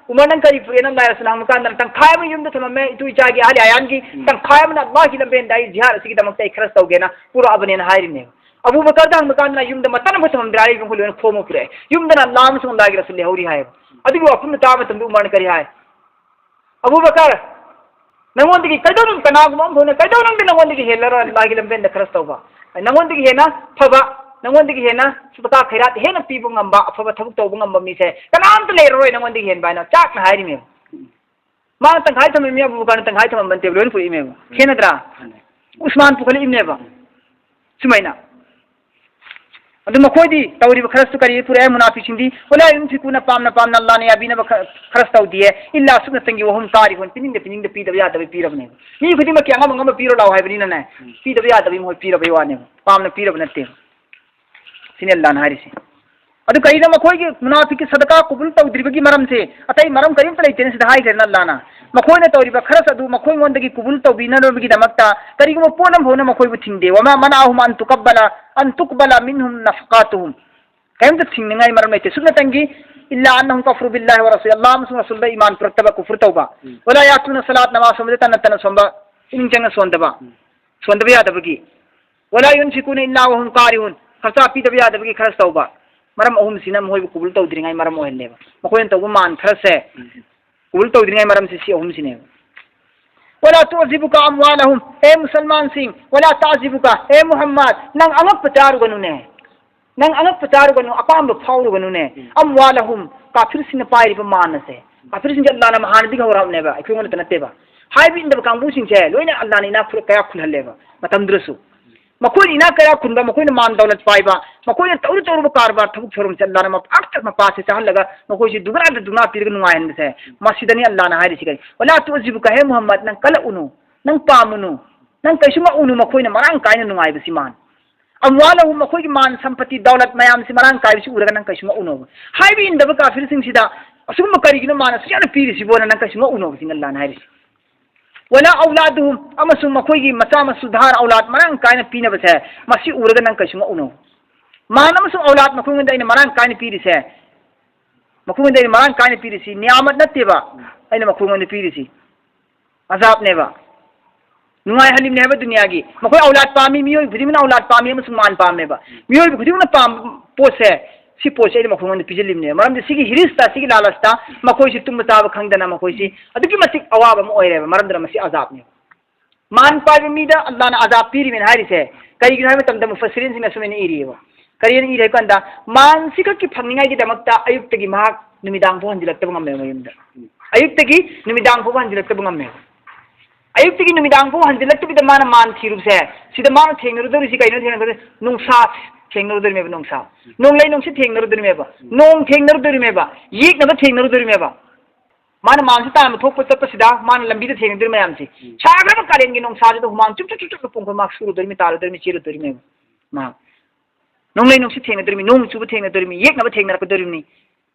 "ꯎꯃꯔ, ꯅꯪ ꯀꯔꯤ ꯄꯨꯔꯛꯑꯦ?" ꯅꯪ ꯂꯥꯏ ꯑꯁꯤꯅ ꯍꯪꯕ ꯀꯥꯟꯗ, "ꯇꯪꯈꯥꯏ ꯑꯃ ꯌꯨꯝꯗ ꯊꯝꯃꯝꯃꯦ, ꯏꯇꯨ ꯏꯆꯥꯒꯤ ꯑꯍꯜ ꯑꯌꯥꯟꯒꯤ, ꯎꯝ꯫ ꯇꯪꯈꯥꯏ ꯑꯃꯅ ꯑꯜꯂꯥꯍꯒꯤ ꯂꯝꯕꯦꯟꯗ ꯑꯩ ꯖꯤꯍꯥꯗ ꯑꯁꯤꯒꯤꯗꯃꯛꯇ ꯑꯩ ꯈꯔꯁ ꯇꯧꯒꯦꯅ ꯄꯨꯔꯛꯑꯕꯅꯦꯅ" ꯍꯥꯏꯔꯤꯅꯦꯕ꯫ ꯑꯕꯨ ꯕꯀꯔꯗ ꯍꯪꯕ ꯀꯥꯟꯗꯅ ꯌꯨꯝꯗ ꯃꯇꯟ ꯑꯃꯐꯥꯎ ꯊꯝꯃꯝꯗ꯭ꯔꯦ, ꯑꯔꯩꯕ ꯃꯈꯩ ꯂꯣꯏꯅ ꯈꯣꯝꯃ ꯄꯨꯔꯛꯑꯦ꯫ ꯌꯨꯝꯗꯅ ꯑꯜꯂꯥꯍ ꯑꯃꯁꯨꯡ ꯑꯜꯂꯥꯍꯒꯤ ꯔꯁꯨꯜ ꯂꯩꯍꯧꯔꯤ ꯍꯥꯏꯌꯦꯕ꯫ ꯑꯗꯨꯒꯤ ꯋꯥꯐꯝꯗꯨ ꯇꯥꯕ ꯃꯇꯝꯗ ꯎꯃꯔꯅ ꯀꯔꯤ ꯍꯥꯏ? "ꯑꯕꯨ ꯕꯀꯔ, ꯅꯪꯉꯣꯟꯗꯒꯤ ꯀꯩꯗꯧꯅꯨꯡ ꯀꯅꯥꯒꯨꯝꯕ ꯑꯃ ꯐꯥꯎꯅ ꯀꯩꯗꯧꯅꯨꯡꯗ ꯅꯪꯉꯣꯟꯗꯒꯤ ꯍꯦꯜꯂꯔꯣꯏ ꯑꯜꯂꯥꯍꯒꯤ ꯂꯝꯕꯦꯟꯗ ꯈꯔꯁ ꯇꯧꯕ꯫ ꯅꯪꯉꯣꯟꯗꯒꯤ ꯍꯦꯟꯅ ꯐꯕ, ꯅꯪꯉꯣꯟꯗꯒꯤ ꯍꯦꯟꯅ ꯁꯗꯀꯥ ꯈꯩꯔꯥꯠ ꯍꯦꯟꯅ ꯄꯤꯕ ꯉꯝꯕ, ꯑꯐꯕ ꯊꯕꯛ ꯇꯧꯕ ꯉꯝꯕ ꯃꯤꯁꯦ ꯀꯅꯥꯝꯇ ꯂꯩꯔꯔꯣꯏ ꯅꯪꯉꯣꯟꯗꯒꯤ ꯍꯦꯟꯕ" ꯍꯥꯏꯅ ꯆꯥꯛꯅ ꯍꯥꯏꯔꯤꯃꯦꯕ꯫ ꯃꯥꯅ ꯇꯪꯈꯥꯏ ꯊꯝꯃꯤꯃꯤ, ꯑꯕꯨ ꯕꯀꯔꯅ ꯇꯪꯈꯥꯏ ꯊꯝꯃꯝꯕ ꯅꯠꯇꯦꯕ, ꯂꯣꯏꯅ ꯄꯨꯔꯛꯏꯃꯦꯕ꯫ ꯈꯦꯠꯅꯗ꯭ꯔꯥ? ꯎꯁꯃꯥꯟ ꯄꯨꯈꯠꯂꯛꯏꯕꯅꯦꯕ꯫ ꯁꯨꯃꯥꯏꯅ꯫ ꯑꯗꯨ ꯃꯈꯣꯏꯗꯤ ꯇꯧꯔꯤꯕ ꯈꯔꯁꯨ ꯀꯔꯤ ꯄꯨꯔꯛꯑꯦ? ꯃꯨꯅꯥꯐꯤꯛꯁꯤꯡꯗꯤ "ꯋꯂꯥ ꯌꯨꯟꯐꯤꯀꯨꯅ", ꯄꯥꯝꯅ ꯄꯥꯝꯅ ꯑꯜꯂꯥꯍꯅ ꯌꯥꯕꯤꯅꯕ ꯈ-, ꯈꯔꯁ ꯇꯧꯗꯤꯌꯦ, "ꯏꯜꯂꯥ", ꯁꯨꯞꯅꯇꯪꯒꯤ "ꯋꯍꯨꯝ ꯀꯥꯔꯤꯍꯨꯟ", ꯄꯤꯅꯤꯡꯗ ꯄꯤꯅꯤꯡꯗ ꯄꯤꯗꯕ ꯌꯥꯗꯕꯩ ꯄꯤꯔꯕꯅꯦꯕ꯫ ꯃꯤ ꯈꯨꯗꯤꯡꯃꯛꯀꯤ ꯑꯉꯝ ꯑꯉꯝꯕ ꯄꯤꯔꯣ ꯂꯥꯛꯑꯣ ꯍꯥꯏꯕꯅꯤꯅꯅꯦ, ꯎꯝ꯫ ꯄꯤꯗꯕ ꯌꯥꯗꯕꯩ ꯃꯈꯣꯏ ꯄꯤꯔꯕꯩ ꯋꯥꯅꯦꯕ, ꯄꯥꯝꯅ ꯄꯤꯔꯕ ꯅꯠꯇꯦꯕ꯫ ꯁꯤꯅꯤ ꯑꯜꯂꯥꯍꯅ ꯍꯥꯏꯔꯤꯁꯦ꯫ ꯑꯗꯨ ꯀꯔꯤꯅꯣ ꯃꯈꯣꯏꯒꯤ ꯃꯨꯅꯥꯐꯤꯛꯀꯤ ꯁꯗꯀꯥ ꯀꯕꯨꯜ ꯇꯧꯗ꯭ꯔꯤꯕꯒꯤ ꯃꯔꯝꯁꯦ? ꯑꯇꯩ ꯃꯔꯝ ꯀꯔꯤꯝꯇ ꯂꯩꯇꯦꯅ ꯁꯤꯗ ꯍꯥꯏꯈ꯭ꯔꯦꯅ ꯑꯜꯂꯥꯍꯅ꯫ ꯃꯈꯣꯏꯅ ꯇꯧꯔꯤꯕ ꯈꯔꯁ ꯑꯗꯨ ꯃꯈꯣꯏꯉꯣꯟꯗꯒꯤ ꯀꯕꯨꯜ ꯇꯧꯕꯤꯅꯅꯕꯒꯤꯗꯃꯛꯇ ꯀꯔꯤꯒꯨꯝꯕ ꯄꯣꯠ ꯑꯃ ꯐꯥꯎꯅ ꯃꯈꯣꯏꯕꯨ ꯊꯤꯡꯗꯦ꯫ "ꯋꯃꯥ ꯃꯅꯥꯑꯍꯨꯝ ꯑꯟ ꯇꯨꯀꯕꯂ, ꯑꯟ ꯇꯨꯀꯕꯂ ꯃꯤꯟꯍꯨꯝ ꯅꯐꯀꯥꯇꯨꯍꯨꯝ"꯫ ꯀꯔꯤꯝꯇ ꯊꯤꯡꯅꯤꯡꯉꯥꯏ ꯃꯔꯝ ꯂꯩꯇꯦ꯫ ꯁꯨꯞꯅꯇꯪꯒꯤ "ꯏꯜꯂꯥ ꯑꯟꯅꯍꯨꯝ ꯀꯐꯔꯨ ꯕꯤꯜꯂꯥꯍꯤ ꯋ ꯔꯁꯨꯂꯤ", ꯑꯜꯂꯥꯍ ꯑꯃꯁꯨꯡ ꯔꯁꯨꯜꯗ ꯏꯃꯥꯟ ꯄꯨꯔꯛꯇꯕ, ꯀꯨꯐꯨꯔ ꯇꯧꯕ꯫ ꯎꯝ꯫ "ꯋꯂꯥ ꯌꯥꯇꯨꯅ ꯁꯂꯥꯠ", ꯅꯃꯥꯖ ꯁꯣꯟꯕꯗ ꯇꯟꯅ ꯇꯟꯅ ꯁꯣꯟꯕ, ꯄꯨꯛꯅꯤꯡ ꯆꯪꯅ ꯁꯣꯟꯗꯕ꯫ ꯎꯝ꯫ ꯁꯣꯟꯗꯕ ꯌꯥꯗꯕꯒꯤ꯫ "ꯋꯂꯥ ꯌꯨꯟꯐꯤꯀꯨꯅ ꯏꯜꯂꯥ ꯋꯍꯨꯝ ꯀꯥꯔꯤꯍꯨꯟ", ꯈꯔꯁꯥ ꯄꯤꯗꯕ ꯌꯥꯗꯕꯒꯤ ꯈꯔꯁ ꯇꯧꯕ꯫ ꯃꯔꯝ ꯑꯍꯨꯝꯁꯤꯅ ꯃꯈꯣꯏꯕꯨ ꯀꯕꯨꯜ ꯇꯧꯗ꯭ꯔꯤꯉꯩ ꯃꯔꯝ ꯑꯣꯏꯍꯜꯂꯦꯕ꯫ ꯃꯈꯣꯏꯅ ꯇꯧꯕ ꯃꯥꯟ ꯈꯔꯁꯦ ꯎꯝ꯫ ꯀꯕꯨꯜ ꯇꯧꯗ꯭ꯔꯤꯉꯩ ꯃꯔꯝꯁꯦ ꯁꯤ ꯑꯍꯨꯝꯁꯤꯅꯦꯕ꯫ "ꯋꯂꯥ ꯇꯨꯖꯤꯕꯨꯀ ꯑꯝꯋꯥꯂꯍꯨꯝ", ꯍꯦ ꯃꯨꯁꯜꯃꯥꯟꯁꯤꯡ, "ꯋꯂꯥ ꯇꯥꯖꯤꯕꯨꯀ", ꯍꯦ ꯃꯨꯍꯝꯃꯗ, ꯅꯪ ꯑꯉꯛꯄ ꯆꯥꯔꯨꯒꯅꯨꯅꯦ꯫ ꯅꯪ ꯑꯉꯛꯄ ꯆꯥꯔꯨꯒꯅꯨ, ꯑꯄꯥꯝꯕ ꯐꯥꯎꯔꯨꯒꯅꯨꯅꯦ꯫ ꯎꯝ꯫ "ꯑꯝꯋꯥꯂꯍꯨꯝ", ꯀꯥꯐꯤꯔꯁꯤꯡꯅ ꯄꯥꯏꯔꯤꯕ ꯃꯥꯟ ꯑꯁꯦ꯫ ꯀꯥꯐꯤꯔꯁꯤꯡꯁꯦ ꯑꯜꯂꯥꯍꯅ ꯍꯥꯟꯅꯗꯒꯤ ꯍꯧꯔꯛꯑꯕꯅꯦꯕ, ꯑꯩꯈꯣꯏꯉꯣꯟꯗꯇ ꯅꯠꯇꯦꯕ꯫ ꯍꯥꯏꯕ ꯏꯟꯗꯕ ꯀꯥꯡꯕꯨꯁꯤꯡꯁꯦ ꯂꯣꯏꯅ ꯑꯜꯂꯥꯍꯅ ꯏꯅꯥꯛ ꯈꯨꯜ-, ꯀꯌꯥ ꯈꯨꯜꯍꯜꯂꯦꯕ ꯃꯇꯝꯗꯨꯗꯁꯨ꯫ ꯃꯈꯣꯏꯅ ꯏꯅꯥꯛ ꯀꯌꯥ ꯈꯨꯟꯕ, ꯃꯈꯣꯏꯅ ꯃꯥꯟ ꯗꯧꯂꯠ ꯄꯥꯏꯕ, ꯃꯈꯣꯏꯅ ꯇꯧꯔꯨ ꯇꯧꯔꯨꯕ ꯀꯔꯕꯥꯔ ꯊꯕꯛ ꯊꯧꯔꯝꯁꯦ ꯑꯜꯂꯥꯍꯅ ꯃꯄꯥꯛꯇ ꯃꯄꯥꯁꯦ ꯆꯥꯍꯜꯂꯒ ꯃꯈꯣꯏꯁꯦ ꯗꯨꯒꯅꯥꯗ ꯗꯨꯒꯅꯥ ꯄꯤꯔꯒ ꯅꯨꯡꯉꯥꯏꯍꯟꯕꯁꯦ꯫ ꯃꯁꯤꯗꯅꯤ ꯑꯜꯂꯥꯍꯅ ꯍꯥꯏꯔꯤꯁꯤ ꯀꯔꯤ? "ꯋꯂꯥ ꯇꯨꯖꯤꯕꯨꯀ", ꯍꯦ ꯃꯨꯍꯝꯃꯗ, ꯅꯪ ꯀꯜꯂꯛꯎꯅꯨ, ꯅꯪ ꯄꯥꯝꯃꯨꯅꯨ, ꯅꯪ ꯀꯩꯁꯨ ꯉꯛꯎꯅꯨ ꯃꯈꯣꯏꯅ ꯃꯔꯥꯡ ꯀꯥꯏꯅ ꯅꯨꯡꯉꯥꯏꯕꯁꯤ ꯃꯥꯟ꯫ "ꯑꯝꯋꯥꯂꯍꯨꯝ", ꯃꯈꯣꯏꯒꯤ ꯃꯥꯟ ꯁꯝꯄꯇꯤ ꯗꯧꯂꯠ ꯃꯌꯥꯝꯁꯤ ꯃꯔꯥꯡ ꯀꯥꯏꯕꯁꯤ ꯎꯔꯒ ꯅꯪ ꯀꯩꯁꯨ ꯉꯛꯎꯅꯣꯕ꯫ ꯍꯥꯏꯕ ꯏꯟꯗꯕ ꯀꯥꯐꯤꯔꯁꯤꯡꯁꯤꯗ ꯑꯁꯤꯒꯨꯝꯕ ꯀꯔꯤꯒꯤꯅꯣ ꯃꯥꯅ ꯑꯁꯨꯛ ꯌꯥꯝꯅ ꯄꯤꯔꯤꯁꯤꯕꯣꯅ ꯅꯪ ꯀꯩꯁꯨ ꯉꯛꯎꯅꯣꯕ ꯁꯤꯅꯤ ꯑꯜꯂꯥꯍꯅ ꯍꯥꯏꯔꯤꯁꯤ꯫ "ꯋꯂꯥ ꯑꯧꯂꯥꯗꯨꯍꯨꯝ", ꯑꯃꯁꯨꯡ ꯃꯈꯣꯏꯒꯤ ꯃꯆꯥ ꯃꯁꯨ ꯙꯥꯔ ꯑꯧꯂꯥꯗ ꯃꯔꯥꯡ ꯀꯥꯏꯅ ꯄꯤꯅꯕꯁꯦ ꯃꯁꯤ ꯎꯔꯒ ꯅꯪ ꯀꯩꯁꯨ ꯉꯛꯎꯅꯣ꯫ ꯃꯥꯟ ꯑꯃꯁꯨꯡ ꯑꯧꯂꯥꯗ ꯃꯈꯣꯏꯉꯣꯟꯗ ꯑꯩꯅ ꯃꯔꯥꯡ ꯀꯥꯏꯅ ꯄꯤꯔꯤꯁꯦ ꯃꯈꯣꯏꯉꯣꯟꯗ ꯑꯩꯅ ꯃꯔꯥꯡ ꯀꯥꯏꯅ ꯄꯤꯔꯤꯁꯤ ꯅꯤꯌꯥꯃꯠ ꯅꯠꯇꯦꯕ, ꯑꯩꯅ ꯃꯈꯣꯏꯉꯣꯟꯗ ꯄꯤꯔꯤꯁꯤ ꯑꯖꯥꯕꯅꯦꯕ꯫ ꯅꯨꯡꯉꯥꯏꯍꯜꯂꯤꯕꯅꯦ ꯍꯥꯏꯕ ꯗꯨꯅꯤꯌꯥꯒꯤ꯫ ꯃꯈꯣꯏ ꯑꯧꯂꯥꯗ ꯄꯥꯝꯃꯤ, ꯃꯤꯑꯣꯏ ꯈꯨꯗꯤꯡꯃꯛꯅ ꯑꯧꯂꯥꯗ ꯄꯥꯝꯃꯤ ꯑꯃꯁꯨꯡ ꯃꯥꯟ ꯄꯥꯝꯃꯦꯕ꯫ ꯃꯤꯑꯣꯏꯕ ꯈꯨꯗꯤꯡꯃꯛꯅ ꯄꯥꯝꯕ ꯄꯣꯠꯁꯦ, ꯁꯤ ꯄꯣꯠꯁꯦ ꯑꯩꯅ ꯃꯈꯣꯏꯉꯣꯟꯗ ꯄꯤꯖꯜꯂꯤꯕꯅꯦꯕ꯫ ꯃꯔꯝꯗꯤ ꯁꯤꯒꯤ ꯍꯤꯔꯤꯁꯇ, ꯁꯤꯒꯤ ꯂꯥꯂꯁꯇ ꯃꯈꯣꯏꯁꯤ ꯇꯨꯝꯕ ꯆꯥꯕ ꯈꯪꯗꯅ ꯃꯈꯣꯏꯁꯤ ꯑꯗꯨꯛꯀꯤ ꯃꯇꯤꯛ ꯑꯋꯥꯕ ꯑꯃ ꯑꯣꯏꯔꯦꯕ꯫ ꯃꯔꯝꯗꯨꯅ ꯃꯁꯤ ꯑꯖꯥꯕꯅꯦꯕ꯫ ꯃꯥꯟ ꯄꯥꯏꯕ ꯃꯤꯗ ꯑꯜꯂꯥꯅ ꯑꯖꯥꯕ ꯄꯤꯔꯤꯕꯅꯤ ꯍꯥꯏꯔꯤꯁꯦ ꯀꯔꯤꯒꯤꯅꯣ ꯍꯥꯏꯕ ꯃꯇꯝꯗ ꯃꯨꯐꯁꯤꯔꯤꯟꯁꯤꯡꯅ ꯁꯨꯃꯥꯏꯅ ꯏꯔꯤꯑꯕ꯫ ꯀꯔꯤꯅ ꯏꯔꯤ ꯍꯥꯏꯕ ꯀꯥꯟꯗ, ꯃꯥꯟꯁꯤ ꯈꯛꯀꯤ ꯐꯪꯅꯤꯡꯉꯥꯏꯒꯤꯗꯃꯛꯇ ꯑꯌꯨꯛꯇꯒꯤ ꯃꯍꯥꯛ ꯅꯨꯃꯤꯗꯥꯡ ꯐꯥꯎ ꯍꯟꯖꯤꯜꯂꯛꯇꯕ ꯉꯝꯃꯦꯕ ꯃꯌꯨꯝꯗ꯫ ꯑꯌꯨꯛꯇꯒꯤ ꯅꯨꯃꯤꯗꯥꯡ ꯐꯥꯎꯕ ꯍꯟꯖꯤꯜꯂꯛꯇꯕ ꯉꯝꯃꯦꯕ꯫ ꯑꯌꯨꯛꯇꯒꯤ ꯅꯨꯃꯤꯗꯥꯡ ꯐꯥꯎ ꯍꯟꯖꯤꯜꯂꯛꯇꯕꯤꯗ ꯃꯥꯅ ꯃꯥꯟ ꯊꯤꯔꯨꯕꯁꯦ, ꯁꯤꯗ ꯃꯥꯅ ꯊꯦꯡꯅꯔꯨꯗꯧꯔꯤꯁꯤ ꯀꯩꯅꯣ? ꯊꯦꯡꯅꯔꯨꯗꯣꯏ ꯅꯨꯡꯁꯥ ꯊꯦꯡꯅꯔꯨꯗꯣꯏꯅꯦꯕ, ꯅꯨꯡꯁꯥ꯫ ꯅꯣꯡꯂꯩ ꯅꯨꯡꯁꯤꯠ ꯊꯦꯡꯅꯔꯨꯗꯣꯏꯅꯦꯕ, ꯅꯣꯡ ꯊꯦꯡꯅꯔꯨꯗꯣꯏꯅꯦꯕ, ꯌꯦꯛꯅꯕ ꯊꯦꯡꯅꯔꯨꯗꯣꯏꯅꯦꯕ꯫ ꯃꯥꯅ ꯃꯥꯟꯁꯤ ꯇꯥꯟꯕ ꯊꯣꯛꯄ ꯆꯠꯄꯁꯤꯗ ꯃꯥꯅ ꯂꯝꯕꯤꯗ ꯊꯦꯡꯅꯗꯣꯏ ꯃꯌꯥꯝꯁꯦ, ꯁꯥꯈ꯭ꯔꯕ ꯀꯥꯂꯦꯟꯒꯤ ꯅꯨꯡꯁꯥꯁꯤꯗ ꯍꯨꯃꯥꯡ ꯆꯨꯞ ꯆꯨꯞ ꯆꯨꯞ ꯆꯨꯞ ꯄꯨꯡꯈꯣꯏ ꯃꯥ ꯁꯨꯔꯨꯗꯣꯏꯔꯤꯃꯤ, ꯇꯥꯔꯨꯗꯣꯏꯔꯤꯃꯤ, ꯆꯦꯜꯂꯨꯗꯣꯔꯤꯃꯦꯕ꯫ ꯃꯥ ꯅꯣꯡꯂꯩ ꯅꯨꯡꯁꯤꯠ ꯊꯦꯡꯅꯗꯣꯔꯤꯃꯤ, ꯅꯣꯡ ꯆꯨꯕ ꯊꯦꯡꯅꯗꯣꯔꯤꯃꯤ, ꯌꯦꯛꯅꯕ ꯊꯦꯡꯅꯔꯛꯀꯗꯣꯔꯤꯕꯅꯤ,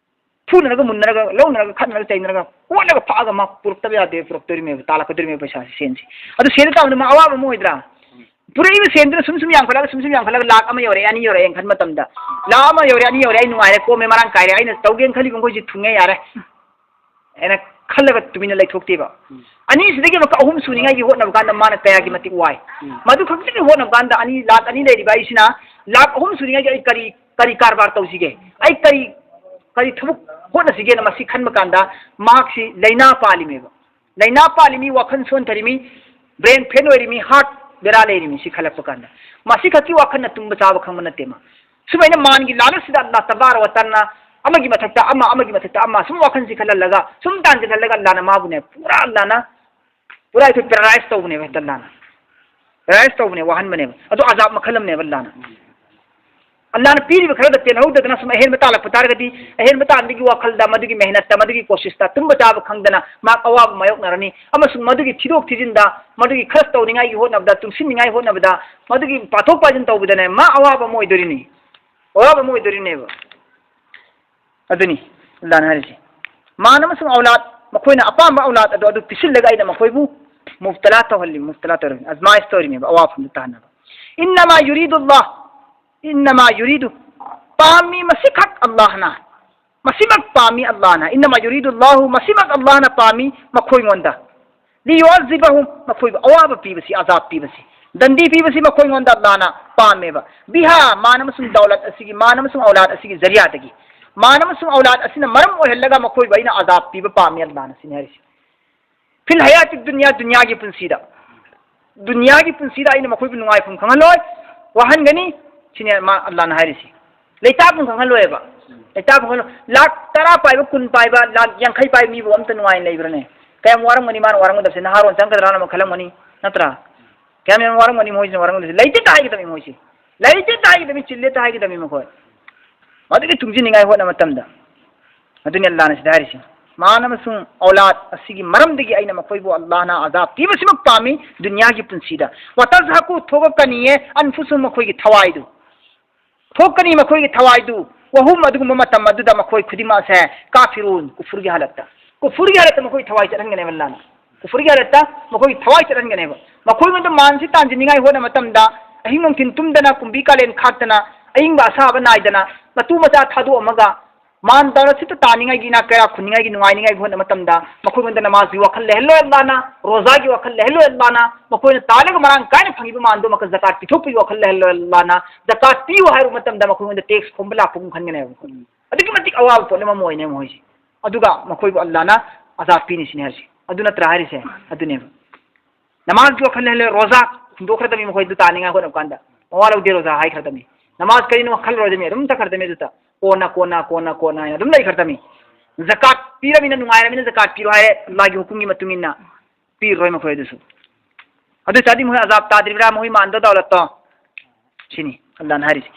ꯐꯨꯅꯔꯒ, ꯃꯨꯟꯅꯔꯒ, ꯂꯧꯅꯔꯒ, ꯈꯠꯅꯔꯒ, ꯆꯩꯅꯔꯒ, ꯀꯣꯠꯂꯒ ꯐꯛꯑꯒ ꯃꯥ ꯄꯨꯔꯛꯇꯕ ꯌꯥꯗꯦ, ꯄꯨꯔꯛꯇꯣꯔꯤꯃꯦꯕ, ꯇꯥꯜꯂꯛꯀꯗꯣꯔꯤꯃꯦꯕ ꯄꯩꯁꯥꯁꯦ, ꯁꯦꯟꯁꯦ꯫ ꯑꯗꯨ ꯁꯦꯟꯗꯨ ꯇꯥꯕꯗ ꯃꯥ ꯑꯋꯥꯕ ꯑꯃ ꯑꯣꯏꯗ꯭ꯔꯥ? ꯄꯨꯔꯛꯏꯕ ꯁꯦꯟꯗꯨꯅ ꯁꯨꯝ ꯁꯨꯝ ꯌꯥꯝꯈꯠꯂꯒ, ꯁꯨꯝ ꯁꯨꯝ ꯌꯥꯝꯈꯠꯂꯒ ꯂꯥꯛ ꯑꯃ ꯌꯧꯔꯛꯑꯦ, ꯑꯅꯤ ꯌꯧꯔꯛꯑꯦ ꯈꯟꯕ ꯃꯇꯝꯗ, ꯂꯥꯛ ꯑꯃ ꯌꯧꯔꯦ, ꯑꯅꯤ ꯌꯧꯔꯦ, ꯑꯩ ꯅꯨꯡꯉꯥꯏꯔꯦ, ꯀꯣꯝꯃꯦ, ꯃꯔꯥꯡ ꯀꯥꯏꯔꯦ, ꯑꯩꯅ ꯇꯧꯒꯦꯅ ꯈꯜꯂꯤꯕ ꯃꯈꯣꯏꯁꯤ ꯊꯨꯡꯉꯦ, ꯌꯥꯔꯦ ꯍꯥꯏꯅ ꯈꯜꯂꯒ ꯇꯨꯃꯤꯟꯅ ꯂꯩꯊꯣꯛꯇꯦꯕ꯫ ꯑꯅꯤꯁꯤꯗꯒꯤ ꯑꯃꯨꯛꯀ ꯑꯍꯨꯝ ꯁꯨꯅꯤꯡꯉꯥꯏꯒꯤ ꯍꯣꯠꯅꯕ ꯀꯥꯟꯗ ꯃꯥꯅ ꯀꯌꯥꯒꯤ ꯃꯇꯤꯛ ꯋꯥꯏ꯫ ꯃꯗꯨ ꯈꯛꯇꯒꯤ ꯍꯣꯠꯅꯕ ꯀꯥꯟꯗ ꯑꯅꯤ, ꯂꯥꯛ ꯑꯅꯤ ꯂꯩꯔꯤꯕ ꯑꯩꯁꯤꯅ ꯂꯥꯛ ꯑꯍꯨꯝ ꯁꯨꯅꯤꯡꯉꯥꯏꯒꯤ ꯑꯩ ꯀꯔꯤ, ꯀꯔꯤ ꯀꯔꯕꯥꯔ ꯇꯧꯁꯤꯒꯦ? ꯑꯩ ꯀꯔꯤ, ꯀꯔꯤ ꯊꯕꯛ ꯍꯣꯠꯅꯁꯤꯒꯦꯅ ꯃꯁꯤ ꯈꯟꯕ ꯀꯥꯟꯗ ꯃꯍꯥꯛꯁꯤ ꯂꯥꯏꯅꯥ ꯄꯥꯜꯂꯤꯃꯦꯕ꯫ ꯂꯥꯏꯅꯥ ꯄꯥꯜꯂꯤꯃꯤ, ꯋꯥꯈꯜ ꯁꯣꯟꯊꯔꯤꯃꯤ, ꯕ꯭ꯔꯦꯟ ꯐꯦꯟ ꯑꯣꯏꯔꯤꯃꯤ, ꯍꯥꯔꯠ ꯕꯦꯔꯥ ꯂꯩꯔꯤꯃꯤ꯫ ꯁꯤ ꯈꯜꯂꯛꯄ ꯀꯥꯟꯗ ꯃꯁꯤ ꯈꯛꯀꯤ ꯋꯥꯈꯜꯅ ꯇꯨꯝꯕ ꯆꯥꯕ ꯈꯪꯕ ꯅꯠꯇꯦ ꯃꯥ꯫ ꯁꯨꯃꯥꯏꯅ ꯃꯥꯟꯒꯤ ꯂꯥꯂꯁꯁꯤꯗ ꯑꯜꯂꯥꯍ ꯇꯕꯥꯔꯛ ꯋ ꯇꯥꯂꯥꯅ ꯑꯃꯒꯤ ꯃꯊꯛꯇ ꯑꯃ, ꯑꯃꯒꯤ ꯃꯊꯛꯇ ꯑꯃ ꯁꯨꯝ ꯋꯥꯈꯜꯁꯤ ꯈꯜꯍꯜꯂꯒ, ꯁꯨꯝ ꯇꯥꯟꯁꯤꯜꯍꯜꯂꯒ ꯑꯜꯂꯥꯍꯅ ꯃꯥꯕꯨꯅꯦ ꯄꯨꯔꯥ ꯑꯜꯂꯥꯍꯅ ꯄꯨꯔꯥ ꯑꯩꯈꯣꯏ ꯄꯦꯔꯥꯂꯥꯏꯁ ꯇꯧꯕꯅꯦꯕ ꯍꯦꯛꯇ ꯑꯜꯂꯥꯍꯅ꯫ ꯄꯦꯔꯥꯂꯥꯏꯁ ꯇꯧꯕꯅꯦ, ꯋꯥꯍꯟꯕꯅꯦꯕ꯫ ꯑꯗꯣ ꯑꯖꯥꯕ ꯃꯈꯜ ꯑꯃꯅꯦꯕ ꯑꯜꯂꯥꯍꯅ꯫ ꯑꯜꯂꯥꯍꯅ ꯄꯤꯔꯤꯕ ꯈꯔꯗ ꯄꯦꯜꯍꯧꯗꯗꯅ ꯁꯨꯝ ꯑꯍꯦꯟꯕ ꯇꯥꯜꯂꯛꯄ ꯇꯥꯔꯒꯗꯤ, ꯑꯍꯦꯟꯕ ꯇꯥꯟꯕꯒꯤ ꯋꯥꯈꯜꯗ, ꯃꯗꯨꯒꯤ ꯃꯦꯍꯅꯠꯇ, ꯃꯗꯨꯒꯤ ꯀꯣꯁꯤꯁꯇ, ꯇꯨꯝꯕ ꯆꯥꯕ ꯈꯪꯗꯅ ꯃꯍꯥꯛ ꯑꯋꯥꯕ ꯃꯥꯌꯣꯛꯅꯔꯅꯤ꯫ ꯑꯃꯁꯨꯡ ꯃꯗꯨꯒꯤ ꯊꯤꯗꯣꯛ ꯊꯤꯖꯤꯟꯗ, ꯃꯗꯨꯒꯤ ꯈꯔꯁ ꯇꯧꯅꯤꯡꯉꯥꯏꯒꯤ ꯍꯣꯠꯅꯕꯗ, ꯇꯨꯡꯁꯤꯟꯅꯤꯡꯉꯥꯏ ꯍꯣꯠꯅꯕꯗ, ꯃꯗꯨꯒꯤ ꯄꯥꯊꯣꯛ ꯄꯥꯁꯤꯟ ꯇꯧꯕꯗꯅꯦ ꯃꯥ ꯑꯋꯥꯕ ꯑꯃ ꯑꯣꯏꯗꯣꯔꯤꯅꯤ, ꯑꯋꯥꯕ ꯑꯃ ꯑꯣꯏꯗꯣꯔꯤꯅꯦꯕ꯫ ꯑꯗꯨꯅꯤ ꯑꯜꯂꯥꯍꯅ ꯍꯥꯏꯔꯤꯁꯦ꯫ ꯃꯥꯟ ꯑꯃꯁꯨꯡ ꯑꯧꯂꯥꯗ, ꯃꯈꯣꯏꯅ ꯑꯄꯥꯝꯕ ꯑꯧꯂꯥꯗ ꯑꯗꯣ ꯑꯗꯨ ꯄꯤꯁꯤꯜꯂꯒ ꯑꯩꯅ ꯃꯈꯣꯏꯕꯨ ꯃꯨꯕꯇꯂꯥ ꯇꯧꯍꯜꯂꯤ, ꯃꯨꯕꯇꯂꯥ ꯇꯧꯔꯤ, ꯑꯖꯃꯥꯏꯁ ꯇꯧꯔꯤꯅꯦꯕ, ꯑꯋꯥꯐꯝꯗ ꯇꯥꯍꯟꯅꯕ꯫ ꯏꯟꯅꯃꯥ ꯌꯨꯔꯤꯗꯨ ꯑꯜꯂꯥꯍ, ꯏꯟꯅꯃꯥ ꯌꯨꯔꯤꯗꯨ, ꯄꯥꯝꯃꯤ ꯃꯁꯤꯈꯛ ꯑꯜꯂꯥꯍꯅ꯫ ꯃꯁꯤꯃꯛ ꯄꯥꯝꯃꯤ ꯑꯜꯂꯥꯍꯅ꯫ "ꯏꯟꯅꯃꯥ ꯌꯨꯔꯤꯗꯨ ꯑꯜꯂꯥꯍꯨ", ꯃꯁꯤꯃꯛ ꯑꯜꯂꯥꯍꯅ ꯄꯥꯝꯃꯤ ꯃꯈꯣꯏꯉꯣꯟꯗ꯫ "ꯂꯤꯌꯨꯑꯖꯤꯕꯍꯨꯝ", ꯃꯈꯣꯏꯕꯨ ꯑꯋꯥꯕ ꯄꯤꯕꯁꯤ, ꯑꯖꯥꯕ ꯄꯤꯕꯁꯤ, ꯗꯟꯗꯤ ꯄꯤꯕꯁꯤ ꯃꯈꯣꯏꯉꯣꯟꯗ ꯑꯜꯂꯥꯍꯅ ꯄꯥꯝꯃꯦꯕ꯫ "ꯕꯤꯍꯥ", ꯃꯥꯟ ꯑꯃꯁꯨꯡ ꯗꯧꯂꯠ ꯑꯁꯤꯒꯤ, ꯃꯥꯟ ꯑꯃꯁꯨꯡ ꯑꯧꯂꯥꯗ ꯑꯁꯤꯒꯤ ꯖꯔꯤꯌꯥꯗꯒꯤ, ꯃꯥꯟ ꯑꯃꯁꯨꯡ ꯑꯧꯂꯥꯗ ꯑꯁꯤꯅ ꯃꯔꯝ ꯑꯣꯏꯍꯜꯂꯒ ꯃꯈꯣꯏꯕꯨ ꯑꯩꯅ ꯑꯖꯥꯕ ꯄꯤꯕ ꯄꯥꯝꯃꯤ ꯑꯜꯂꯥꯍꯅ, ꯁꯤꯅꯤ ꯍꯥꯏꯔꯤꯁꯤ꯫ "ꯐꯤꯜ ꯍꯌꯥꯇꯤ ꯗꯨꯅꯤꯌꯥ", ꯗꯨꯅꯤꯌꯥꯒꯤ ꯄꯨꯟꯁꯤꯗ, ꯗꯨꯅꯤꯌꯥꯒꯤ ꯄꯨꯟꯁꯤꯗ ꯑꯩꯅ ꯃꯈꯣꯏꯕꯨ ꯅꯨꯡꯉꯥꯏꯐꯝ ꯈꯪꯍꯜꯂꯣꯏ, ꯋꯥꯍꯟꯒꯅꯤ, ꯁꯤꯅꯦ ꯃꯥ ꯑꯜꯂꯥꯍꯅ ꯍꯥꯏꯔꯤꯁꯤ꯫ ꯂꯩꯇꯥꯐꯝ ꯈꯪꯍꯜꯂꯣꯏꯕ, ꯂꯩꯇꯥꯐꯝ ꯈꯪꯍꯜꯂꯣꯏ꯫ ꯂꯥꯛ ꯇꯔꯥ ꯄꯥꯏꯕ, ꯀꯨꯟ ꯄꯥꯏꯕ, ꯂꯥꯛ ꯌꯥꯡꯈꯩ ꯄꯥꯏꯕ ꯃꯤꯕꯨ ꯑꯝꯇ ꯅꯨꯡꯉꯥꯏꯅ ꯂꯩꯕ꯭ꯔꯅꯦ? ꯀꯌꯥꯝ ꯋꯥꯔꯝꯒꯅꯤ ꯃꯥꯅ ꯋꯥꯔꯝꯒꯗꯕꯁꯦ, ꯅꯍꯥꯔꯣꯟ ꯆꯪꯒꯗ꯭ꯔꯥꯅ ꯑꯃ ꯈꯜꯂꯝꯒꯅꯤ, ꯅꯠꯇ꯭ꯔꯥ? ꯀꯌꯥꯝ ꯌꯥꯝ ꯋꯥꯔꯝꯒꯅꯤ ꯃꯣꯏꯁꯤꯅ ꯋꯥꯔꯝꯒꯗꯕꯁꯦ꯫ ꯂꯩꯇꯦ ꯇ ꯍꯥꯏꯒꯗꯕꯅꯤ ꯃꯣꯏꯁꯦ, ꯂꯩꯇꯦ ꯇ ꯍꯥꯏꯒꯗꯕꯅꯤ, ꯆꯤꯜꯂꯦ ꯇ ꯍꯥꯏꯒꯗꯕꯅꯤ ꯃꯈꯣꯏ꯫ ꯃꯗꯨꯒꯤ ꯇꯨꯡꯁꯤꯟꯅꯤꯡꯉꯥꯏ ꯍꯣꯠꯅꯕ ꯃꯇꯝꯗ, ꯑꯗꯨꯅꯤ ꯑꯜꯂꯥꯍꯅ ꯁꯤꯗ ꯍꯥꯏꯔꯤꯁꯤ, ꯃꯥꯟ ꯑꯃꯁꯨꯡ ꯑꯧꯂꯥꯗ ꯑꯁꯤꯒꯤ ꯃꯔꯝꯗꯒꯤ ꯑꯩꯅ ꯃꯈꯣꯏꯕꯨ ꯑꯜꯂꯥꯍꯅ ꯑꯖꯥꯕ ꯄꯤꯕꯁꯤꯃꯛ ꯄꯥꯝꯃꯤ ꯗꯨꯅꯤꯌꯥꯒꯤ ꯄꯨꯟꯁꯤꯗ꯫ "ꯋꯇꯖꯍꯛꯀꯨ", ꯊꯣꯛꯂꯛꯀꯅꯤꯌꯦ, "ꯑꯟꯐꯨꯁꯨꯍꯨꯝ", ꯃꯈꯣꯏꯒꯤ ꯊꯋꯥꯏꯗꯨ ꯊꯣꯛꯀꯅꯤ, ꯃꯈꯣꯏꯒꯤ ꯊꯋꯥꯏꯗꯨ꯫ "ꯋꯍꯨꯝ", ꯑꯗꯨꯒꯨꯝꯕ ꯃꯇꯝ ꯑꯗꯨꯗ ꯃꯈꯣꯏ ꯈꯨꯗꯤꯡꯃꯛ ꯑꯁꯦ "ꯀꯥꯐꯤꯔꯨꯟ", ꯀꯨꯐꯨꯔꯒꯤ ꯍꯥꯂꯠꯇ, ꯀꯨꯐꯨꯔꯒꯤ ꯍꯥꯂꯠꯇ ꯃꯈꯣꯏ ꯊꯋꯥꯏ ꯆꯠꯍꯟꯒꯅꯦꯕ ꯑꯜꯂꯥꯍꯅ꯫ ꯀꯨꯐꯨꯔꯒꯤ ꯍꯥꯂꯠꯇ ꯃꯈꯣꯏꯒꯤ ꯊꯋꯥꯏ ꯆꯠꯍꯟꯒꯅꯦꯕ꯫ ꯃꯈꯣꯏꯉꯣꯟꯗ ꯃꯥꯟꯁꯤ ꯇꯥꯟꯁꯤꯟꯅꯤꯡꯉꯥꯏ ꯍꯣꯠꯅꯕ ꯃꯇꯝꯗ, ꯑꯍꯤꯡ ꯅꯨꯡꯊꯤꯜ ꯇꯨꯝꯗꯅ, ꯀꯨꯝꯕꯤ ꯀꯥꯂꯦꯟ ꯈꯥꯛꯇꯅ, ꯑꯏꯪꯕ ꯑꯁꯥꯕ ꯅꯥꯏꯗꯅ, ꯃꯇꯨ ꯃꯆꯥ ꯊꯥꯗꯣꯛꯑꯝꯃꯒ, ꯃꯥꯟ ꯗꯧꯂꯠ ꯁꯤꯠꯇ ꯇꯥꯅꯤꯡꯉꯥꯏꯒꯤ, ꯏꯅꯥꯛ ꯀꯩꯔꯥꯛ ꯈꯨꯟꯅꯤꯡꯉꯥꯏꯒꯤ, ꯅꯨꯡꯉꯥꯏꯅꯤꯡꯉꯥꯏꯒꯤ ꯍꯣꯠꯅꯕ ꯃꯇꯝꯗ, ꯃꯈꯣꯏꯉꯣꯟꯗ ꯅꯃꯥꯖꯒꯤ ꯋꯥꯈꯜ ꯂꯩꯍꯜꯂꯣꯏ ꯑꯜꯂꯥꯍꯅ, ꯔꯣꯖꯥꯒꯤ ꯋꯥꯈꯜ ꯂꯩꯍꯜꯂꯣꯏ ꯑꯜꯂꯥꯍꯅ, ꯃꯈꯣꯏꯅ ꯇꯥꯜꯂꯒ ꯃꯔꯥꯡ ꯀꯥꯏꯅ ꯐꯪꯉꯤꯕ ꯃꯥꯟꯗꯣ ꯃꯈꯜ ꯖꯀꯥꯠ ꯄꯤꯊꯣꯛꯄꯒꯤ ꯋꯥꯈꯜ ꯂꯩꯍꯜꯂꯣꯏ ꯑꯜꯂꯥꯍꯅ꯫ ꯖꯀꯥꯠ ꯄꯤꯌꯨ ꯍꯥꯏꯕ ꯃꯇꯝꯗ ꯃꯈꯣꯏꯉꯣꯟꯗ ꯇꯦꯛꯁ ꯈꯣꯝꯕ ꯂꯥꯛꯄꯒꯨꯝ ꯈꯟꯒꯅꯦꯕ꯫ ꯑꯗꯨꯛꯀꯤ ꯃꯇꯤꯛ ꯑꯋꯥꯕ ꯄꯣꯠ ꯑꯃ ꯑꯣꯏꯅꯦ ꯃꯈꯣꯏꯁꯦ꯫ ꯑꯗꯨꯒ ꯃꯈꯣꯏꯕꯨ ꯑꯜꯂꯥꯍꯅ ꯑꯖꯥꯕ ꯄꯤꯅꯤ ꯁꯤꯅꯤ ꯍꯥꯏꯔꯤꯁꯦ꯫ ꯑꯗꯨ ꯅꯠꯇ꯭ꯔꯥ ꯍꯥꯏꯔꯤꯁꯦ? ꯑꯗꯨꯅꯦꯕ꯫ ꯅꯃꯥꯖꯀꯤ ꯋꯥꯈꯜ ꯂꯩꯍꯜꯂꯦ, ꯔꯣꯖꯥ ꯍꯨꯟꯗꯣꯛꯈ꯭ꯔꯗꯕꯅꯤ ꯃꯈꯣꯏꯗꯨ ꯇꯥꯅꯤꯡꯉꯥꯏ ꯍꯣꯠꯅꯕ ꯀꯥꯟꯗ꯫ ꯃꯋꯥ ꯂꯧꯗꯦ, ꯔꯣꯖꯥ ꯍꯥꯏꯈ꯭ꯔꯗꯕꯅꯤ꯫ ꯅꯃꯥꯖ ꯀꯔꯤꯅꯣ ꯈꯜꯂꯔꯣꯏꯗꯕꯅꯤ, ꯑꯗꯨꯝ ꯆꯠꯈ꯭ꯔꯗꯕꯅꯤ ꯑꯗꯨꯗ꯫ ꯀꯣꯟꯅ, ꯀꯣꯟꯅ, ꯀꯣꯟꯅ, ꯀꯣꯟꯅ ꯍꯥꯏꯅ ꯑꯗꯨꯝ ꯂꯩꯈ꯭ꯔꯗꯕꯅꯤ꯫ ꯖꯀꯥꯠ ꯄꯤꯔꯃꯤꯅ ꯅꯨꯡꯉꯥꯏꯔꯃꯤꯅ ꯖꯀꯥꯠ ꯄꯤꯔꯣ ꯍꯥꯏꯔꯦ, ꯑꯜꯂꯥꯍꯒꯤ ꯍꯨꯀꯨꯝꯒꯤ ꯃꯇꯨꯡ ꯏꯟꯅ ꯄꯤꯔꯔꯣꯏ ꯃꯈꯣꯏ ꯑꯗꯨꯁꯨ꯫ ꯑꯗꯨ ꯑꯣꯏ ꯇꯥꯔꯗꯤ ꯃꯈꯣꯏ ꯑꯖꯥꯕ ꯇꯥꯗ꯭ꯔꯤꯕ꯭ꯔꯥ, ꯃꯈꯣꯏ ꯃꯥꯟꯗ ꯗꯧꯂꯠꯇꯣ? ꯁꯤꯅꯤ ꯑꯜꯂꯥꯍꯅ ꯍꯥꯏꯔꯤꯁꯦ꯫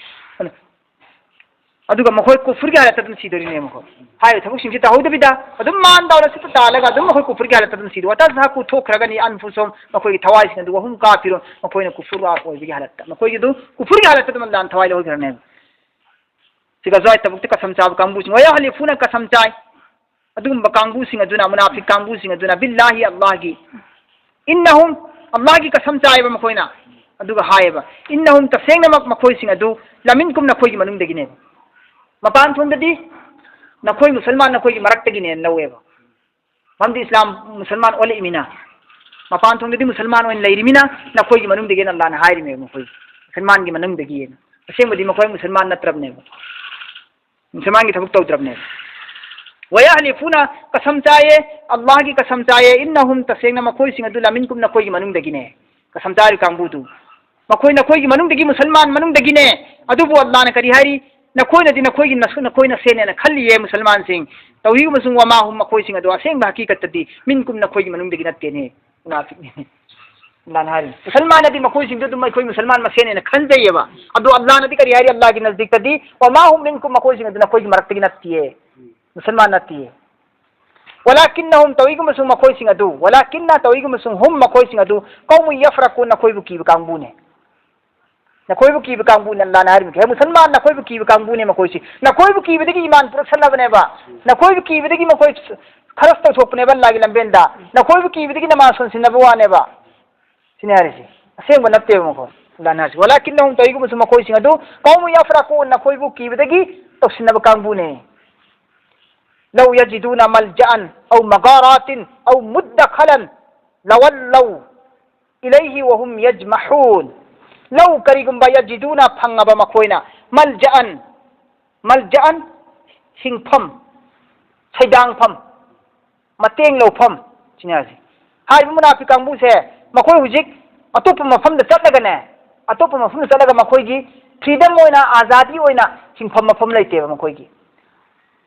ꯑꯗꯨꯒ ꯃꯈꯣꯏ ꯀꯨꯐꯨꯔꯒꯤ ꯍꯥꯂꯠꯇ ꯑꯗꯨꯝ ꯁꯤꯗꯣꯔꯤꯅꯦ ꯃꯈꯣꯏ꯫ ꯍꯥꯏꯔꯤꯕ ꯊꯕꯛꯁꯤꯡꯁꯤ ꯇꯧꯍꯧꯗꯕꯤꯗ ꯑꯗꯨꯝ ꯃꯥꯟ ꯗꯧꯂꯠ ꯁꯤꯠꯇ ꯇꯥꯜꯂꯒ ꯑꯗꯨꯝ ꯃꯈꯣꯏ ꯀꯨꯐꯨꯔꯒꯤ ꯍꯥꯂꯠꯇ ꯑꯗꯨꯝ ꯁꯤꯗꯣꯏ꯫ "ꯋꯇꯖꯍꯛꯀꯨ", ꯊꯣꯛꯈ꯭ꯔꯒꯅꯤ, "ꯑꯟꯐꯨꯁꯨꯍꯨꯝ", ꯃꯈꯣꯏꯒꯤ ꯊꯋꯥꯏꯁꯤꯡ ꯑꯗꯨ, "ꯋꯍꯨꯝ ꯀꯥꯐꯤꯔꯨꯟ", ꯃꯈꯣꯏꯅ ꯀꯨꯐꯨꯔ ꯑꯣꯏꯕꯒꯤ ꯍꯥꯂꯠꯇ, ꯃꯈꯣꯏꯒꯤ ꯑꯗꯨ ꯀꯨꯐꯨꯔꯒꯤ ꯍꯥꯂꯠꯇ ꯑꯗꯨꯝ ꯑꯜꯂꯥꯍꯅ ꯊꯋꯥꯏ ꯂꯧꯍꯟꯈ꯭ꯔꯅꯦꯕ꯫ ꯁꯤ ꯒꯖꯋꯥꯏ ꯇꯕꯨꯛꯇ ꯀꯁꯝ ꯆꯥꯕ ꯀꯥꯡꯕꯨꯁꯤꯡ, "ꯋꯌꯍꯂꯤꯐꯨꯅ", ꯀꯁꯝ ꯆꯥꯏ꯫ ꯑꯗꯨꯒꯨꯝꯕ ꯀꯥꯡꯕꯨꯁꯤꯡ ꯑꯗꯨꯅ, ꯃꯨꯅꯥꯐꯤꯛ ꯀꯥꯡꯕꯨꯁꯤꯡ ꯑꯗꯨꯅ, "ꯕꯤꯜꯂꯥꯍꯤ", ꯑꯜꯂꯥꯍꯒꯤ, "ꯏꯟꯅꯍꯨꯝ", ꯑꯜꯂꯥꯍꯒꯤ ꯀꯁꯝ ꯆꯥꯏꯕ ꯃꯈꯣꯏꯅ꯫ ꯑꯗꯨꯒ ꯍꯥꯏꯌꯦꯕ, "ꯏꯟꯅꯍꯨꯝ", ꯇꯁꯦꯡꯅꯃꯛ ꯃꯈꯣꯏꯁꯤꯡ ꯑꯗꯨ, "ꯂꯃꯤꯟꯀꯨꯝ", ꯅꯈꯣꯏꯒꯤ ꯃꯅꯨꯡꯗꯒꯤꯅꯦꯕ꯫ ꯃꯄꯥꯟ ꯊꯣꯡꯗꯗꯤ ꯅꯈꯣꯏ ꯃꯨꯁꯜꯃꯥꯟ ꯅꯈꯣꯏꯒꯤ ꯃꯔꯛꯇꯒꯤꯅꯦꯅ ꯂꯧꯋꯦꯕ꯫ ꯃꯔꯝꯗꯤ ꯏꯁꯂꯥꯝ ꯃꯨꯁꯜꯃꯥꯟ ꯑꯣꯜꯂꯛꯏꯃꯤꯅ, ꯃꯄꯥꯟ ꯊꯣꯡꯗꯗꯤ ꯃꯨꯁꯜꯃꯥꯟ ꯑꯣꯏꯅ ꯂꯩꯔꯤꯃꯤꯅ, ꯅꯈꯣꯏꯒꯤ ꯃꯅꯨꯡꯗꯒꯤꯅ ꯑꯜꯂꯥꯍꯅ ꯍꯥꯏꯔꯤꯃꯦꯕ꯫ ꯃꯈꯣꯏ ꯃꯨꯁꯜꯃꯥꯟꯒꯤ ꯃꯅꯨꯡꯗꯒꯤꯅ꯫ ꯑꯁꯦꯡꯕꯗꯤ ꯃꯈꯣꯏ ꯃꯨꯁꯜꯃꯥꯟ ꯅꯠꯇ꯭ꯔꯕꯅꯦꯕ, ꯃꯨꯁꯜꯃꯥꯟꯒꯤ ꯊꯕꯛ ꯇꯧꯗ꯭ꯔꯕꯅꯦꯕ꯫ ꯋꯌꯥꯍꯂꯤꯐꯨꯅ ꯀꯁꯝ ꯆꯥꯏꯌꯦ, ꯑꯜꯂꯥꯍꯒꯤ ꯀꯁꯝ ꯆꯥꯏꯌꯦ, ꯏꯟꯅꯍꯨꯝ ꯇꯁꯦꯡꯅ ꯃꯈꯣꯏꯁꯤꯡ ꯑꯗꯨ ꯂꯃꯤꯟꯀꯨꯝ ꯅꯈꯣꯏꯒꯤ ꯃꯅꯨꯡꯗꯒꯤꯅꯦ꯫ ꯀꯁꯝ ꯆꯥꯔꯤ ꯀꯥꯡꯕꯨꯗꯨ ꯃꯈꯣꯏ ꯅꯈꯣꯏꯒꯤ ꯃꯅꯨꯡꯗꯒꯤ, ꯃꯨꯁꯜꯃꯥꯟ ꯃꯅꯨꯡꯗꯒꯤꯅꯦ꯫ ꯑꯗꯨꯕꯨ ꯑꯜꯂꯥꯍꯅ ꯀꯔꯤ ꯍꯥꯏꯔꯤ? ꯅꯈꯣꯏꯅꯗꯤ ꯅꯈꯣꯏꯒꯤ ꯅꯁꯨ-, ꯅꯈꯣꯏ ꯅꯁꯦꯟꯅꯦꯅ ꯈꯜꯂꯤꯌꯦ ꯃꯨꯁꯜꯃꯥꯟꯁꯤꯡ꯫ ꯇꯧꯏꯒꯨꯝꯕꯁꯨꯡ ꯋꯃꯥꯍꯨꯝ ꯃꯈꯣꯏꯁꯤꯡ ꯑꯗꯨ ꯑꯁꯦꯡꯕ ꯍꯀꯤꯀꯠꯇꯗꯤ ꯃꯤꯟꯀꯨꯝ ꯅꯈꯣꯏꯒꯤ ꯃꯅꯨꯡꯗꯒꯤ ꯅꯠꯇꯦꯅꯦ꯫ ꯃꯨꯅꯥꯐꯤꯛꯅꯤꯅꯦ꯫ ꯑꯜꯂꯥꯍꯅ ꯍꯥꯏꯔꯤ ꯃꯨꯁꯜꯃꯥꯟꯅꯗꯤ ꯃꯈꯣꯏꯁꯤꯡꯗꯨ ꯑꯗꯨꯝ ꯑꯩꯈꯣꯏ ꯃꯨꯁꯜꯃꯥꯟ ꯃꯁꯦꯟꯅꯦꯅ ꯈꯟꯖꯩꯌꯦꯕ꯫ ꯑꯗꯣ ꯑꯜꯂꯥꯍꯅꯗꯤ ꯀꯔꯤ ꯍꯥꯏꯔꯤ? ꯑꯜꯂꯥꯍꯒꯤ ꯅꯖꯗꯤꯛꯇꯗꯤ ꯋꯃꯥꯍꯨꯝ ꯃꯤꯟꯀꯨꯝ ꯃꯈꯣꯏꯁꯤꯡ ꯑꯗꯨ ꯅꯈꯣꯏꯒꯤ ꯃꯔꯛꯇꯒꯤ ꯅꯠꯇꯤꯌꯦ꯫ ꯃꯨꯁꯜꯃꯥꯟ ꯅꯠꯇꯤꯌꯦ꯫ ꯋꯂꯥꯀꯤꯟꯅꯍꯨꯝ ꯇꯧꯏꯒꯨꯝꯕꯁꯨꯡ ꯃꯈꯣꯏꯁꯤꯡ ꯑꯗꯨ, ꯋꯂꯥꯀꯤꯟꯅ ꯇꯧꯏꯒꯨꯝꯕꯁꯨꯡ ꯍꯨꯝ ꯃꯈꯣꯏꯁꯤꯡ ꯑꯗꯨ ꯀꯧꯃꯨ ꯌꯐꯔꯀꯨꯟ ꯅꯈꯣꯏꯕꯨ ꯀꯤꯕ ꯀꯥꯡꯕꯨꯅꯦ꯫ ꯅꯈꯣꯏꯕꯨ ꯀꯤꯕ ꯀꯥꯡꯕꯨꯅꯦ ꯑꯜꯂꯥꯍꯅ ꯍꯥꯏꯔꯤꯕ꯫ ꯃꯨꯁꯜꯃꯥꯟ ꯅꯈꯣꯏꯕꯨ ꯀꯤꯕ ꯀꯥꯡꯕꯨꯅꯦ ꯃꯈꯣꯏꯁꯤ꯫ ꯅꯈꯣꯏꯕꯨ ꯀꯤꯕꯗꯒꯤ ꯏꯃꯥꯟ ꯄꯨꯔꯛꯁꯜꯂꯕꯅꯦꯕ꯫ ꯅꯈꯣꯏꯕꯨ ꯀꯤꯕꯗꯒꯤ ꯃꯈꯣꯏ ꯈꯔꯁ ꯇꯧꯊꯣꯛꯄꯅꯦꯕ ꯑꯜꯂꯥꯍꯒꯤ ꯂꯝꯕꯦꯟꯗ꯫ ꯅꯈꯣꯏꯕꯨ ꯀꯤꯕꯗꯒꯤ ꯅꯃꯥꯖ ꯁꯣꯟꯁꯤꯟꯅꯕ ꯋꯥꯅꯦꯕ꯫ ꯁꯤꯅꯦ ꯍꯥꯏꯔꯤꯁꯤ꯫ ꯑꯁꯦꯡꯕ ꯅꯠꯇꯦꯕ ꯃꯈꯣꯏ꯫ ꯑꯜꯂꯥꯍꯅ ꯍꯥꯏꯔꯤꯁꯤ ꯋꯂꯥꯀꯤꯟꯅꯍꯨꯝ ꯇꯧꯏꯒꯨꯝꯕꯁꯨꯡ ꯃꯈꯣꯏꯁꯤꯡ ꯑꯗꯨ ꯀꯧꯃꯨ ꯌꯐꯔꯀꯨꯟ ꯅꯈꯣꯏꯕꯨ ꯀꯤꯕꯗꯒꯤ ꯇꯧꯁꯤꯟꯅꯕ ꯀꯥꯡꯕꯨꯅꯦ꯫ لو يجدون ملجأ أو مغارات أو مدخلا لولوا إليه وهم يجمحون. لو ꯀꯔꯤꯒꯨꯝꯕ يجدون ꯐꯪꯉꯕ ꯃꯈꯣꯏꯅ ملجأ، ملجأ ꯍꯤꯡꯐꯝ, ꯁꯩꯗꯥꯡꯐꯝ, ꯃꯇꯦꯡ ꯂꯧꯐꯝ ꯁꯤꯅꯦ ꯍꯥꯏꯁꯦ꯫ ꯍꯥꯏꯔꯤꯕ ꯃꯨꯅꯥꯐꯤꯛ ꯀꯥꯡꯕꯨꯁꯦ ꯃꯈꯣꯏ ꯍꯧꯖꯤꯛ ꯑꯇꯣꯞꯄ ꯃꯐꯝꯗ ꯆꯠꯂꯒꯅꯦ, ꯑꯇꯣꯞꯄ ꯃꯐꯝꯗ ꯆꯠꯂꯒ ꯃꯈꯣꯏꯒꯤ freedom ꯑꯣꯏꯅ, ꯑꯥꯖꯥꯗꯤ ꯑꯣꯏꯅ ꯍꯤꯡꯐꯝ ꯃꯐꯝ ꯂꯩꯇꯦꯕ ꯃꯈꯣꯏꯒꯤ꯫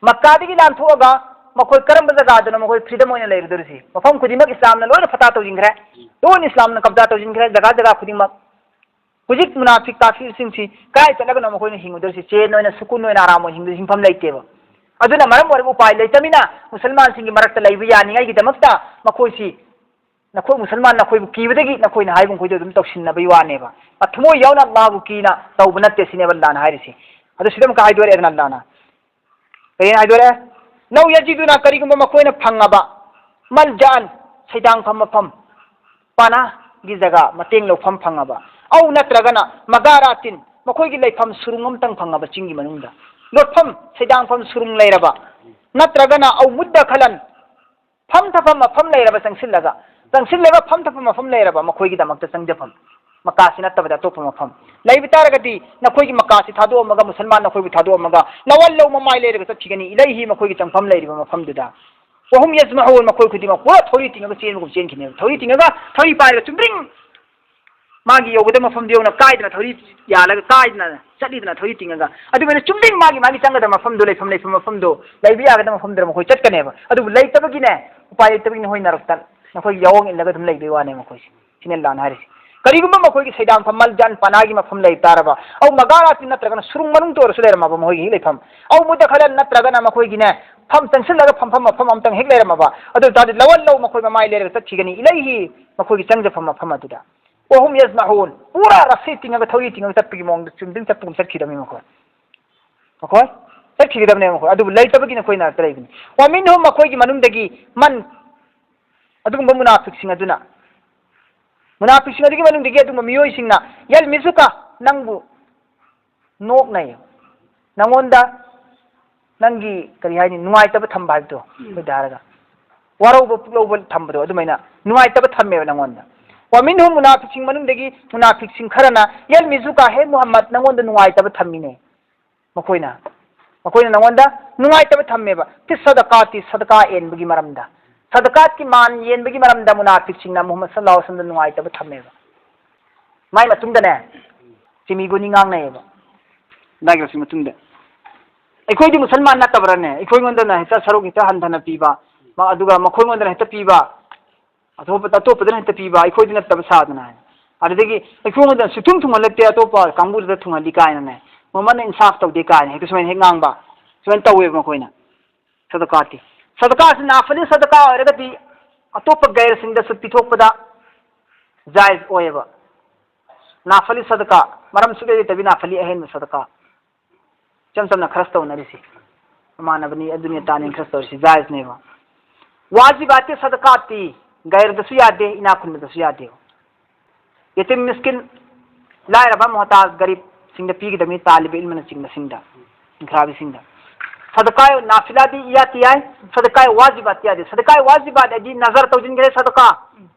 ꯃꯛꯀꯥꯗꯒꯤ ꯂꯥꯟꯊꯣꯛꯑꯒ ꯃꯈꯣꯏ ꯀꯔꯝꯕ ꯖꯒꯥꯗꯅꯣ ꯃꯈꯣꯏ freedom ꯑꯣꯏꯅ ꯂꯩꯔꯨꯗꯣꯔꯤꯁꯤ? ꯃꯐꯝ ꯈꯨꯗꯤꯡꯃꯛ ꯏꯁꯂꯥꯝꯅ ꯂꯣꯏꯅ ꯐꯇꯥ ꯇꯧꯁꯤꯟꯈ꯭ꯔꯦ, ꯂꯣꯏꯅ ꯏꯁꯂꯥꯝꯅ ꯀꯕꯖꯥ ꯇꯧꯁꯤꯟꯈ꯭ꯔꯦ ꯖꯒꯥ ꯖꯒꯥ ꯈꯨꯗꯤꯡꯃꯛ꯫ ꯍꯧꯖꯤꯛ ꯃꯨꯅꯥꯐꯤꯛ ꯀꯥꯐꯤꯔꯁꯤꯡꯁꯤ ꯀꯥꯏ ꯆꯠꯂꯒꯅꯣ ꯃꯈꯣꯏꯅ ꯍꯤꯡꯉꯨꯗꯣꯔꯤꯁꯤ? ꯆꯦꯟ ꯑꯣꯏꯅ, ꯁꯨꯀꯨꯟ ꯑꯣꯏꯅ, ꯑꯔꯥꯝ ꯑꯣꯏꯅ ꯍꯤꯡꯗꯣꯏ ꯍꯤꯡꯐꯝ ꯂꯩꯇꯦꯕ꯫ ꯑꯗꯨꯅ ꯃꯔꯝ ꯑꯣꯏꯔꯒ ꯎꯄꯥꯏ ꯂꯩꯇꯕꯅꯤꯅ ꯃꯨꯁꯜꯃꯥꯟꯁꯤꯡꯒꯤ ꯃꯔꯛꯇ ꯂꯩꯕ ꯌꯥꯅꯤꯡꯉꯥꯏꯒꯤꯗꯃꯛꯇ ꯃꯈꯣꯏꯁꯤ ꯅꯈꯣꯏ ꯃꯨꯁꯜꯃꯥꯟ ꯅꯈꯣꯏꯕꯨ ꯀꯤꯕꯗꯒꯤ ꯅꯈꯣꯏꯅ ꯍꯥꯏꯕ ꯃꯈꯣꯏꯗꯣ ꯑꯗꯨꯝ ꯇꯧꯁꯤꯟꯅꯕꯒꯤ ꯋꯥꯅꯦꯕ꯫ ꯊꯃꯣꯏ ꯌꯥꯎꯅ ꯑꯜꯂꯥꯍꯕꯨ ꯀꯤꯅ ꯇꯧꯕ ꯅꯠꯇꯦ ꯁꯤꯅꯦꯕ ꯑꯜꯂꯥꯍꯅ ꯍꯥꯏꯔꯤꯁꯦ꯫ ꯑꯗꯨ ꯁꯤꯗ ꯑꯃꯨꯛꯀ ꯍꯥꯏꯗꯣꯔꯛꯑꯦꯗꯅ ꯑꯜꯂꯥꯍꯅ꯫ ꯀꯔꯤꯅ ꯍꯥꯏꯗꯣꯔꯛꯑꯦ? لو يجدون ꯀꯔꯤꯒꯨꯝꯕ ꯃꯈꯣꯏꯅ ꯐꯪꯉꯕ ملجأ ꯁꯩꯗꯥꯡꯐꯝ ꯃꯐꯝ, ꯄꯅꯥꯒꯤ ꯖꯒꯥ, ꯃꯇꯦꯡ ꯂꯧꯐꯝ ꯐꯪꯉꯕ, ꯑꯧ ꯅꯠꯇ꯭ꯔꯒꯅ مغارات ꯃꯈꯣꯏꯒꯤ ꯂꯩꯐꯝ ꯁꯨꯔꯨꯡ ꯑꯃꯇꯪ ꯐꯪꯉꯕ ꯆꯤꯡꯒꯤ ꯃꯅꯨꯡꯗ꯫ ꯂꯣꯠꯐꯝ, ꯁꯩꯗꯥꯡꯐꯝ ꯁꯨꯔꯨꯡ ꯂꯩꯔꯕ, ꯅꯠꯇ꯭ꯔꯒꯅ ꯑꯧ ꯃꯨꯗꯈꯂꯟ, ꯐꯝꯊꯐꯝ ꯃꯐꯝ ꯂꯩꯔꯕ, ꯆꯪꯁꯤꯜꯂꯒ, ꯆꯪꯁꯤꯜꯂꯒ ꯐꯝꯊꯐꯝ ꯃꯐꯝ ꯂꯩꯔꯕ, ꯃꯈꯣꯏꯒꯤꯗꯃꯛꯇ ꯆꯪꯖꯐꯝ, ꯃꯀꯥꯁꯤ ꯅꯠꯇꯕꯗ ꯑꯇꯣꯞꯄ ꯃꯐꯝ ꯂꯩꯕ ꯇꯥꯔꯒꯗꯤ, ꯅꯈꯣꯏꯒꯤ ꯃꯀꯥꯁꯤ ꯊꯥꯗꯣꯛꯑꯝꯃꯒ, ꯃꯨꯁꯜꯃꯥꯟ ꯅꯈꯣꯏꯕꯨ ꯊꯥꯗꯣꯛꯑꯝꯃꯒ, ꯂꯋꯜꯂꯧ, ꯃꯃꯥꯏ ꯂꯩꯔꯒ ꯆꯠꯈꯤꯒꯅꯤ, ꯏꯂꯩꯍꯤ, ꯃꯈꯣꯏꯒꯤ ꯆꯪꯐꯝ ꯂꯩꯔꯤꯕ ꯃꯐꯝꯗꯨꯗ꯫ ꯋꯍꯨꯝ ꯌꯖꯃꯍꯨꯟ, ꯃꯈꯣꯏ ꯈꯨꯗꯤꯡꯃꯛ ꯄꯨꯔꯥ ꯊꯧꯔꯤ ꯇꯤꯡꯉꯒ ꯆꯦꯟꯕꯒꯨꯝ ꯆꯦꯟꯈꯤꯅꯦꯕ꯫ ꯊꯧꯔꯤ ꯇꯤꯡꯉꯒ, ꯊꯧꯔꯤ ꯄꯥꯏꯔꯒ ꯆꯨꯝꯗ꯭ꯔꯤꯡ ꯃꯥꯒꯤ ꯌꯧꯒꯗꯕ ꯃꯐꯝꯗꯨ ꯌꯧꯅ ꯀꯥꯏꯗꯅ ꯊꯧꯔꯤ ꯌꯥꯜꯂꯒ ꯀꯥꯏꯗꯅ ꯆꯠꯂꯤꯗꯅ ꯊꯧꯔꯤ ꯇꯤꯡꯉꯒ꯫ ꯑꯗꯨꯃꯥꯏꯅ ꯆꯨꯝꯗ꯭ꯔꯤꯡ ꯃꯥꯒꯤ, ꯃꯥꯒꯤ ꯆꯪꯒꯗꯕ ꯃꯐꯝꯗꯨ, ꯂꯩꯐꯝ, ꯂꯩꯐꯝ ꯃꯐꯝꯗꯨ, ꯂꯩꯕ ꯌꯥꯒꯗꯕ ꯃꯐꯝꯗꯨꯗ ꯃꯈꯣꯏ ꯆꯠꯀꯅꯦꯕ꯫ ꯑꯗꯨꯕꯨ ꯂꯩꯇꯕꯒꯤꯅꯦ, ꯎꯄꯥꯏ ꯂꯩꯇꯕꯒꯤꯅꯦ, ꯍꯣꯏ ꯅꯔꯛꯇ ꯅꯈꯣꯏꯒꯤ ꯌꯥꯑꯣꯡ ꯏꯜꯂꯒ ꯑꯗꯨꯝ ꯂꯩꯕꯩ ꯋꯥꯅꯦ ꯃꯈꯣꯏꯁꯦ꯫ ꯁꯤꯅꯦ ꯂꯥꯟ ꯍꯥꯏꯔꯤꯁꯦ꯫ ꯀꯔꯤꯒꯨꯝꯕ ꯃꯈꯣꯏꯒꯤ ꯁꯩꯗꯥꯡꯐꯝ ꯃꯜꯖꯥꯟ ꯄꯅꯥꯒꯤ ꯃꯐꯝ ꯂꯩ ꯇꯥꯔꯕ, ꯑꯧ ꯃꯒꯥꯔꯥꯇꯤ ꯅꯠꯇ꯭ꯔꯒꯅ ꯁꯨꯔꯨꯡ ꯃꯅꯨꯡꯗ ꯑꯣꯏꯔꯁꯨ ꯂꯩꯔꯝꯃꯕ ꯃꯈꯣꯏꯒꯤ ꯍꯦꯛ ꯂꯩꯐꯝ, ꯑꯧ ꯃꯨꯗꯈꯂꯟ ꯅꯠꯇ꯭ꯔꯒꯅ ꯃꯈꯣꯏꯒꯤꯅꯦ, ꯐꯝ ꯆꯪꯁꯤꯜꯂꯒ ꯐꯝꯐꯝ ꯃꯐꯝ ꯑꯝꯇꯪ ꯍꯦꯛ ꯂꯩꯔꯝꯃꯕ, ꯑꯗꯨ ꯑꯣꯏ ꯇꯥꯔꯗꯤ ꯂꯋꯜꯂꯧ, ꯃꯈꯣꯏ ꯃꯃꯥꯏ ꯂꯩꯔꯒ ꯆꯠꯈꯤꯒꯅꯤ, ꯏꯂꯩꯍꯤ, ꯃꯈꯣꯏꯒꯤ ꯆꯪꯖꯐꯝ ꯃꯐꯝ ꯑꯗꯨꯗ꯫ ꯋꯍꯨꯝ ꯌꯖꯃꯍꯨꯟ, ꯄꯨꯔꯥ ꯔꯁꯤ ꯇꯤꯡꯉꯒ ꯊꯧꯔꯤ ꯇꯤꯡꯉꯒ ꯆꯠꯄꯒꯤ ꯃꯑꯣꯡꯗ ꯆꯨꯝꯗ꯭ꯔꯤꯡ ꯆꯠꯄꯒꯨꯝ ꯆꯠꯈꯤꯗꯕꯅꯤ ꯃꯈꯣꯏ꯫ ꯃꯈꯣꯏ ꯆꯠꯈꯤꯒꯗꯕꯅꯦ ꯃꯈꯣꯏ, ꯑꯗꯨꯕꯨ ꯂꯩꯇꯕꯒꯤ ꯅꯈꯣꯏ ꯅꯔꯛꯇ ꯂꯩꯕꯅꯤ꯫ ꯋꯥꯃꯤꯟꯍꯨꯝ, ꯃꯈꯣꯏꯒꯤ ꯃꯅꯨꯡꯗꯒꯤ ꯃꯟ, ꯑꯗꯨꯒꯨꯝꯕ ꯃꯨꯅꯥꯐꯤꯛꯁꯤꯡ ꯑꯗꯨꯅ, ꯃꯨꯅꯥꯐꯤꯛꯁꯤꯡ ꯑꯗꯨꯒꯤ ꯃꯅꯨꯡꯗꯒꯤ ꯑꯗꯨꯒꯨꯝꯕ ꯃꯤꯑꯣꯏꯁꯤꯡꯅ, ꯌꯜꯃꯤꯖꯨꯀ, ꯅꯪꯕꯨ ꯅꯣꯛꯅꯩ, ꯅꯪꯉꯣꯟꯗ ꯅꯪꯒꯤ ꯀꯔꯤ ꯍꯥꯏꯅꯤ, ꯅꯨꯡꯉꯥꯏꯇꯕ ꯊꯝꯕ ꯍꯥꯏꯕꯗꯣ, ꯑꯩꯈꯣꯏꯗ ꯍꯥꯏꯔꯒ ꯋꯥꯔꯧꯕ ꯄꯨꯛꯂꯧꯕ ꯊꯝꯕꯗꯣ, ꯑꯗꯨꯃꯥꯏꯅ ꯅꯨꯡꯉꯥꯏꯇꯕ ꯊꯝꯃꯦꯕ ꯅꯪꯉꯣꯟꯗ꯫ ꯋꯥꯃꯤꯟꯍꯨꯝ, ꯃꯨꯅꯥꯐꯤꯛꯁꯤꯡ ꯃꯅꯨꯡꯗꯒꯤ ꯃꯨꯅꯥꯐꯤꯛꯁꯤꯡ ꯈꯔꯅ, ꯌꯜꯃꯤꯖꯨꯀ, ꯍꯦ ꯃꯨꯍꯝꯃꯗ, ꯅꯪꯉꯣꯟꯗ ꯅꯨꯡꯉꯥꯏꯇꯕ ꯊꯝꯃꯤꯅꯦ꯫ ꯃꯈꯣꯏꯅ, ꯃꯈꯣꯏꯅ ꯅꯪꯉꯣꯟꯗ ꯅꯨꯡꯉꯥꯏꯇꯕ ꯊꯝꯃꯦꯕ꯫ ꯐꯤ ꯁꯗꯀꯥꯇꯤ, ꯁꯗꯀꯥ ꯌꯦꯟꯕꯒꯤ ꯃꯔꯝꯗ, ꯁꯗꯀꯥꯠꯀꯤ ꯃꯥꯟ ꯌꯦꯟꯕꯒꯤ ꯃꯔꯝꯗ ꯃꯨꯅꯥꯐꯤꯛꯁꯤꯡꯅ ꯃꯨꯍꯝꯃꯗ ꯁꯜꯂꯜꯂꯥꯍꯨ ꯑꯂꯩꯍꯤ ꯋꯁꯜꯂꯝꯗ ꯅꯨꯡꯉꯥꯏꯇꯕ ꯊꯝꯃꯦꯕ꯫ ꯃꯥꯏ ꯃꯇꯨꯡꯗꯅꯦ, ꯆꯤꯃꯤꯒꯨꯅꯤ ꯉꯥꯡꯅꯩꯌꯦꯕ꯫ ꯗꯥꯏꯒ꯭ꯔꯦꯁꯀꯤ ꯃꯇꯨꯡꯗ, ꯑꯩꯈꯣꯏꯗꯤ ꯃꯨꯁꯜꯃꯥꯟ ꯅꯠꯇꯕ꯭ꯔꯅꯦ? ꯑꯩꯈꯣꯏꯉꯣꯟꯗꯅ ꯍꯦꯛꯇ ꯁꯔꯨꯛ ꯍꯦꯛꯇ ꯍꯟꯊꯅ ꯄꯤꯕ, ꯃ-, ꯑꯗꯨꯒ ꯃꯈꯣꯏꯉꯣꯟꯗꯅ ꯍꯦꯛꯇ ꯄꯤꯕ, ꯑꯇꯣꯞꯄ, ꯑꯇꯣꯞꯄꯗꯅ ꯍꯦꯛꯇ ꯄꯤꯕ, ꯑꯩꯈꯣꯏꯗꯤ ꯅꯠꯇꯕ ꯁꯥꯗꯅ ꯍꯥꯏ꯫ ꯑꯗꯨꯗꯒꯤ ꯑꯩꯈꯣꯏꯉꯣꯟꯗ ꯁꯨꯛꯊꯨꯡ ꯊꯨꯡꯍꯜꯂꯛꯇꯦ, ꯑꯇꯣꯞꯄ ꯀꯥꯡꯕꯨꯗꯨꯗ ꯊꯨꯡꯍꯜꯂꯤ ꯀꯥꯏꯅꯅꯦ, ꯃꯃꯟꯅ ꯏꯟꯁꯥꯐ ꯇꯧꯗꯦ ꯀꯥꯏꯅ ꯍꯦꯛꯇ ꯁꯨꯃꯥꯏꯅ ꯍꯦꯛ ꯉꯥꯡꯕ, ꯁꯨꯃꯥꯏꯅ ꯇꯧꯋꯦꯕ ꯃꯈꯣꯏꯅ꯫ ꯁꯗꯀꯥꯠꯇꯤ, ꯁꯗꯀꯥꯠꯁꯤ ꯅꯥꯐꯂꯤ ꯁꯗꯀꯥ ꯑꯣꯏꯔꯒꯗꯤ ꯑꯇꯣꯞꯄ ꯒꯩꯔꯁꯤꯡꯗꯁꯨ ꯄꯤꯊꯣꯛꯄꯗ ꯖꯥꯏꯖ ꯑꯣꯏꯌꯦꯕ꯫ ꯅꯥꯐꯂꯤ ꯁꯗꯀꯥ, ꯃꯔꯝ ꯁꯨꯛꯂꯩ ꯂꯩꯇꯕꯤ ꯅꯥꯐꯂꯤ ꯑꯍꯦꯟꯕ ꯁꯗꯀꯥ, ꯏꯆꯝ ꯆꯝꯅ ꯈꯔꯁ ꯇꯧꯅꯔꯤꯁꯤ, ꯃꯃꯥꯟꯅꯕꯅꯤ, ꯑꯗꯨꯅꯤ ꯑꯗꯥꯅꯤ ꯈꯔꯁ ꯇꯧꯔꯤꯁꯤ ꯖꯥꯏꯖꯅꯦꯕ꯫ ꯋꯥꯖꯤꯕꯥꯇꯤ ꯁꯗꯀꯥꯠꯇꯤ ꯒꯩꯔꯗꯁꯨ ꯌꯥꯗꯦ, ꯏꯅꯥꯛ ꯈꯨꯟꯕꯗꯁꯨ ꯌꯥꯗꯦ꯫ ꯌꯦꯇꯤꯝ ꯃꯤꯁꯀꯤꯟ, ꯂꯥꯏꯔꯕ ꯃꯣꯍꯇꯥꯖ ꯒꯔꯤꯕꯁꯤꯡꯗ ꯄꯤꯒꯗꯕꯅꯤ, ꯇꯥꯂꯤꯕ ꯏꯜꯃꯅꯆꯤꯡꯕꯁꯤꯡꯗ꯫ ꯁꯤꯡꯊꯥꯕꯤꯁꯤꯡꯗ꯫ ꯁꯗꯀꯥ ꯅꯥꯐꯤꯂꯥꯗꯤ ꯏꯌꯥꯗ ꯌꯥꯏ, ꯁꯗꯀꯥ ꯋꯥꯖꯤꯕꯥꯠꯇꯤ ꯌꯥꯗꯦ꯫ ꯁꯗꯀꯥ ꯋꯥꯖꯤꯕꯥꯠ ꯍꯥꯏꯗꯤ ꯅꯖꯔ ꯇꯧꯁꯤꯟꯈ꯭ꯔꯦ, ꯁꯗꯀꯥ꯫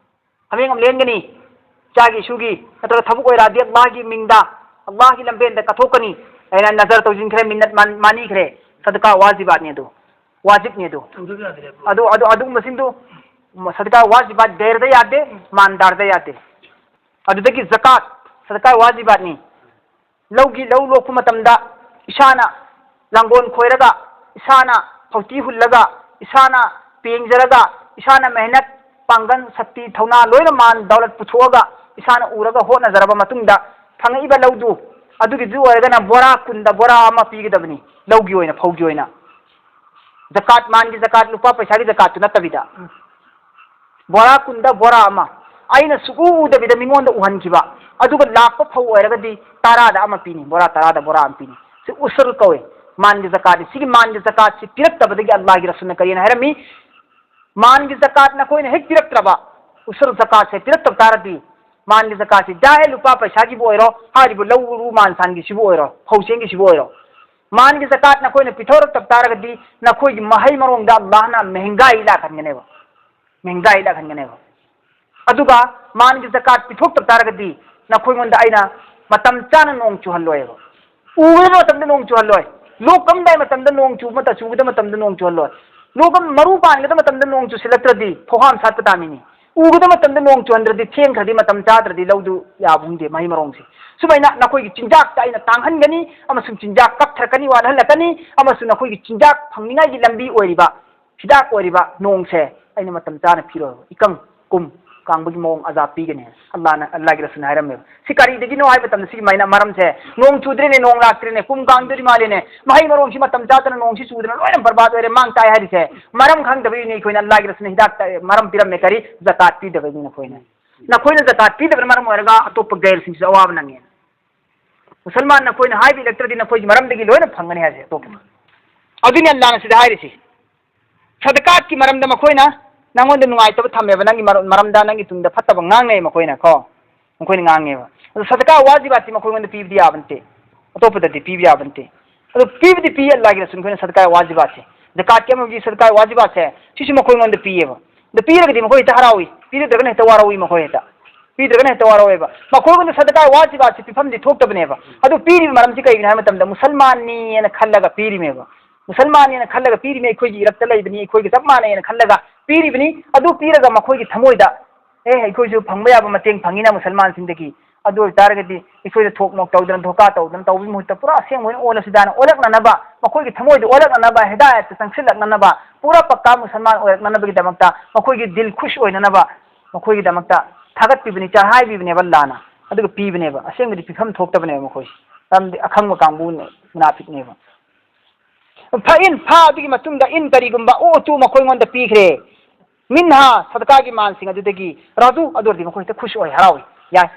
ꯍꯥꯃꯦꯡ ꯑꯃ ꯂꯦꯟꯒꯅꯤ, ꯏꯆꯥꯒꯤ ꯏꯁꯨꯒꯤ, ꯅꯠꯇ꯭ꯔꯒ ꯊꯕꯛ ꯑꯣꯏꯔꯛꯑꯗꯤ ꯑꯜꯂꯥꯍꯒꯤ ꯃꯤꯡꯗ, ꯑꯜꯂꯥꯍꯒꯤ ꯂꯝꯕꯦꯟꯗ ꯀꯠꯊꯣꯛꯀꯅꯤ꯫ ꯑꯩꯅ ꯅꯖꯔ ꯇꯧꯁꯤꯟꯈ꯭ꯔꯦ, ꯃꯤꯟꯅꯠ ꯃꯥꯟ-, ꯃꯥꯟꯅꯤꯈ꯭ꯔꯦ꯫ ꯁꯗꯀꯥ ꯋꯥꯖꯤꯕꯥꯠꯅꯤ ꯑꯗꯨ, ꯋꯥꯖꯤꯕꯅꯤ ꯑꯗꯨ꯫ ꯇꯧꯗꯕ ꯌꯥꯗ꯭ꯔꯦ꯫ ꯑꯗꯨ, ꯑꯗꯨ, ꯑꯗꯨꯒꯨꯝꯕꯁꯤꯡꯗꯨ ꯁꯗꯀꯥ ꯋꯥꯖꯤꯕꯥꯠ ꯒꯩꯔꯗ ꯌꯥꯗꯦ, ꯃꯥꯟꯗꯥꯔꯗ ꯌꯥꯗꯦ꯫ ꯑꯗꯨꯗꯒꯤ ꯖꯀꯥꯠ, ꯁꯗꯀꯥ ꯋꯥꯖꯤꯕꯥꯠꯅꯤ꯫ ꯂꯧꯒꯤ, ꯂꯧ ꯂꯣꯛꯄ ꯃꯇꯝꯗ ꯏꯁꯥꯅ ꯂꯥꯡꯒꯣꯜ ꯈꯣꯏꯔꯒ, ꯏꯁꯥꯅ ꯐꯧꯇꯤ ꯍꯨꯜꯂꯒ, ꯏꯁꯥꯅ ꯄꯦꯡꯖꯔꯒ, ꯏꯁꯥꯅ ꯃꯦꯍꯅꯠ, ꯄꯥꯡꯒꯜ, ꯁꯛꯇꯤ, ꯊꯧꯅꯥ ꯂꯣꯏꯅ ꯃꯥꯟ ꯗꯧꯂꯠ ꯄꯨꯊꯣꯛꯑꯒ, ꯏꯁꯥꯅ ꯎꯔꯒ ꯍꯣꯠꯅꯖꯔꯕ ꯃꯇꯨꯡꯗ ꯐꯪꯉꯛꯏꯕ ꯂꯧꯗꯨ, ꯑꯗꯨꯒꯤꯗꯨ ꯑꯣꯏꯔꯒꯅ ꯕꯣꯔꯥ ꯀꯨꯟꯗ ꯕꯣꯔꯥ ꯑꯃ ꯄꯤꯒꯗꯕꯅꯤ, ꯂꯧꯒꯤ ꯑꯣꯏꯅ, ꯐꯧꯒꯤ ꯑꯣꯏꯅ꯫ ꯖꯀꯥꯠ, ꯃꯥꯟꯒꯤ ꯖꯀꯥꯠ, ꯂꯨꯄꯥ ꯄꯩꯁꯥꯒꯤ ꯖꯀꯥꯠꯇꯨ ꯅꯠꯇꯕꯤꯗ꯫ ꯎꯝ꯫ ꯕꯣꯔꯥ ꯀꯨꯟꯗ ꯕꯣꯔꯥ ꯑꯃ꯫ ꯑꯩꯅ ꯁꯨꯛꯎ ꯎꯗꯕꯤꯗ ꯃꯤꯉꯣꯟꯗ ꯎꯍꯟꯈꯤꯕ꯫ ꯑꯗꯨꯒ ꯂꯥꯛꯄ ꯐꯧ ꯑꯣꯏꯔꯒꯗꯤ ꯇꯔꯥꯗ ꯑꯃ ꯄꯤꯅꯤ, ꯕꯣꯔꯥ ꯇꯔꯥꯗ ꯕꯣꯔꯥ ꯑꯃ ꯄꯤꯅꯤ꯫ ꯁꯤ ꯎꯁꯨꯔ ꯀꯧꯏ, ꯃꯥꯟꯒꯤ ꯖꯀꯥꯠꯅꯤ꯫ ꯁꯤꯒꯤ ꯃꯥꯟꯒꯤ ꯖꯀꯥꯠꯁꯤ ꯄꯤꯔꯛꯇꯕꯗꯒꯤ ꯑꯜꯂꯥꯍꯒꯤ ꯔꯁꯨꯜꯅ ꯀꯔꯤꯅ ꯍꯥꯏꯔꯝꯃꯤ? ꯃꯥꯟꯒꯤ ꯖꯀꯥꯠ ꯅꯈꯣꯏꯅ ꯍꯦꯛ ꯄꯤꯔꯛꯇ꯭ꯔꯕ, ꯎꯁꯨꯔ ꯖꯀꯥꯠꯁꯦ ꯄꯤꯔꯛꯇꯕ ꯇꯥꯔꯗꯤ, ꯃꯥꯟꯒꯤ ꯖꯀꯥꯠꯁꯤ ꯆꯥꯍꯦ ꯂꯨꯄꯥ ꯄꯩꯁꯥꯒꯤꯕꯨ ꯑꯣꯏꯔꯣ, ꯍꯥꯏꯔꯤꯕ ꯂꯧ ꯎꯔꯨ ꯃꯥꯟ ꯁꯥꯟꯒꯤꯁꯤꯕꯨ ꯑꯣꯏꯔꯣ, ꯐꯧ ꯆꯦꯡꯒꯤꯁꯤꯕꯨ ꯑꯣꯏꯔꯣ, ꯃꯥꯟꯒꯤ ꯖꯀꯥꯠ ꯅꯈꯣꯏꯅ ꯄꯤꯊꯣꯔꯛꯇꯕ ꯇꯥꯔꯒꯗꯤ ꯅꯈꯣꯏꯒꯤ ꯃꯍꯩ ꯃꯔꯣꯡꯗ ꯑꯜꯂꯥꯍꯅ ꯃꯦꯍꯪꯒꯥꯏ ꯂꯥꯛꯍꯟꯒꯅꯦꯕ, ꯃꯦꯍꯪꯒꯥꯏ ꯂꯥꯛꯍꯟꯒꯅꯦꯕ꯫ ꯑꯗꯨꯒ ꯃꯥꯟꯒꯤ ꯖꯀꯥꯠ ꯄꯤꯊꯣꯛꯇꯕ ꯇꯥꯔꯒꯗꯤ ꯅꯈꯣꯏꯉꯣꯟꯗ ꯑꯩꯅ ꯃꯇꯝ ꯆꯥꯅ ꯅꯣꯡ ꯆꯨꯍꯜꯂꯣꯏꯕ꯫ ꯎꯒꯗꯕ ꯃꯇꯝꯗ ꯅꯣꯡ ꯆꯨꯍꯜꯂꯣꯏ, ꯂꯣꯛ ꯀꯝꯗꯥꯏ ꯃꯇꯝꯗ ꯅꯣꯡ ꯆꯨꯕ ꯃꯇꯝ, ꯆꯨꯒꯗꯕ ꯃꯇꯝꯗ ꯅꯣꯡ ꯆꯨꯍꯜꯂꯣꯏ꯫ ꯂꯣꯛ ꯀꯝ-, ꯃꯔꯨ ꯄꯥꯟꯒꯗꯕ ꯃꯇꯝꯗ ꯅꯣꯡ ꯆꯨꯁꯤꯜꯂꯛꯇ꯭ꯔꯗꯤ ꯐꯧꯍꯥꯝ ꯁꯥꯠꯄ ꯇꯥꯃꯤꯅꯤ꯫ ꯎꯒꯗꯕ ꯃꯇꯝꯗ ꯅꯣꯡ ꯆꯨꯍꯟꯗ꯭ꯔꯗꯤ, ꯊꯦꯡꯈ꯭ꯔꯗꯤ, ꯃꯇꯝ ꯆꯥꯗ꯭ꯔꯗꯤ ꯂꯧꯗꯨ ꯌꯥꯕ ꯍꯨꯝꯗꯦ, ꯃꯍꯩ ꯃꯔꯣꯡꯁꯦ꯫ ꯁꯨꯃꯥꯏꯅ ꯅꯈꯣꯏꯒꯤ ꯆꯤꯟꯖꯥꯛꯇ ꯑꯩꯅ ꯇꯥꯡꯍꯟꯒꯅꯤ ꯑꯃꯁꯨꯡ ꯆꯤꯟꯖꯥꯛ ꯀꯛꯊꯔꯛꯀꯅꯤ, ꯋꯥꯠꯍꯜꯂꯛꯀꯅꯤ, ꯑꯃꯁꯨꯡ ꯅꯈꯣꯏꯒꯤ ꯆꯤꯟꯖꯥꯛ ꯐꯪꯅꯤꯡꯉꯥꯏꯒꯤ ꯂꯝꯕꯤ ꯑꯣꯏꯔꯤꯕ, ꯍꯤꯗꯥꯛ ꯑꯣꯏꯔꯤꯕ ꯅꯣꯡꯁꯦ ꯑꯩꯅ ꯃꯇꯝ ꯆꯥꯅ ꯄꯤꯔꯣꯏꯕ꯫ ꯏꯀꯪ ꯀꯨꯝ ꯀꯥꯡꯕꯒꯤ ꯃꯑꯣꯡ ꯑꯖꯥꯕ ꯄꯤꯒꯅꯤ꯫ ꯑꯜꯂꯥꯍꯅ, ꯑꯜꯂꯥꯍꯒꯤ ꯔꯁꯨꯜꯅ ꯍꯥꯏꯔꯝꯃꯦꯕ꯫ ꯁꯤ ꯀꯔꯤꯗꯒꯤꯅꯣ ꯍꯥꯏꯕ ꯃꯇꯝꯗ ꯁꯤꯒꯤ ꯃꯥꯏꯅ ꯃꯔꯝꯁꯦ, ꯅꯣꯡ ꯆꯨꯗ꯭ꯔꯦꯅꯦ, ꯅꯣꯡ ꯂꯥꯛꯇ꯭ꯔꯦꯅꯦ, ꯀꯨꯝ ꯀꯥꯡꯗꯣꯔꯤ ꯃꯥꯜꯂꯦꯅꯦ, ꯃꯍꯩ ꯃꯔꯣꯡꯁꯤ ꯃꯇꯝ ꯆꯥꯗꯅ ꯅꯣꯡꯁꯤ ꯆꯨꯗꯅ ꯂꯣꯏꯅ ꯕꯔꯕꯥꯗ ꯑꯣꯏꯔꯦ, ꯃꯥꯡ ꯇꯥꯏ ꯍꯥꯏꯔꯤꯁꯦ ꯃꯔꯝ ꯈꯪꯗꯕꯒꯤꯅꯤ꯫ ꯑꯩꯈꯣꯏꯅ ꯑꯜꯂꯥꯍꯒꯤ ꯔꯁꯨꯜꯅ ꯍꯤꯗꯥꯛꯇ ꯃꯔꯝ ꯄꯤꯔꯝꯃꯦ, ꯀꯔꯤ? ꯖꯀꯥꯠ ꯄꯤꯗꯕꯒꯤꯅꯤ꯫ ꯅꯈꯣꯏꯅ, ꯅꯈꯣꯏꯅ ꯖꯀꯥꯠ ꯄꯤꯗꯕꯅ ꯃꯔꯝ ꯑꯣꯏꯔꯒ ꯑꯇꯣꯞꯄ ꯒꯩꯔꯁꯤꯡꯁꯨ ꯑꯋꯥꯕ ꯅꯪꯉꯦ꯫ ꯃꯨꯁꯜꯃꯥꯟ ꯅꯈꯣꯏꯅ ꯍꯥꯏꯕ ꯏꯜꯂꯛꯇ꯭ꯔꯗꯤ ꯅꯈꯣꯏꯒꯤ ꯃꯔꯝꯗꯒꯤ ꯂꯣꯏꯅ ꯐꯪꯒꯅꯤ ꯍꯥꯏꯁꯦ ꯑꯇꯣꯞꯄ꯫ ꯑꯗꯨꯅꯤ ꯑꯜꯂꯥꯍꯅ ꯁꯤꯗ ꯍꯥꯏꯔꯤꯁꯤ꯫ ꯁꯗꯀꯥꯠꯀꯤ ꯃꯔꯝꯗ ꯃꯈꯣꯏꯅ ꯅꯪꯉꯣꯟꯗ ꯅꯨꯡꯉꯥꯏꯇꯕ ꯊꯝꯃꯦꯕ, ꯅꯪꯒꯤ ꯃꯔ-, ꯃꯔꯝꯗ ꯅꯪꯒꯤ ꯇꯨꯡꯗ ꯐꯠꯇꯕ ꯉꯥꯡꯅꯩ ꯃꯈꯣꯏꯅ ꯀꯣ, ꯃꯈꯣꯏꯅ ꯉꯥꯡꯉꯦꯕ꯫ ꯑꯗꯣ ꯁꯗꯀꯥ ꯋꯥꯖꯤꯕꯥꯠꯇꯤ ꯃꯈꯣꯏꯉꯣꯟꯗ ꯄꯤꯕꯗꯤ ꯌꯥꯕ ꯅꯠꯇꯦ, ꯑꯇꯣꯞꯄꯗꯗꯤ ꯄꯤꯕ ꯌꯥꯕ ꯅꯠꯇꯦ꯫ ꯑꯗꯨ ꯄꯤꯕꯗꯤ ꯄꯤ ꯑꯜꯂꯥꯍꯒꯤ ꯔꯁꯨꯜ ꯈꯣꯏꯅ ꯁꯗꯀꯥ ꯋꯥꯖꯤꯕꯥꯠꯁꯦ, ꯖꯀꯥꯠꯀꯤ ꯑꯃꯒꯤ ꯁꯗꯀꯥ ꯋꯥꯖꯤꯕꯥꯠꯁꯦ, ꯁꯤꯁꯨ ꯃꯈꯣꯏꯉꯣꯟꯗ ꯄꯤꯌꯦꯕ꯫ ꯑꯗꯨ ꯄꯤꯔꯒꯗꯤ ꯃꯈꯣꯏ ꯍꯦꯛꯇ ꯍꯔꯥꯎꯏ, ꯄꯤꯔꯗ꯭ꯔꯒꯅ ꯍꯦꯛꯇ ꯋꯥꯔꯧꯏ ꯃꯈꯣꯏ ꯍꯦꯛꯇ꯫ ꯄꯤꯗ꯭ꯔꯒꯅ ꯍꯦꯛꯇ ꯋꯥꯔꯧꯋꯦꯕ꯫ ꯃꯈꯣꯏꯉꯣꯟꯗ ꯁꯗꯀꯥ ꯋꯥꯖꯤꯕꯥꯠꯁꯤ ꯄꯤꯐꯝꯗꯤ ꯊꯣꯛꯇꯕꯅꯦꯕ꯫ ꯑꯗꯨ ꯄꯤꯔꯤꯕ ꯃꯔꯝꯁꯤ ꯀꯩꯒꯤꯅꯣ ꯍꯥꯏꯕ ꯃꯇꯝꯗ ꯃꯨꯁꯜꯃꯥꯟꯅꯤꯅ ꯈꯜꯂꯒ ꯄꯤꯔꯤꯃꯦꯕ꯫ ꯃꯨꯁꯜꯃꯥꯟꯅꯦꯅ ꯈꯜꯂꯒ ꯄꯤꯔꯤꯃꯦ, ꯑꯩꯈꯣꯏꯒꯤ ꯏꯔꯛꯇ ꯂꯩꯕꯅꯤ, ꯑꯩꯈꯣꯏꯒ ꯆꯞ ꯃꯥꯟꯅꯩꯅ ꯈꯜꯂꯒ ꯄꯤꯔꯤꯕꯅꯤ꯫ ꯑꯗꯨ ꯄꯤꯔꯒ ꯃꯈꯣꯏꯒꯤ ꯊꯃꯣꯏꯗ, "ꯑꯦ, ꯑꯩꯈꯣꯏꯁꯨ ꯐꯪꯕ ꯌꯥꯕ ꯃꯇꯦꯡ ꯐꯪꯉꯤꯅ ꯃꯨꯁꯜꯃꯥꯟꯁꯤꯡꯗꯒꯤ, ꯑꯗꯨ ꯑꯣꯏꯇꯥꯔꯒꯗꯤ ꯑꯩꯈꯣꯏꯗ ꯊꯣꯛ ꯃꯣꯛ ꯇꯧꯗꯅ, ꯙꯣꯀꯥ ꯇꯧꯗꯅ ꯇꯧꯕꯒꯤ ꯃꯍꯨꯠꯇ ꯄꯨꯔꯥ ꯑꯁꯦꯡꯕ ꯑꯣꯏꯅ ꯑꯣꯜꯂꯁꯤꯗꯥꯅ ꯑꯣꯜꯂꯛꯅꯅꯕ, ꯃꯈꯣꯏꯒꯤ ꯊꯃꯣꯏꯗ ꯑꯣꯜꯂꯛꯅꯅꯕ, ꯍꯤꯗꯥꯌꯠꯇ ꯆꯪꯁꯤꯜꯂꯛꯅꯅꯕ, ꯄꯨꯔꯥ ꯄꯛꯀꯥ ꯃꯨꯁꯜꯃꯥꯟ ꯑꯣꯏꯔꯛꯅꯅꯕꯒꯤꯗꯃꯛꯇ, ꯃꯈꯣꯏꯒꯤ ꯗꯤꯜ ꯈꯨꯁ ꯑꯣꯏꯅꯅꯕ ꯃꯈꯣꯏꯒꯤꯗꯃꯛꯇ ꯊꯥꯒꯠꯄꯤꯕꯅꯤ, ꯆꯔꯍꯥꯏꯕꯤꯕꯅꯦꯕ ꯑꯜꯂꯥꯍꯅ꯫ ꯑꯗꯨꯒ ꯄꯤꯕꯅꯦꯕ꯫ ꯑꯁꯦꯡꯕꯗꯤ ꯄꯤꯐꯝ ꯊꯣꯛꯇꯕꯅꯦꯕ ꯃꯈꯣꯏꯁꯦ, ꯃꯔꯝꯗꯤ ꯑꯈꯪꯕ ꯀꯥꯡꯕꯨ ꯃꯨꯅꯥꯐꯤꯛꯅꯦꯕ꯫ ꯐ ꯏꯟ, ꯐꯥ ꯑꯗꯨꯒꯤ ꯃꯇꯨꯡꯗ, ꯏꯟ ꯀꯔꯤꯒꯨꯝꯕ, ꯎꯇꯨ ꯃꯈꯣꯏꯉꯣꯟꯗ ꯄꯤꯈ꯭ꯔꯦ, ꯃꯤꯟꯍꯥ ꯁꯗꯀꯥꯒꯤ ꯃꯥꯜꯁꯤꯡ ꯑꯗꯨꯗꯒꯤ, ꯔꯥꯗꯨ ꯑꯗꯨ ꯑꯣꯏꯔꯗꯤ ꯃꯈꯣꯏ ꯍꯦꯛꯇ ꯈꯨꯁ ꯑꯣꯏ, ꯍꯔꯥꯎꯏ, ꯌꯥꯏ꯫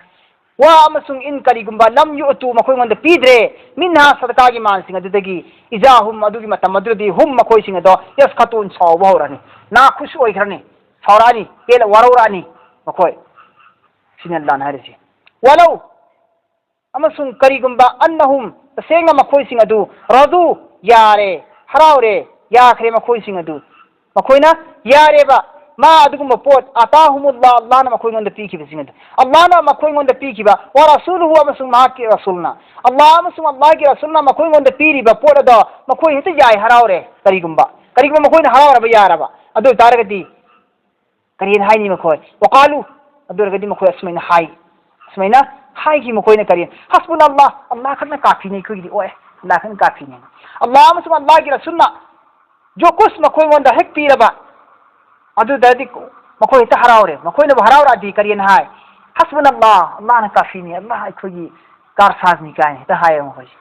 ꯋꯥ ꯑꯃꯁꯨꯡ ꯏꯟ ꯀꯔꯤꯒꯨꯝꯕ, ꯂꯝ ꯌꯨ ꯎꯇꯨ ꯃꯈꯣꯏꯉꯣꯟꯗ ꯄꯤꯗ꯭ꯔꯦ, ꯃꯤꯟꯍꯥ ꯁꯗꯀꯥꯒꯤ ꯃꯥꯜꯁꯤꯡ ꯑꯗꯨꯗꯒꯤ, ꯏꯖꯥ ꯍꯨꯝ ꯑꯗꯨꯒꯤ ꯃꯇꯝ ꯑꯗꯨꯗꯗꯤ, ꯍꯨꯝ ꯃꯈꯣꯏꯁꯤꯡ ꯑꯗꯣ, ꯌꯁ ꯈꯇꯨꯟ ꯁꯥꯎꯕ ꯍꯧꯔꯅꯤ, ꯅꯥ ꯈꯨꯁ ꯑꯣꯏꯈ꯭ꯔꯅꯤ, ꯁꯥꯎꯔꯛꯑꯅꯤ, ꯄꯦꯜꯂ ꯋꯥꯔꯧꯔꯛꯑꯅꯤ ꯃꯈꯣꯏ꯫ ꯁꯤꯅꯤ ꯑꯜꯂꯥꯍꯅ ꯍꯥꯏꯔꯤꯁꯤ꯫ ꯋꯥꯂꯧ ꯑꯃꯁꯨꯡ ꯀꯔꯤꯒꯨꯝꯕ, ꯑꯟꯅꯍꯨꯝ ꯇꯁꯦꯡꯅ ꯃꯈꯣꯏꯁꯤꯡ ꯑꯗꯨ, ꯔꯗꯨ ꯌꯥꯔꯦ, ꯍꯔꯥꯎꯔꯦ, ꯌꯥꯈ꯭ꯔꯦ ꯃꯈꯣꯏꯁꯤꯡ ꯑꯗꯨ꯫ ꯃꯈꯣꯏꯅ ꯌꯥꯔꯦꯕ, ꯃꯥ ꯑꯗꯨꯒꯨꯝꯕ ꯄꯣꯠ, ꯑꯇꯥꯍꯨꯃꯨꯜꯂꯥ, ꯑꯜꯂꯥꯍꯅ ꯃꯈꯣꯏꯉꯣꯟꯗ ꯄꯤꯈꯤꯕꯁꯤꯡ ꯑꯗꯨ꯫ ꯑꯜꯂꯥꯍꯅ ꯃꯈꯣꯏꯉꯣꯟꯗ ꯄꯤꯈꯤꯕ, ꯋꯥ ꯔꯁꯨꯂꯨꯍꯨ ꯑꯃꯁꯨꯡ ꯃꯍꯥꯛꯀꯤ ꯔꯁꯨꯜꯅ, ꯑꯜꯂꯥꯍ ꯑꯃꯁꯨꯡ ꯑꯜꯂꯥꯍꯒꯤ ꯔꯁꯨꯜꯅ ꯃꯈꯣꯏꯉꯣꯟꯗ ꯄꯤꯔꯤꯕ ꯄꯣꯠ ꯑꯗꯣ ꯃꯈꯣꯏ ꯍꯦꯛꯇ ꯌꯥꯏ, ꯍꯔꯥꯎꯔꯦ꯫ ꯀꯔꯤꯒꯨꯝꯕ, ꯀꯔꯤꯒꯨꯝꯕ ꯃꯈꯣꯏꯅ ꯍꯔꯥꯎꯔꯕ, ꯌꯥꯔꯕ, ꯑꯗꯨ ꯑꯣꯏꯇꯥꯔꯒꯗꯤ ꯀꯔꯤꯅ ꯍꯥꯏꯅꯤ ꯃꯈꯣꯏ? ꯋꯥꯀꯥꯂꯨ, ꯑꯗꯨ ꯑꯣꯏꯔꯒꯗꯤ ꯃꯈꯣꯏ ꯑꯁꯨꯃꯥꯏꯅ ꯍꯥꯏ, ꯑꯁꯨꯃꯥꯏꯅ ꯍꯥꯏꯈꯤ ꯃꯈꯣꯏꯅ ꯀꯔꯤ? ꯍꯁꯕꯨꯅ ꯑꯜꯂꯥꯍ, ꯑꯜꯂꯥꯍ ꯈꯛꯅ ꯀꯥꯐꯤꯅꯤ ꯑꯩꯈꯣꯏꯒꯤꯗꯤ, ꯑꯣꯏ, ꯑꯜꯂꯥꯍ ꯈꯛꯅ ꯀꯥꯐꯤꯅꯤ꯫ ꯑꯜꯂꯥꯍ ꯑꯃꯁꯨꯡ ꯑꯜꯂꯥꯍꯒꯤ ꯔꯁꯨꯜꯅ ꯖꯣꯀꯨꯁ ꯃꯈꯣꯏꯉꯣꯟꯗ ꯍꯦꯛ ꯄꯤꯔꯕ, ꯑꯗꯨꯗꯗꯤ ꯃꯈꯣꯏ ꯍꯦꯛꯇ ꯍꯔꯥꯎꯔꯦ꯫ ꯃꯈꯣꯏꯅꯕꯨ ꯍꯔꯥꯎꯔꯛꯑꯗꯤ ꯀꯔꯤꯅ ꯍꯥꯏ? ꯍꯁꯕꯨꯅ ꯑꯜꯂꯥꯍ, ꯑꯜꯂꯥꯍꯅ ꯀꯥꯐꯤꯅꯤ, ꯑꯜꯂꯥꯍ ꯑꯩꯈꯣꯏꯒꯤ ꯀꯥꯔꯁꯥꯖꯅꯤ ꯀꯥꯏꯅ ꯍꯦꯛꯇ ꯍꯥꯏꯌꯦ ꯃꯈꯣꯏꯁꯦ꯫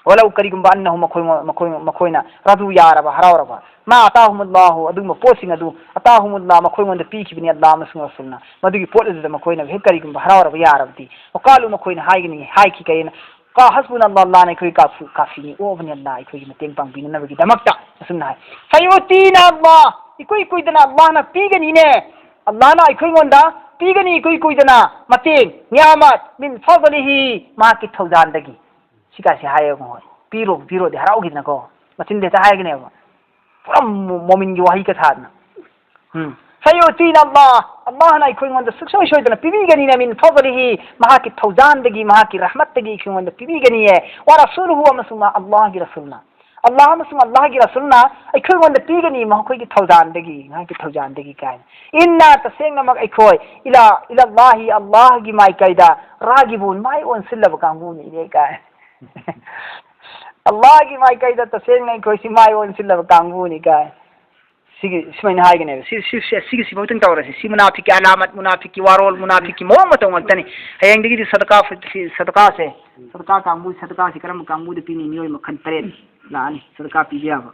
ꯋꯥꯂꯧ ꯀꯔꯤꯒꯨꯝꯕ ꯑꯟꯅꯍꯨꯝ ꯃꯈꯣꯏ, ꯃꯈꯣꯏ, ꯃꯈꯣꯏꯅ ꯔꯗꯨ ꯌꯥꯔꯕ, ꯍꯔꯥꯎꯔꯕ, ꯃꯥ ꯑꯇꯥꯍꯨꯃꯨꯜꯂꯥꯍꯨ ꯑꯗꯨꯒꯨꯝꯕ ꯄꯣꯠꯁꯤꯡ ꯑꯗꯨ, ꯑꯇꯥꯍꯨꯃꯨꯜꯂꯥꯍ ꯃꯈꯣꯏꯉꯣꯟꯗ ꯄꯤꯈꯤꯕꯅꯤ ꯑꯜꯂꯥꯍ ꯑꯃꯁꯨꯡ ꯔꯁꯨꯜꯅ, ꯃꯗꯨꯒꯤ ꯄꯣꯠ ꯑꯗꯨꯗ ꯃꯈꯣꯏꯅ ꯍꯦꯛ ꯀꯔꯤꯒꯨꯝꯕ ꯍꯔꯥꯎꯔꯕ ꯌꯥꯔꯕꯗꯤ, ꯋꯥꯀꯥꯂꯨ ꯃꯈꯣꯏꯅ ꯍꯥꯏꯒꯅꯤ, ꯍꯥꯏꯈꯤ ꯀꯩꯅ, ꯀꯥ ꯍꯁꯕꯨꯅ ꯑꯜꯂꯥꯍ, ꯑꯜꯂꯥꯍꯅ ꯑꯩꯈꯣꯏ ꯀꯥꯐꯨ-, ꯀꯥꯐꯤꯅꯤ, ꯑꯣꯕꯅꯤ ꯑꯜꯂꯥꯍ ꯑꯩꯈꯣꯏꯒꯤ ꯃꯇꯦꯡ ꯄꯥꯡꯕꯤꯅꯅꯕꯒꯤꯗꯃꯛꯇ ꯑꯁꯨꯝꯅ ꯍꯥꯏ꯫ ꯐꯌꯨꯇꯤꯅ ꯑꯜꯂꯥꯍ, ꯏꯀꯨꯏ ꯀꯨꯏꯗꯅ ꯑꯜꯂꯥꯍꯅ ꯄꯤꯒꯅꯤꯅꯦ, ꯑꯜꯂꯥꯍꯅ ꯑꯩꯈꯣꯏꯉꯣꯟꯗ ꯄꯤꯒꯅꯤ ꯏꯀꯨꯏ ꯀꯨꯏꯗꯅ ꯃꯇꯦꯡ, ꯅꯤꯌꯥꯃꯠ, ꯃꯤꯟ ꯐꯗꯂꯤꯍꯤ, ꯃꯍꯥꯛꯀꯤ ꯊꯧꯖꯥꯜꯗꯒꯤ꯫ ꯁꯤꯀꯥꯁꯦ ꯍꯥꯏꯌꯦꯕ ꯃꯈꯣꯏ꯫ ꯄꯤꯔꯣ ꯄꯤꯔꯣꯗꯤ ꯍꯔꯥꯎꯈꯤꯗꯅꯀꯣ, ꯃꯆꯤꯟꯗ ꯍꯦꯛꯇ ꯍꯥꯏꯒꯅꯦꯕ, ꯄꯨꯔꯥ ꯃꯣ- ꯃꯣꯃꯤꯟꯒꯤ ꯋꯥꯍꯩꯒ ꯁꯥꯗꯅ꯫ ꯎꯝ. "ꯐꯌꯨꯇꯤꯅ ꯑꯜꯂꯥꯍ", ꯑꯜꯂꯥꯍꯅ ꯑꯩꯈꯣꯏꯉꯣꯟꯗ ꯁꯨꯡꯁꯣꯏ ꯁꯣꯏꯗꯅ ꯄꯤꯕꯤꯒꯅꯤꯅ, "ꯃꯤꯟ ꯐꯗꯂꯤꯍꯤ", ꯃꯍꯥꯛꯀꯤ ꯊꯧꯖꯥꯟꯗꯒꯤ, ꯃꯍꯥꯛꯀꯤ ꯔꯍꯃꯠꯇꯒꯤ ꯑꯩꯈꯣꯏꯉꯣꯟꯗ ꯄꯤꯕꯤꯒꯅꯤꯌꯦ꯫ "ꯋ ꯔꯁꯨꯂꯨꯍꯨ", ꯑꯃꯁꯨꯡ ꯃꯥ ꯑꯜꯂꯥꯍꯒꯤ ꯔꯁꯨꯜꯅ, ꯑꯜꯂꯥꯍ ꯑꯃꯁꯨꯡ ꯑꯜꯂꯥꯍꯒꯤ ꯔꯁꯨꯜꯅ ꯑꯩꯈꯣꯏꯉꯣꯟꯗ ꯄꯤꯒꯅꯤ ꯃꯈꯣꯏꯒꯤ ꯊꯧꯖꯥꯟꯗꯒꯤ, ꯃꯍꯥꯛꯀꯤ ꯊꯧꯖꯥꯟꯗꯒꯤ ꯀꯥꯏꯅ꯫ "ꯏꯟꯅ", ꯇꯁꯦꯡꯅꯃꯛ ꯑꯩꯈꯣꯏ, "ꯏꯂꯥ ꯏꯂꯜꯂꯥꯍꯤ", ꯑꯜꯂꯥꯍꯒꯤ ꯃꯥꯏꯀꯩꯗ, "ꯔꯥꯒꯤꯕꯨꯟ", ꯃꯥꯏ ꯑꯣꯟꯁꯤꯜꯂꯕ ꯀꯥꯡꯕꯨꯅꯤꯅꯦ ꯀꯥꯏ꯫ "ꯑꯜꯂꯥꯍꯒꯤ ꯃꯥꯏꯀꯩꯗ ꯇꯁꯦꯡꯅ ꯑꯩꯈꯣꯏꯁꯤ ꯃꯥꯏ ꯑꯣꯟꯁꯤꯜꯂꯕ ꯀꯥꯡꯕꯨꯅꯤ ꯀꯥꯏ"꯫ ꯁꯤꯒꯤ ꯁꯨꯃꯥꯏꯅ ꯍꯥꯏꯒꯅꯦꯕ꯫ ꯁꯤ, ꯁꯤ, ꯁꯤ, ꯁꯤꯒꯤ ꯁꯤꯐꯥꯎꯇꯪ ꯇꯧꯔꯁꯤ꯫ ꯁꯤ ꯃꯨꯅꯥꯐꯤꯛꯀꯤ ꯑꯂꯥꯃꯠ, ꯃꯨꯅꯥꯐꯤꯛꯀꯤ ꯋꯥꯔꯣꯜ, ꯃꯨꯅꯥꯐꯤꯛꯀꯤ ꯃꯑꯣꯡ ꯃꯇꯧ ꯉꯥꯛꯇꯅꯤ꯫ ꯍꯌꯦꯡꯗꯒꯤꯗꯤ ꯁꯗꯀꯥ, ꯁꯤ ꯁꯗꯀꯥꯁꯦ, ꯁꯗꯀꯥ ꯀꯥꯡꯕꯨ, ꯁꯗꯀꯥꯁꯦ ꯀꯔꯝꯕ ꯀꯥꯡꯕꯨꯗ ꯄꯤꯅꯤ? ꯃꯤꯑꯣꯏ ꯃꯈꯜ ꯇꯔꯦꯠ ꯂꯥꯛꯑꯅꯤ ꯁꯗꯀꯥ ꯄꯤꯕ ꯌꯥꯕ꯫